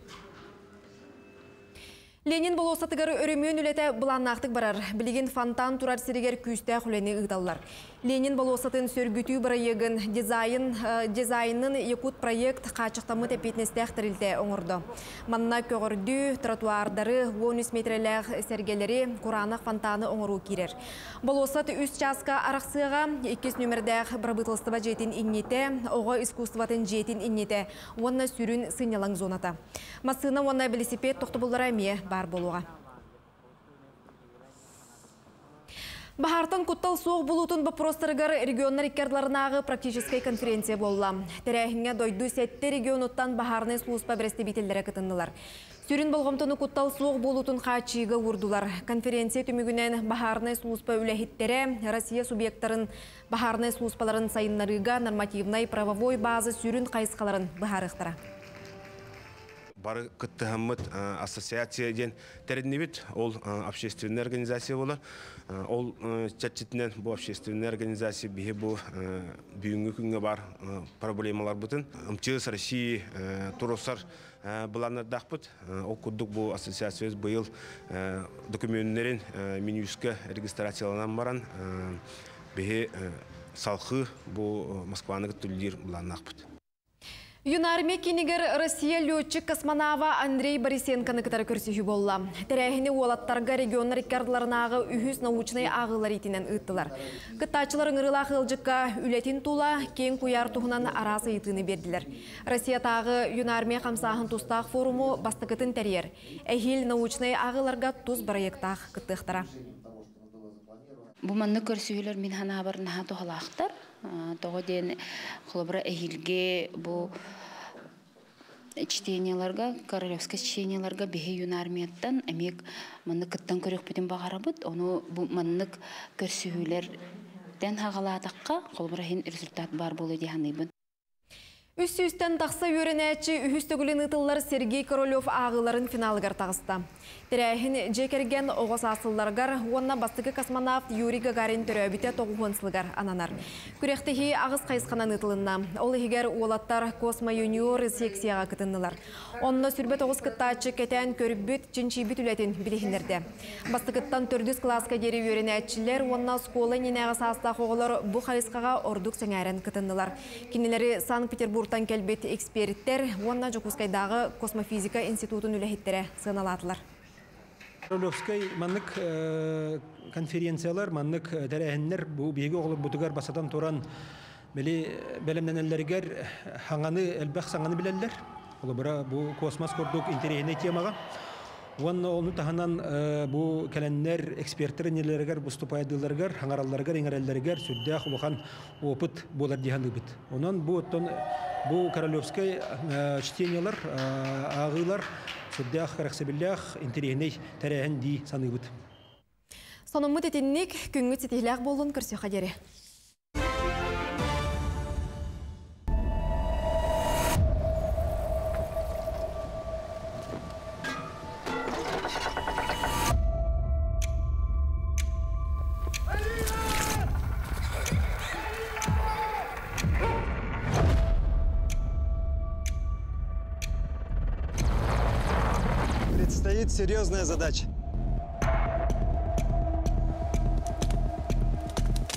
Ленин болуоссатыгар өрөмүөн үлэтэ былааннаахтык барар. Билигин фонтан турар сиригэр күүстээх үлэни ыыталлар. Ленин болуоссатын сөргүтүү бырайыагын дизайн, дизайнын Якутпроект хааччахтаммыт эппиэтинэстээх тэрилтэ оҥордо. Манна көҕөрдүү, тротуардары, 13 миэтэрэлээх сэргэлэри, кураанах фонтаны оҥоруу киирэр. Болуоссат үс чааска арахсыаҕа, иккис нүөмэрдээх бырабыыталыстыба дьиэтин иннитэ, оҕо искусствотын дьиэтин иннитэ уонна сүрүн сынньалаҥ зоната. Массыына уонна велосипед тохтобуллара эмиэ баар буолуоҕа. Баһаартан куттал суох булуутун боппуруостарыгар регионнар икки ардыларынааҕы практическай конференция буолла. Тэрээһиҥҥэ дойду сэттэ регионуттан баһаарынай сулууспа бэрэстэбиитэллэрэ кытыннылар. Сүрүн болҕомтону куттал суох буолуутун хааччыйыыга уурдулар. Конференция түмүгүнэн баһаарынай сулууспа үлэһиттэрэ Россия субъектарын баһаарынай сулууспаларын сайыннарыыга нормативнай правовой база сүрүн хайысхаларын быһаарыахтара. Бары кыттыһаммыт ассоциация диэн тэриннибит. Ол общественная организация буолар. Ол чэрчитинэн бу общественная организация биһи бу бүгүҥҥү күҥҥэ бар проблемаларбытын МЧС России туруорсар былааннардаахпыт. Ол курдук бу ассоциация быйыл документнэрин Минюстка регистрацияланан баран биһи салхыы бу Москваны кытта үлэлиир былааннаахпыт. Юнармия киинигэр Россия летчик-космонава Андрей Борисенконы кытары көрсүһүү буолла. Тэрээһини уолаттарга регионнар икки ардыларынааҕы үһүс научнай ааҕыылар иитинэн ыыттылар. Кыттааччылар ыҥырыылаах ыалдьыкка үлэтин тула киэҥ куйаар туһунан араас ыйытыыны биэрдилэр. Россиятааҕы Юнармия хамсааһын тустаах форуму бастакытын тэрийэр. Эһиил научнай ааҕыыларга тус бырайыактаах кыттыахтара. Бу маннык көрсүһүүлэр мин санаабар наһаа туһалаахтар. Тоҕо диэн холобура эһиилги бу чтенияларга, королевскай чтенияларга биһи юнармияттан эмиэ маннык кыттан көрүөхпүтүн баҕарабыт. Ону бу маннык көрсүһүүлэртэн хаҕалаатахха, холобура иһин результат баар буолуо дии саныыбын. Үс сүүстэн тахса үөрэнээччи үһүс төгүлүн ыытыллар Сергей Королев ааҕыыларын финалыгар таҕыста. Тэрээһин дьиэ кэргэн оҕо саас сылларыгар уонна бастакы космонавт Юрий Гагарин төрөөбүтэ тоҕуһуон сылыгар ананар. Күрэхтэһии аҕыс хайысханан ыытылынна. Ол иһигэр уолаттар Космо Юниор секцияҕа кытыннылар. Онно 29 кыттааччы кэтээн көрбүт, чинчийбит үлэтин билиһиннэрдэ. Бастакыттан төрдүс кылааска диэри үөрэнээччилэр уонна оскуола иннинээҕи саастаах оҕолор бу хайысхаҕа ордук сэҥээрэн кытыннылар. Кинилэри Санкт-Петербургтан кэлбит эксперттэр уонна Дьокуускайдааҕы космофизика институтун үлэһиттэрэ сыаналаатылар. Королевскай маннык конференциялар, маннык тэрээһиннэр бу биһиги оҕолорбутугар басатан туран били бэлэмнэнэллэригэр хаҥаны элбэх саҥаны билэллэр. Холобура бу космос курдук интэриэһинэй темаҕа. Уонна ону таһынан бу кэлэннэр эксперттэр иннилэригэр выступайдыылларыгар, хаҥаралларыгар, иҥэрэллэригэр сүрдээх улахан опыт буолар дии саныыбыт. Онон бу оттон бу королевскай чтениялар, ааҕыылар сүрдээх кэрэхсэбиллээх, интэриэһинэй тэрээһин дии саныыбыт. Сонуммут итинник, күҥҥүт ситиһилээх буоллун көрсүөххэ диэри. Предстоит серьезная задача.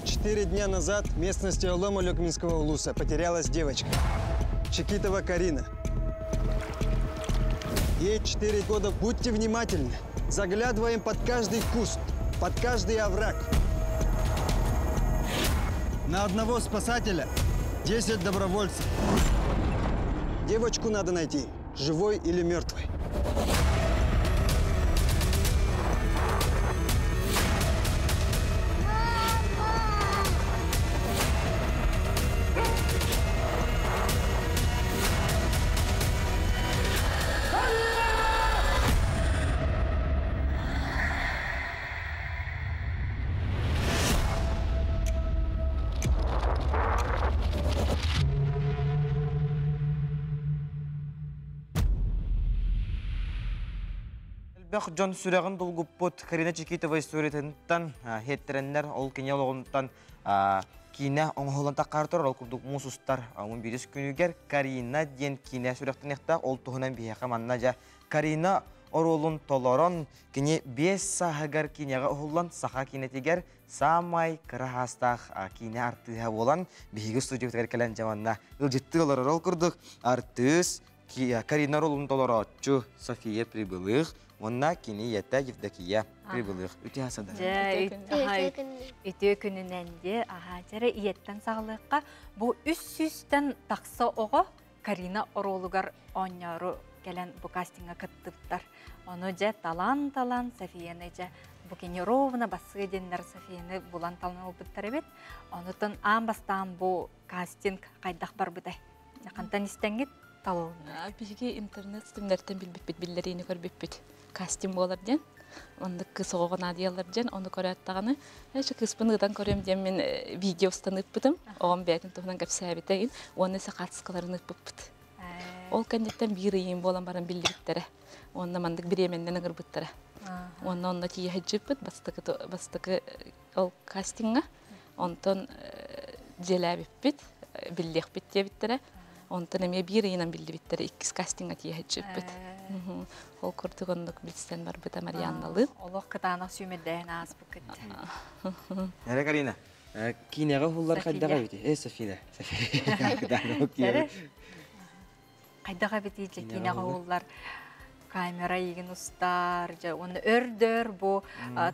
4 дня назад в местности Олома Люкминского улуса потерялась девочка. Чекитова Карина. Ей 4 года. Будьте внимательны. Заглядываем под каждый куст, под каждый овраг. На одного спасателя 10 добровольцев. Девочку надо найти, живой или мертвой. Элбэх дьон сүрэҕин долгуппут Карина Чекитова историятыттан хиэттереннер ол кини олоҕунтан киинэ оҥоһуллан таххаар турар ол курдук муус устар 11 күнүгэр Карина диэн киинэ сүрэхтэниэхтээх ол туһунан биһиэхэ манна дьэ Карина оруолун толорон кини 5 сааһыгар киинэҕэ уһуллан саха киинэтигэр саамай кыра хаастаах киинэ артыыһа буолан биһиги студиябытыгар кэлэн дьэ манна ыалдьыттыы олорор ол курдук артыыс Карина оруолун толорооччу София Прибылых уонна кини ийэтэ Евдокия Прибылых. Үтүө садан. Дьэ, үтүө күнүнэн де, аха, дьэрэ ийэттэн саҕалыахха. Бу үс сүүстэн тахса оҕо Карина оруолугар оонньоору кэлэн бу кастиҥҥа кыттыбыттар. Ону дьэ талан-талан Софияны дьэ бу кини ровно бассыа диэннэр Софияны булан талан ылбыттар эбит. Онутун аан бастаан бу кастинг хайдах барбытай? Хантан истэҥҥит талылынна? Биһиги интернет ситимнэртэн билбиппит, биллэриини көрбүппүт. Кастинг буолар диэн. Оннук кыыс оҕоҕо наадыйаллар диэн, ону көрөөт даҕаны, эчи кыыспын ыытан көрүөм диэн мин видео устан ыыппытым. Оҕом бэйэтин туһунан кэпсээбитэ уонна сахатскаларын ыыппыппыт. Ол кэнниттэн биир ыйым буолан баран биллибиттэрэ. Уонна маннык бириэмэннэн ыҥырбыттара. Уонна онно тиийэ сылдьыппыт бастакы бастакы ол кастиҥҥа. Онтон дьиэлээбиппит, биллиэхпит диэбиттэрэ. Онтон эмиэ биир ыйынан биллибиттэрэ, иккис кастиҥҥа тиийэ сылдьыппыт. Ол курдук оннук билсэн барбыта Марианналыын. Олох кытаанах сүүмэрдээһин ааспыккыт. Эрэ Карина, киинэҕэ уһуллар хайдах эбити? Э, Софина. Софина. Хайдах эбити киинэҕэ уһуллар камера игин устар, дьэ уонна өрдөр бу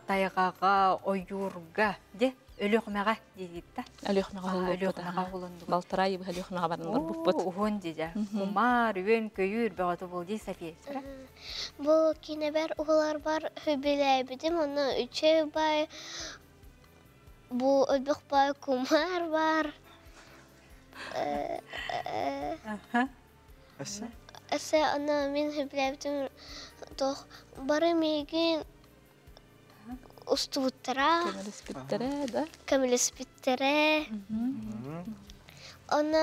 тайҕаҕа, ойуурга, де Өлүөхүмэҕэ диигитта. Өлүөхүмэҕэ уһуллубут. Балтараа ый быһа Өлүөхүмэҕэ баран олорбуппут. Уһун дии Кумаар, үөн, көйүүр бөҕөтө буол дии София. Бу кинэбэр уһуларбар сөбүлээбитим, онно үчүгэй бай. Бу өлбөх баай кумаар баар. Өссө аны мин сөбүлээбитим туох бары миигин устубуттара. Көмөлөспүттэрэ да? Көмөлөспүттэрэ. Оны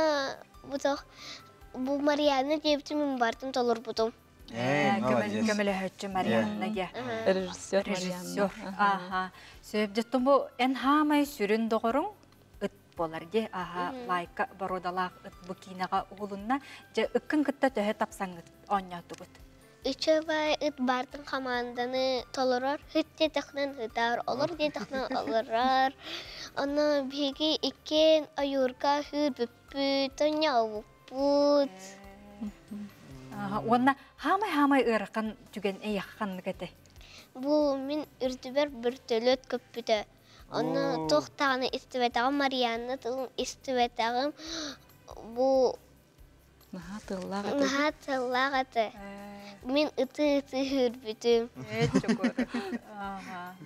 бу туох бу Марианна диэбитим мин бартын толорбутум. Көмөлөһөччү Марианна диэ. Режиссер Режиссер. Аха. Сөп дьоттон бу эн хаамай сүрүн доҕоруҥ ыт буолар ди. Аха, лайка бородалаах ыт бу киинэҕэ уһулунна. Дьэ ыккын кытта төһө тапсаҥҥыт оонньоотугут? Үчүгэй ыт баартын хамаанданы толорор, ыт диэтэхинэн ытар, олор диэтэхинэн олорор. Ону биһиги иккиэн ойуурга сүүрбүппүт, оонньообуппут. Уонна хаамай-хаамай ыарахан түгэн эйиэхэ ханнык этэй? Бу мин үрдүбэр бөртөлүөт көппүтэ. Онно туох даҕаны истибэтэҕим, Марианна тылын истибэтэҕим. Бу Наһаа тыллаах этэ. Наһаа тыллаах этэ. Мин ытыы-ытыы сүүрбүтүм.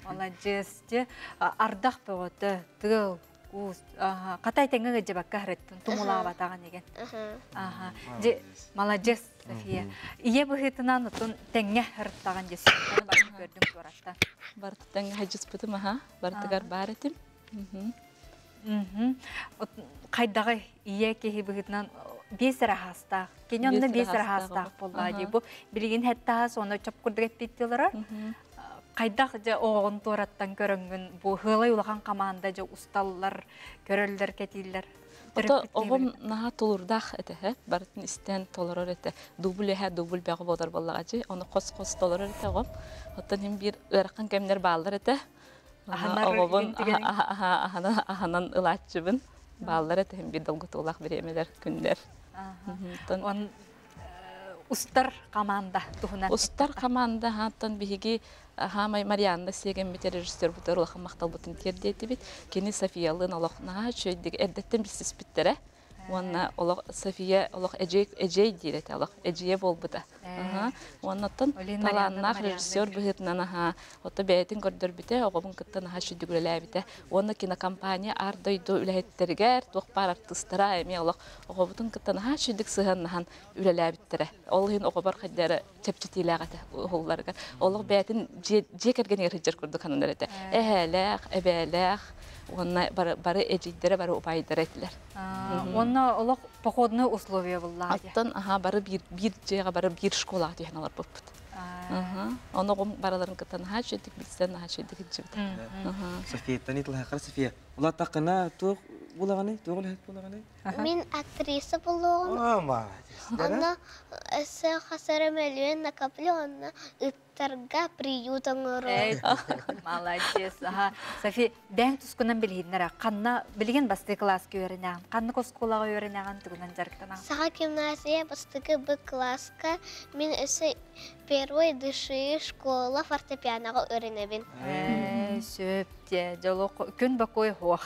Маладьыас дьэ ардах бөҕөтө, тыал, куус, хатай тэҥҥэ ыдьыбакка харыттын, тумулаабатаҕын деген. Дьэ, маладьыас, София. Ийэ быһыытынан отун тэҥҥэ харыттаҕын дьэ сүрдээн барытын көрдүҥ туораттан. Барыта тэҥҥэ хайдьыспытым аха, барытыгар баар этим. Хайдаҕый ийэ киһи быһыытынан биэс эрэ аһаастаах. Кини онно биэс эрэ аһаастаах буоллаҕа дии. Бу билигин сэттэ аһаас уонна чоп курдук эппиэттиилэрэ. Хайдах дьэ оҕоҕун туораттан көрөҥҥүн бу ыалай улахан хамаанда дьэ усталлар, көрөллөр, кэтииллэр. Ото оҕом наһаа тулуурдаах этэ, барытын истэн толорор этэ. Дубль эһэ, дубль бөҕө буолар буоллаҕа дии. Ону хос-хос толорор этэ оҕом. Оттон иһин биир ыарахан кэмнэр бааллар этэ. Оҕобун аһанан ылааччыбын. Бааллар этэ иһин биир долгутуулаах бириэмэлэр, күннэр. Он устар команда туһунан. Устар команда хааттан биһиги хаамай Марианна сиэгэммит режиссербутар улахан махталбытын тиэрдиэтибит. Кини Софиялыын олох наһаа үчүгэйдик эрдэттэн билсиспиттэрэ. Уонна олох София олох эдьиэй эдьиэй диир этэ олох эдьиийэ буолбута. Уоннаттан талааннаах режиссер быһыытынан аһаа ото бэйэтин көрдөрбүтэ, оҕобун кытта наһаа үчүгдүк үлэлээбитэ. Уонна кинокомпания аар дойду үлэһиттэригэр туох баар артыыстара эмиэ олох оҕобутун кытта наһаа үчүгдүк сыһыаннаһан үлэлээбиттэрэ. Ол иһин оҕобор хайда эрэ чэпчэтиилээх этэ уһулларыгар. Олох бэйэтин дьиэ, дьиэ кэргэнигэр сылдьар курдук сананар этэ. Эһээлээх, эбээлээх уонна бары, бары эдьиийдэрэ, бары убайдара этилэр. Уонна олох походные условия буллаа. Оттон аха бары биир, биир дьиэҕэ бары биир школаҕа түһэн олорбуппут. Ону оҕом барыларын кытта наһаа үчүгдүк билсэн, наһаа үчүгдүк илдьибит. Софияттан итилэхэр София, улааттаххына туох булаҕыный, туох үлэһит булаҕыный? Мин актриса буолуоҕум. Онно өссө хас эрэ мөлүйүөн накоплю, онно ыттарга приют оҥоруом. Молодец. Аха. Софи, бэйэҥ тускунан билиһиннэр. Ханна билигин бастакы кылааска үөрэнэҕин? Ханнык оскуолаҕа үөрэнэҕин? Тугунан дьарыктанаҕын? Саха гимназия бастакы Б кылааска мин өссө первой дыши школа фортепианоҕа үөрэнэбин. Сөп дьэ, дьолу күн бокуой суох.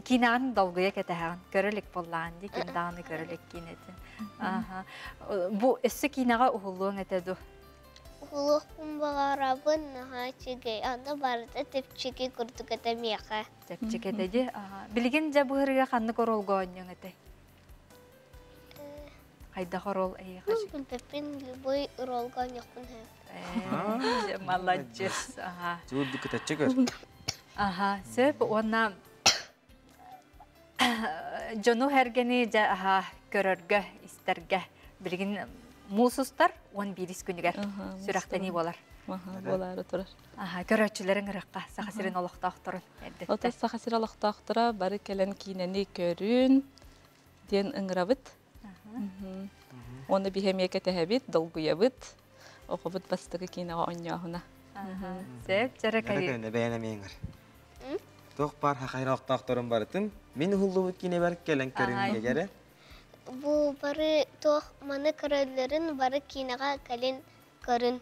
Киинэҕин долгуйа кэтэһэҕин, көрө илик буоллаҕын дии, ким даҕаны көрө илик киинэтин. Бу өссө киинэҕэ уһуллуоҥ этэ дуу? Уһулуохпун баҕарабын, наһаа үчүгэй. Аны барыта чэпчэки курдук этэ миэхэ. Чэпчэки этэ дии. Билигин дьэ быһырыга ханнык оруолга оонньуоҥ этэй? Хайдах оруол эйиэхэ? Ну, билбэппин, любой оруолга оонньуохпун сөп. Молодец. Ага. Чуурдук кытаччы көр. Аха, сөп уонна дьону эргэни дьэ аха көрөргө, истэргэ билигин муус устар 11 күнүгэр сүрэхтэнии буолар. Буолаары турар. Аха, көрөөччүлэриҥ ырыахха Саха сирин олохтоохторун эрдэттэн. Ото Саха сирин олохтоохторо бары кэлэн киинэни көрүн диэн ыҥырабыт. Уонна биһи эмиэ кэтэһэбит, долгуйабыт. Оҕобут бастакы киинэҕэ оонньооһуна. Сөп, дьара кэлин. Бэйэн эмиэ ыҥыр. Туох баар хахайраахтаахтарын барытын мин уһуллубут киинэбэр кэлэн көрүҥ дэгэрэ. Бу бары туох маны көрөллөрүн бары киинэҕэ кэлин көрүн.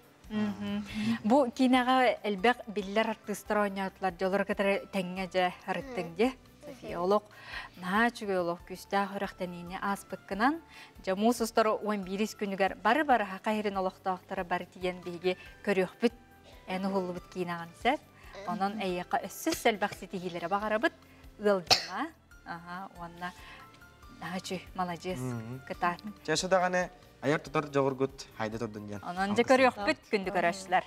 Бу киинэҕэ элбэх биллэр артыыстар оонньоотулар, дьоллору кытары тэҥҥэ дьэ арыттыҥ дьэ. София олох наһаа үчүгэй олох күүстээх үрэхтэниини ааспыккынан дьэ муус устар 11 күнүгэр бары-бары Саха сирин олохтоохторо бары тиийэн биһиги көрүөхпүт эн уһуллубут киинэҕин сөп. Онон эйиэхэ өссө элбэх ситиһиилэри баҕарабыт. Ыалдьыма. Аха, уонна наһаа маладьыас кытаат. Чаша даҕаны айар тутар дьоҕургут хайда турдун диэн. Онон дьэ көрүөхпүт күндү көрөөччүлэр.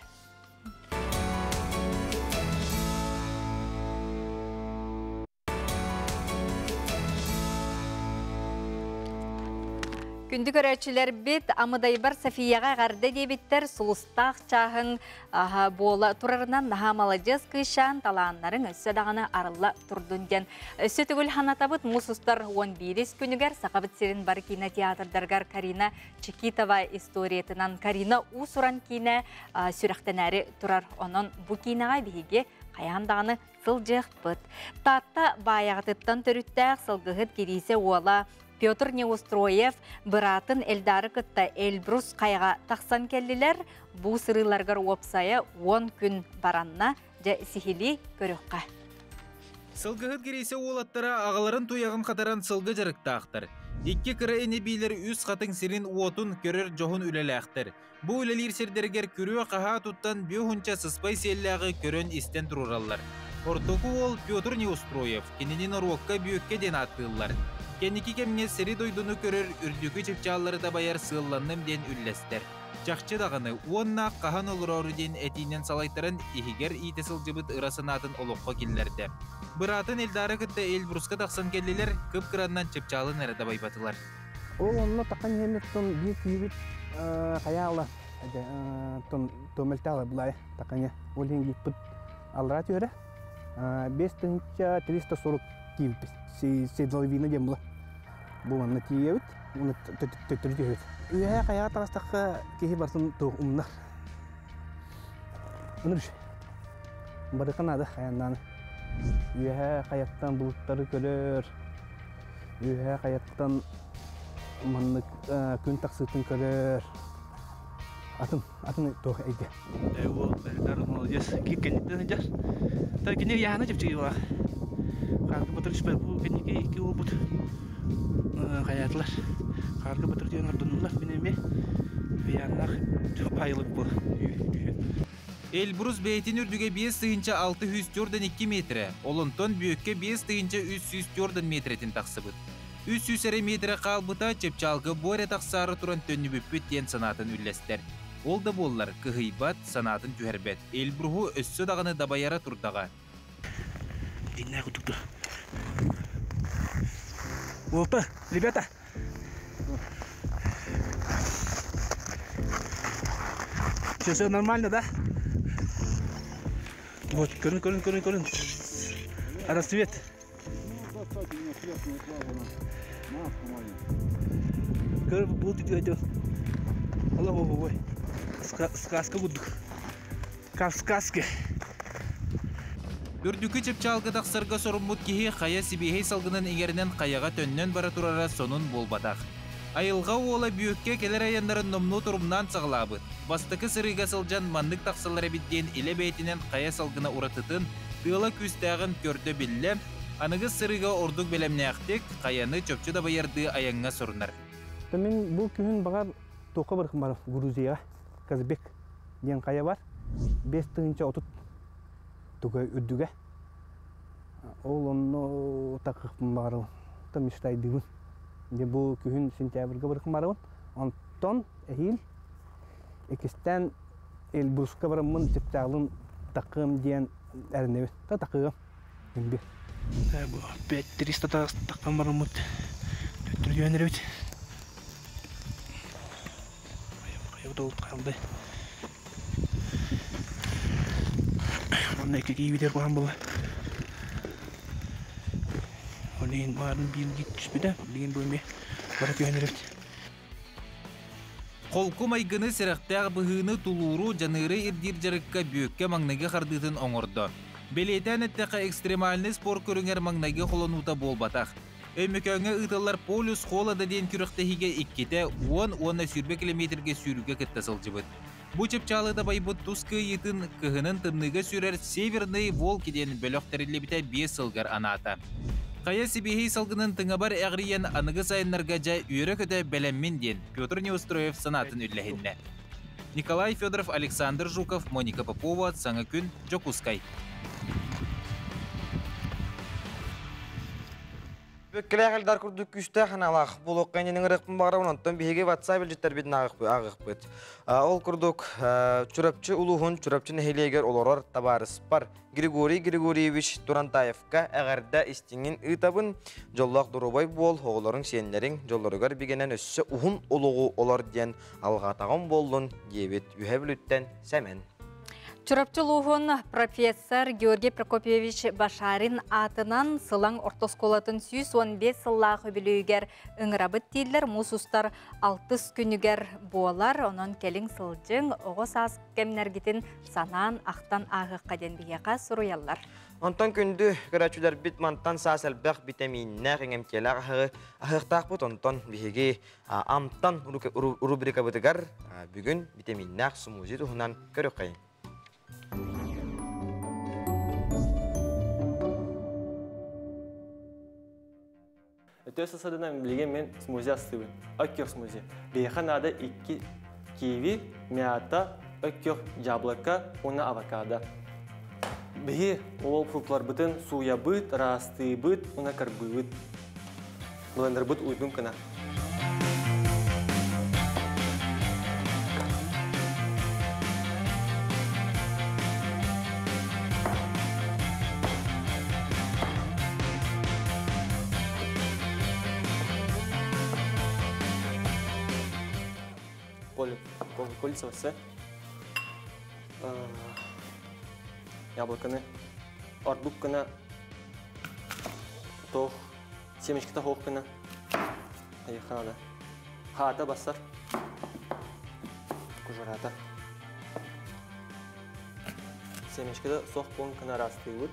Күндү көрөөччүлэрбит Амыдайбар Софияҕа эҕэрдэ диэбиттэр сулустаах чааһыҥ буола турарынан наһаа маладьыас кыысчаан талааннарыҥ өссө даҕаны арылла турдун диэн өссө төгүл ханатабыт муус устар 11 күнүгэр Сахабыт сирин бары кинотеатрдарыгар Карина Чикитова историятынан Карина уус-уран киинэ сүрэхтэнээри турар. Онон бу киинэҕэ биһиги хайаан даҕаны сылдьыахпыт. Таатта Баайаҕатыттан төрүттээх сылгыһыт Кириисэ уола Петр Неустроев быраатын Эльдары кытта Эльбрус хайаҕа тахсан кэллилэр. Бу сырыыларыгар уопсайа 10 күн баранна. Дьэ, сиһилии көрүөххэ. Сылгыһыт Кириисэ уолаттара аҕаларын туйаҕын хатаран сылгы дьарыктаахтар. Икки кыра ини-биилэр үс хатыҥ сирин уотун көрөр дьоһун үлэлээхтэр. Бу үлэлиир сирдэригэр күрүө-хаһаа туттан бүө сыспай сиэллээҕи көрөн-истэн турураллар. Ортоку уол Петр Неустроев кинини норуокка Бүөккэ диэн ааттыыллар. Кэнники кэмҥэ сири-дойдуну көрөр үрдүкү чыпчааллары дабайар сыалланным диэн үллэстэр. Чахчы даҕаны уонна хаһан олороору диэн этиинэн салайтаран иһигэр иитэ сылдьыбыт ыра санаатын олоххо киллэрдэ. Быраатын Эльдары кытта Эльбруска тахсан кэллилэр, кып-кыраннан чыпчаалын эрэ дабайбатылар. Ол онно таххан иһэммит биир киһибит хайаала томелтаала булай таканя ол иһин гиппит аллара түөрэ 5340 киирбит седловина диэн була бу манна тиийэбит уонна төттөрү түһэбит үөһээ хайаҕа таҕыстахха киһи барытын туох умнар ынырыш барыха наада хайаннааны үөһээ хайаттан булуттары көрөр Үөһээ хайаттан маннык күн тахсыытын көрөр. Атын, атын туох эйгэ. Уол Эльдар молодец. Кэнниттэн сылдьар. Та кини яһана чэпчэки буолар. Хаарга батыр түспэт бу кэнники икки уолбут хайаатылар. Хаарга батыр диэн ордонуллар. Мин эмиэ ыйааннаах пайылык бу. Эльбрус бэйэтин үрдүгэ 5642 метрэ, олонтон Бүөккэ 5304 метрэтин тахсыбыт. 300 эрэ метрэ хаалбыта чыпчаалга бу эрэ тахсаары туран төннүбүппүт диэн санаатын үллэстэр. Ол да буоллар, кыһыйбат, санаатын түһэрбэт. Эльбруһу өссө даҕаны дабайара турдаҕа. Диннээх курдук Уолта, ребята! Все, все нормально, да? Вот, көрүн, көрүн, көрүн, көрүн. Рассвет. Көр, бу түтүөтү. Алла, ой, ой. Сказка курдук. Как в сказке. Үрдүкү чыпчаалга тахсарга соруммут киһи хайа сибиэһэй салгынын иҥэринэн хайаҕа төннөн бара турара сонун буолбатах. Айылҕа уола Бүөккэ кэлэр айаннарын номнуо торумнаан саҕалаабыт. Бастакы сырыыга сылдьан маннык тахсаллар эбит диэн илэ бэйэтинэн хайа салгына уратытын, тыала күүстээҕин көрдө-биллэ, аныгыс сырыыга ордук бэлэмнээхтик, хайаны чопчу дабайардыы айаҥҥа сорунар. Мин бу күһүн баҕар туохха барыхым барар Грузияҕа Казбек диэн хайа бар. 5030 туга үрдүгэ. Ол онно такыхпын баҕарабын. Там мечтайдыыбын. Дьэ бу күһүн сентябрьга барыхым барабын. Онтон эһиил иккистээн Эльбруска бараммын чыпчаалын такыам диэн эрэнэбин. Та такыам. Имби. Бу 5300 таххан бараммыт. Төттөрү эрэбит. Хайа хаалды. Онно икки киибитер куһан була. Олейин баарын биир түспүтэ. Билигин бу эми бара түһэн эрэбит. Холку майгыны сэрэхтээх быһыыны тулууру дьаныыры ирдиир дьарыкка Бүөккэ маҥнайгы хардыытын оҥордо. Бэлиэтээн эттэххэ, экстремальнай спорт көрүҥэр маҥнайгы холонуута буолбатах. Өймөкөөҥҥө ыытыллар Полюс холода диэн күрэхтэһиигэ иккитэ 10 уонна 20 километргэ сүүрүүгэ кытта сылдьыбыт. Бу чыпчаалы дабайбыт тус кыайыытын кыһынын тымныыга сүүрэр Северные волки диэн бөлөх тэриллибитэ 5 сылгар анаата. Хайа сибиэһэй салгынын тыҥабар эҕирийэн аныгы сайыннарга дьэ үөрэ-көтө бэлэммин диэн Петр Неустроев санаатын үллэһиннэ. Николай Федоров, Александр Жуков, Моника Попова, Саҥа күн, Дьокуускай. Бөккелээх Элдар курдук күүстээх аналаах буолуохха иннин ыҥырыахпын баҕарабын, онтон биһиги WhatsApp илдьиттэрбитин ааҕыахпыт. Ол курдук Чурапчы улууһун Чурапчы нэһилиэгэр олорор табаарыспар Григорий Григорьевич Турантаевка эҕэрдэ истиҥин ыытабын. Дьоллоох доруобай буол, оҕолоруҥ, сиэннэриҥ дьоллоругар бигэнэн өссө уһун олоҕу олор диэн алҕаатаҕым буоллун диэбит Үһэ Бүлүүттэн Сэмэн. Чурапчы улууһун профессор Георгий Прокопьевич Башарин аатынан Сылаҥ орто оскуолатын 115 сыллаах үбүлүөйүгэр ыҥырабыт дииллэр муус устар алтыс күнүгэр буолар. Онон кэлиҥ сылдьыҥ, оҕо саас кэмнэргитин санаан, ахтан ааһыахха диэн биһиэхэ суруйаллар. Онтон күндү көрөөччүлэрбит мантан саас элбэх битэмииннээх, иҥэмтиэлээх аһыгы аһыахтаахпыт. Онтон биһиги Амтан рубрикабытыгар бүгүн витаминнээх смузи туһунан көрүөххэйиҥ. Өтө сасадынан билигин мен смузи астыыбын. Өккөх смузи. Биһиэхэ наада икки киви, мята, өккөх яблоко уонна авокадо. Биһи ол фрукталарбытын сууйабыт, ыраастыыбыт уонна кырбыыбыт. Блендербыт уйдун кына. Пользоваться яблоконы ордук гына тоох семечката хоох гына айыха надо хаата бассар кожурата семечкада сох буолун гына араастыыбыт.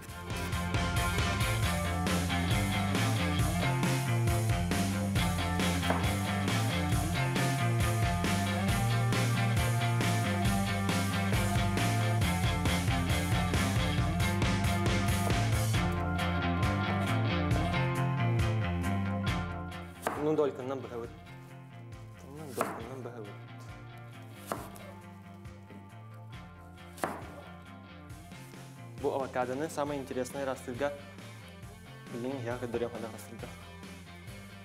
Ну, дольканнан быһабыт. Дольканнан быһабыт. Бу авокадоны самое интересное растырга билин я көрдөрүм хада растырга.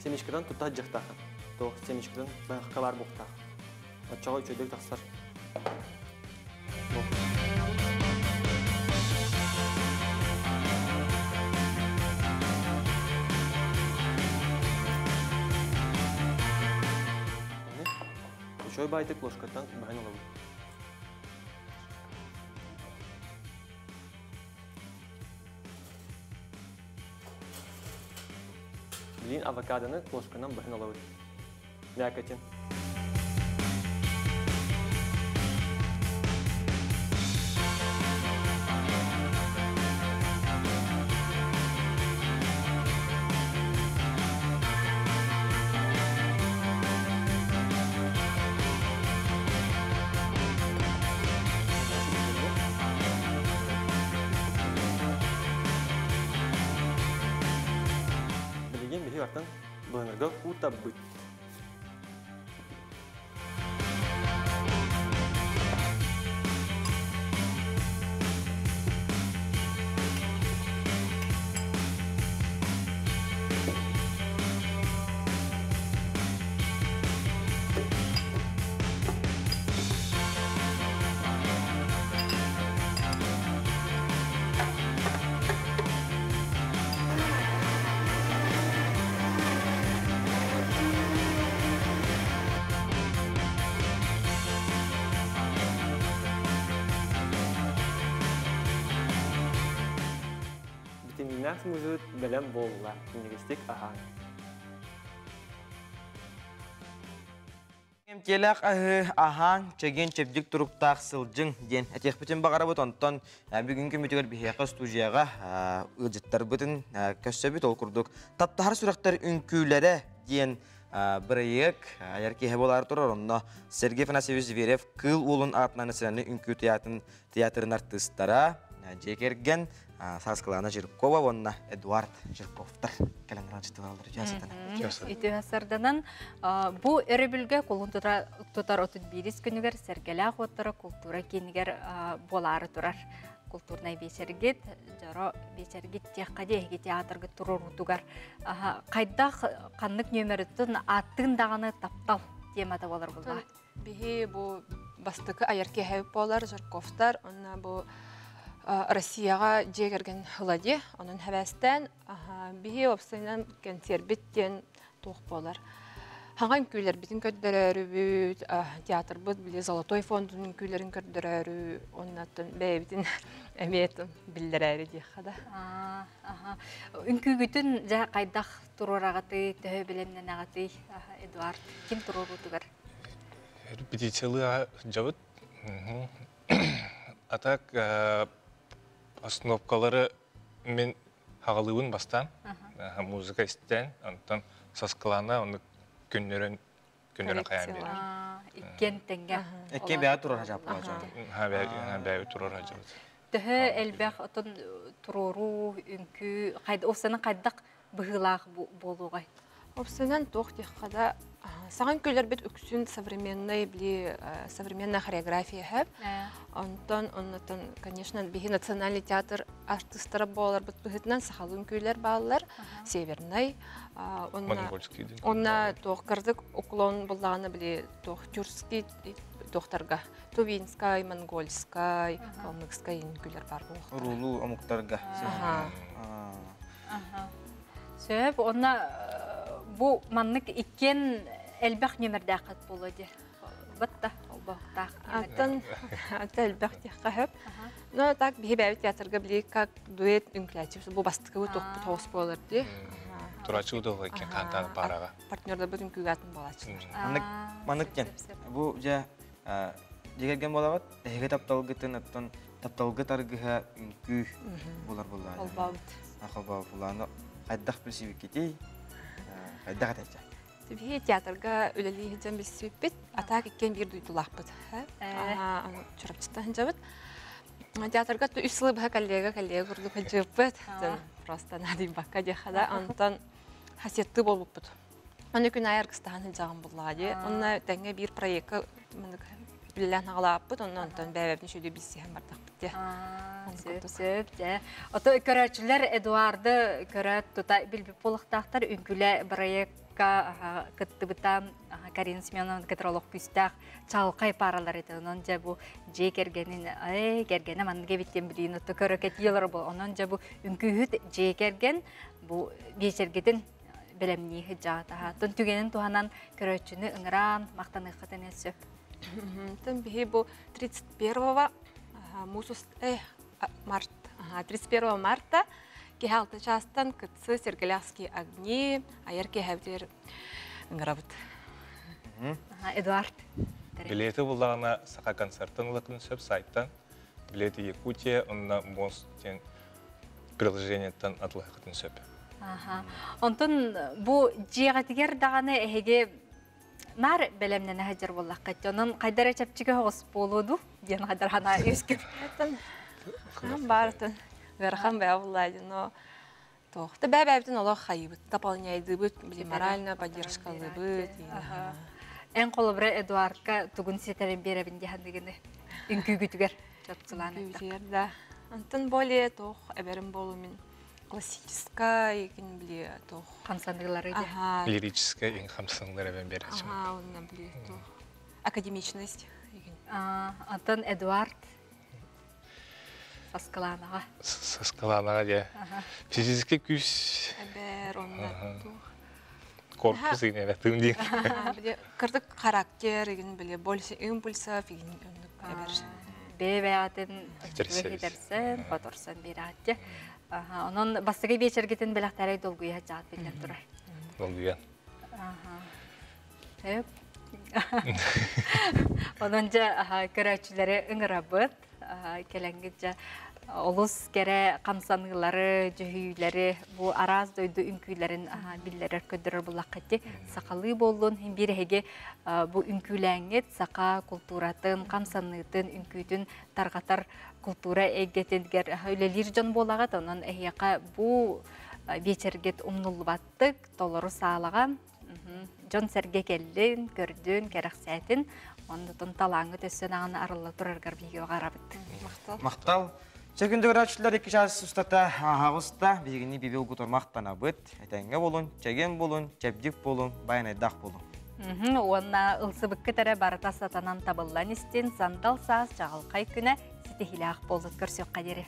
Семечкадан тута дьахтахан. То семечкадан бахкалар буктах. Оччоҕо үчүгэй тахсар. Үчүгэй байтык ложкаттан баһан ылабыт. Билин авокадоны ложканан баһан ылабыт. Мякотин. Билигин биһи бартан быһынарга куутабыт. Витаминнаах музыт бэлэм буолла. Минньигэстик аһаан. Эмтиэлээх аһы аһаан, чэгиэн чэбдик туруктаах сылдьыҥ диэн этиэхпитин баҕарабыт. Онтон бүгүҥкү күммүтүгэр биһиэхэ студияҕа ыалдьыттарбытын көрсөбүт. Ол курдук «Таптаһар сүрэхтэр үҥкүүлэрэ» диэн бырайыак айар киэһэ буолаары турар. Онно Сергей Афанасьевич Зверев Кыыл Уолун аатынан национальнай үҥкүү театрын артыыстара, дьиэ кэргэн Сааскылаана Жиркова уонна Эдуард Жирковтар кэлэн ыалдьытталалар. Үтүө сарданан бу өрөбүлгэ кулун тутар 31 күнүгэр Сэргэлээх уоттара култуура киинигэр буолаары турар. культурнай биэчэргит, дьоро биэчэргит диэххэ дии эһиги театргыт туруоруутугар хайдах ханнык нүөмөрүттэн ааттыын даҕаны таптал темата болар булла. Биһи бу бастакы айар киэһэбит буолар Жарковтар, онно бу Россияҕа дьиэ кэргэн ыла дии, онон хэбээстээн биһи уопсайынан кэнсиэрбит диэн туох буолар. Хаҥа үҥкүүлэрбитин көрдөрөөрүбүт, театрбыт били Золотой фондун үҥкүүлэрин көрдөрөөрү, оннаттан бэйэбитин эмиэ биллэрээри диэххэ да. Үҥкүүгүтүн дьэ хайдах туруораҕытый, төһө билэмнэнэҕитий, Эдуард, ким туруоруутугар? Репетициялыы сылдьабыт. А так основкалары мен хаҕалыыбын бастаан, музыка истэн, онтон Саскылана оны күннөрөн күннөрөн хайаан биэрэр. Иккиэн тэҥҥэ. Икки бэйэ турар хажаппа. Ха бэйэ турар хажабыт. Төһө элбэх отон туруоруу, үҥкүү, офсанын хайдах быһыылаах буолуоҕай? Опсанан туох диэххэ да саҥа үҥкүүлэрбит үксүн современный били современная хореография хэп. Онтон оннотон, конечно, биһи национальный театр артыстара буоларбыт быһыытынан сахалыы үҥкүүлэр бааллар. Северный, Монгольский. Онна туох кырдык уклон буллаҕына били туох тюркский туохтарга тувинскай, монгольскай, калмыкскай үҥкүүлэр баар буолуохтара. Уруулуу омуктарга. Сөп, онна бу маннык иккиэн элбэх нөмердээххит буолуо дии. Батта холбоохтаах. Аттан ата элбэх диэххэ сөп. Но так биһи бэйэбит театрга били как дуэт үҥкүлээччи бу бастакы тохпут хоос буолар дии. Турачы удыл иккен хантан параға. Партнердарбыт үҥкүүгатын буолааччылар. Маннык маннык диэн. Бу дьэ дьиэ буолабат, эһиги тапталгытын оттон тапталгыт аргыһа үҥкүү булар буллаа. Холбообут. Холбообут булааны хайдах билсибиккитий? Хайдах этээччэ? Биһи театрга үлэлии сылдьан билсибиппит, атаак иккиэн биир дойдулаахпыт. Чурапчыттан сылдьабыт. Театрга үс сылы быһа коллега-коллега курдук сылдьыбыппыт. Просто наадыйбакка диэххэ да. Онтон хасеттыы буолбуппут. Аны күн аайы аргыстаһан сылдьаҕын буллаҕа дии. Онно тэҥҥэ биир проекка үлэлээн аҕалааппыт, онно онтон бэйэбитин үчүгэй билсиһэн бардахпыт дии. Сөп, сөп, дьэ. Ото көрөөччүлэр Эдуарды көрөөт тута билбит буолуохтаахтар. Үҥкүлэ проекка кыттыбыта Карина Семеновна кытары олох күүстээх чалқай паралар этэ. Онон дьэ бу дьиэ кэргэнин, э, кэргэнэ маннык эбит диэн билиин отто көрө кэтиилэр бу. Онон дьэ бу үҥкүүһүт дьиэ кэргэн бу биэчэргитин бэлэмнии сыдьаатаха. Тон түгэнин туһанан көрөөччүнү ыҥыраан махтаныаххытын сөп. Тон биһи бу 31 мусус март 31 марта киһи алта чаастан кытсы Сергеляхские огни айар киэһэбитигэр ыҥырабыт. Эдуард. Билети буллаҕына саха концертын ылатын сөп сайттан. Билеты Якутия, онно МОЗ диэн приложениеттан атылахытын сөп. Онтон бу дьиэҕитигэр даҕаны эһиги наар бэлэмнэнэ сылдьар буоллаххыт. Онон хайдара чэпчэки соҕус буолуо дуу диэн хайдар ханаа үөскүр. Баарытын ыарахан бэйэ буллаа но туох да бэйэ-бэйэбитин олох хайыбыт, дополняйдыыбыт, били морально поддержкалыыбыт. Эн холобура Эдуардка тугун ситэрин биэрэбин диэхандыгыны үҥкүүгүтүгэр чопчулаан Үҥкүүгүтүгэр да. Онтон более туох эбэрим буолу мин классическай, кин били туох хамсаныылары Ага. Лирическай ин хамсаныылар эбэн беречим. Ага, онна били туох академичность. Антон Эдуард Саскылаанаҕа. Саскылаанаҕа дьэ. Физический күүс. Эбэр онна туох. Корпус игин эбэтим диин. Били кырдык характер игин били больше импульсов игин оннук эбэр. Бэйэ-бэйэҕитин хитерсэн, хоторсон биэрэҕит. Онон бастакы биэчэргитин бэлэхтэрэй долгуйа сылдьаҕыт биллэн турар. Долгуйан. Сөп. Онон дьэ көрөөччүлэри ыҥырабыт. Кэлэҥҥит дьэ олус кэрэ хамсаныылары, дьүһүйүүлэри, бу араас дойду үҥкүүлэрин биллэрэр, көрдөрөр буллаххыт сахалыы буоллун, биир эһиги бу үҥкүүлээҥҥит саха култууратын, хамсаныытын, үҥкүүтүн тарҕатар култуура эйгэтигэр үлэлиир дьон буолаҕыт. Онон эһиэхэ бу биэчэргит умнуллубаттык толору саалаҕа дьон-сэргэ кэллин, көрдүн, кэрэхсээтин, оннутун талааҥҥыт өссө даҕаны арылла тураргар биһиги баҕарабыт. Махтал. Махтал. Чөкүндө көрөөччүлэр икки чаас устата аһаҕыста биһигини биби угутурмахтанабыт. Этэҥҥэ болун, чэгиэн болун, чэбдик болун, байанайдах болун. Уонна ылсыбыккыт эрэ барыта сатанан табыллан истин, сандал саас чаҕылхай күнэ ситиһилээх болут көрсүөххэ диэри.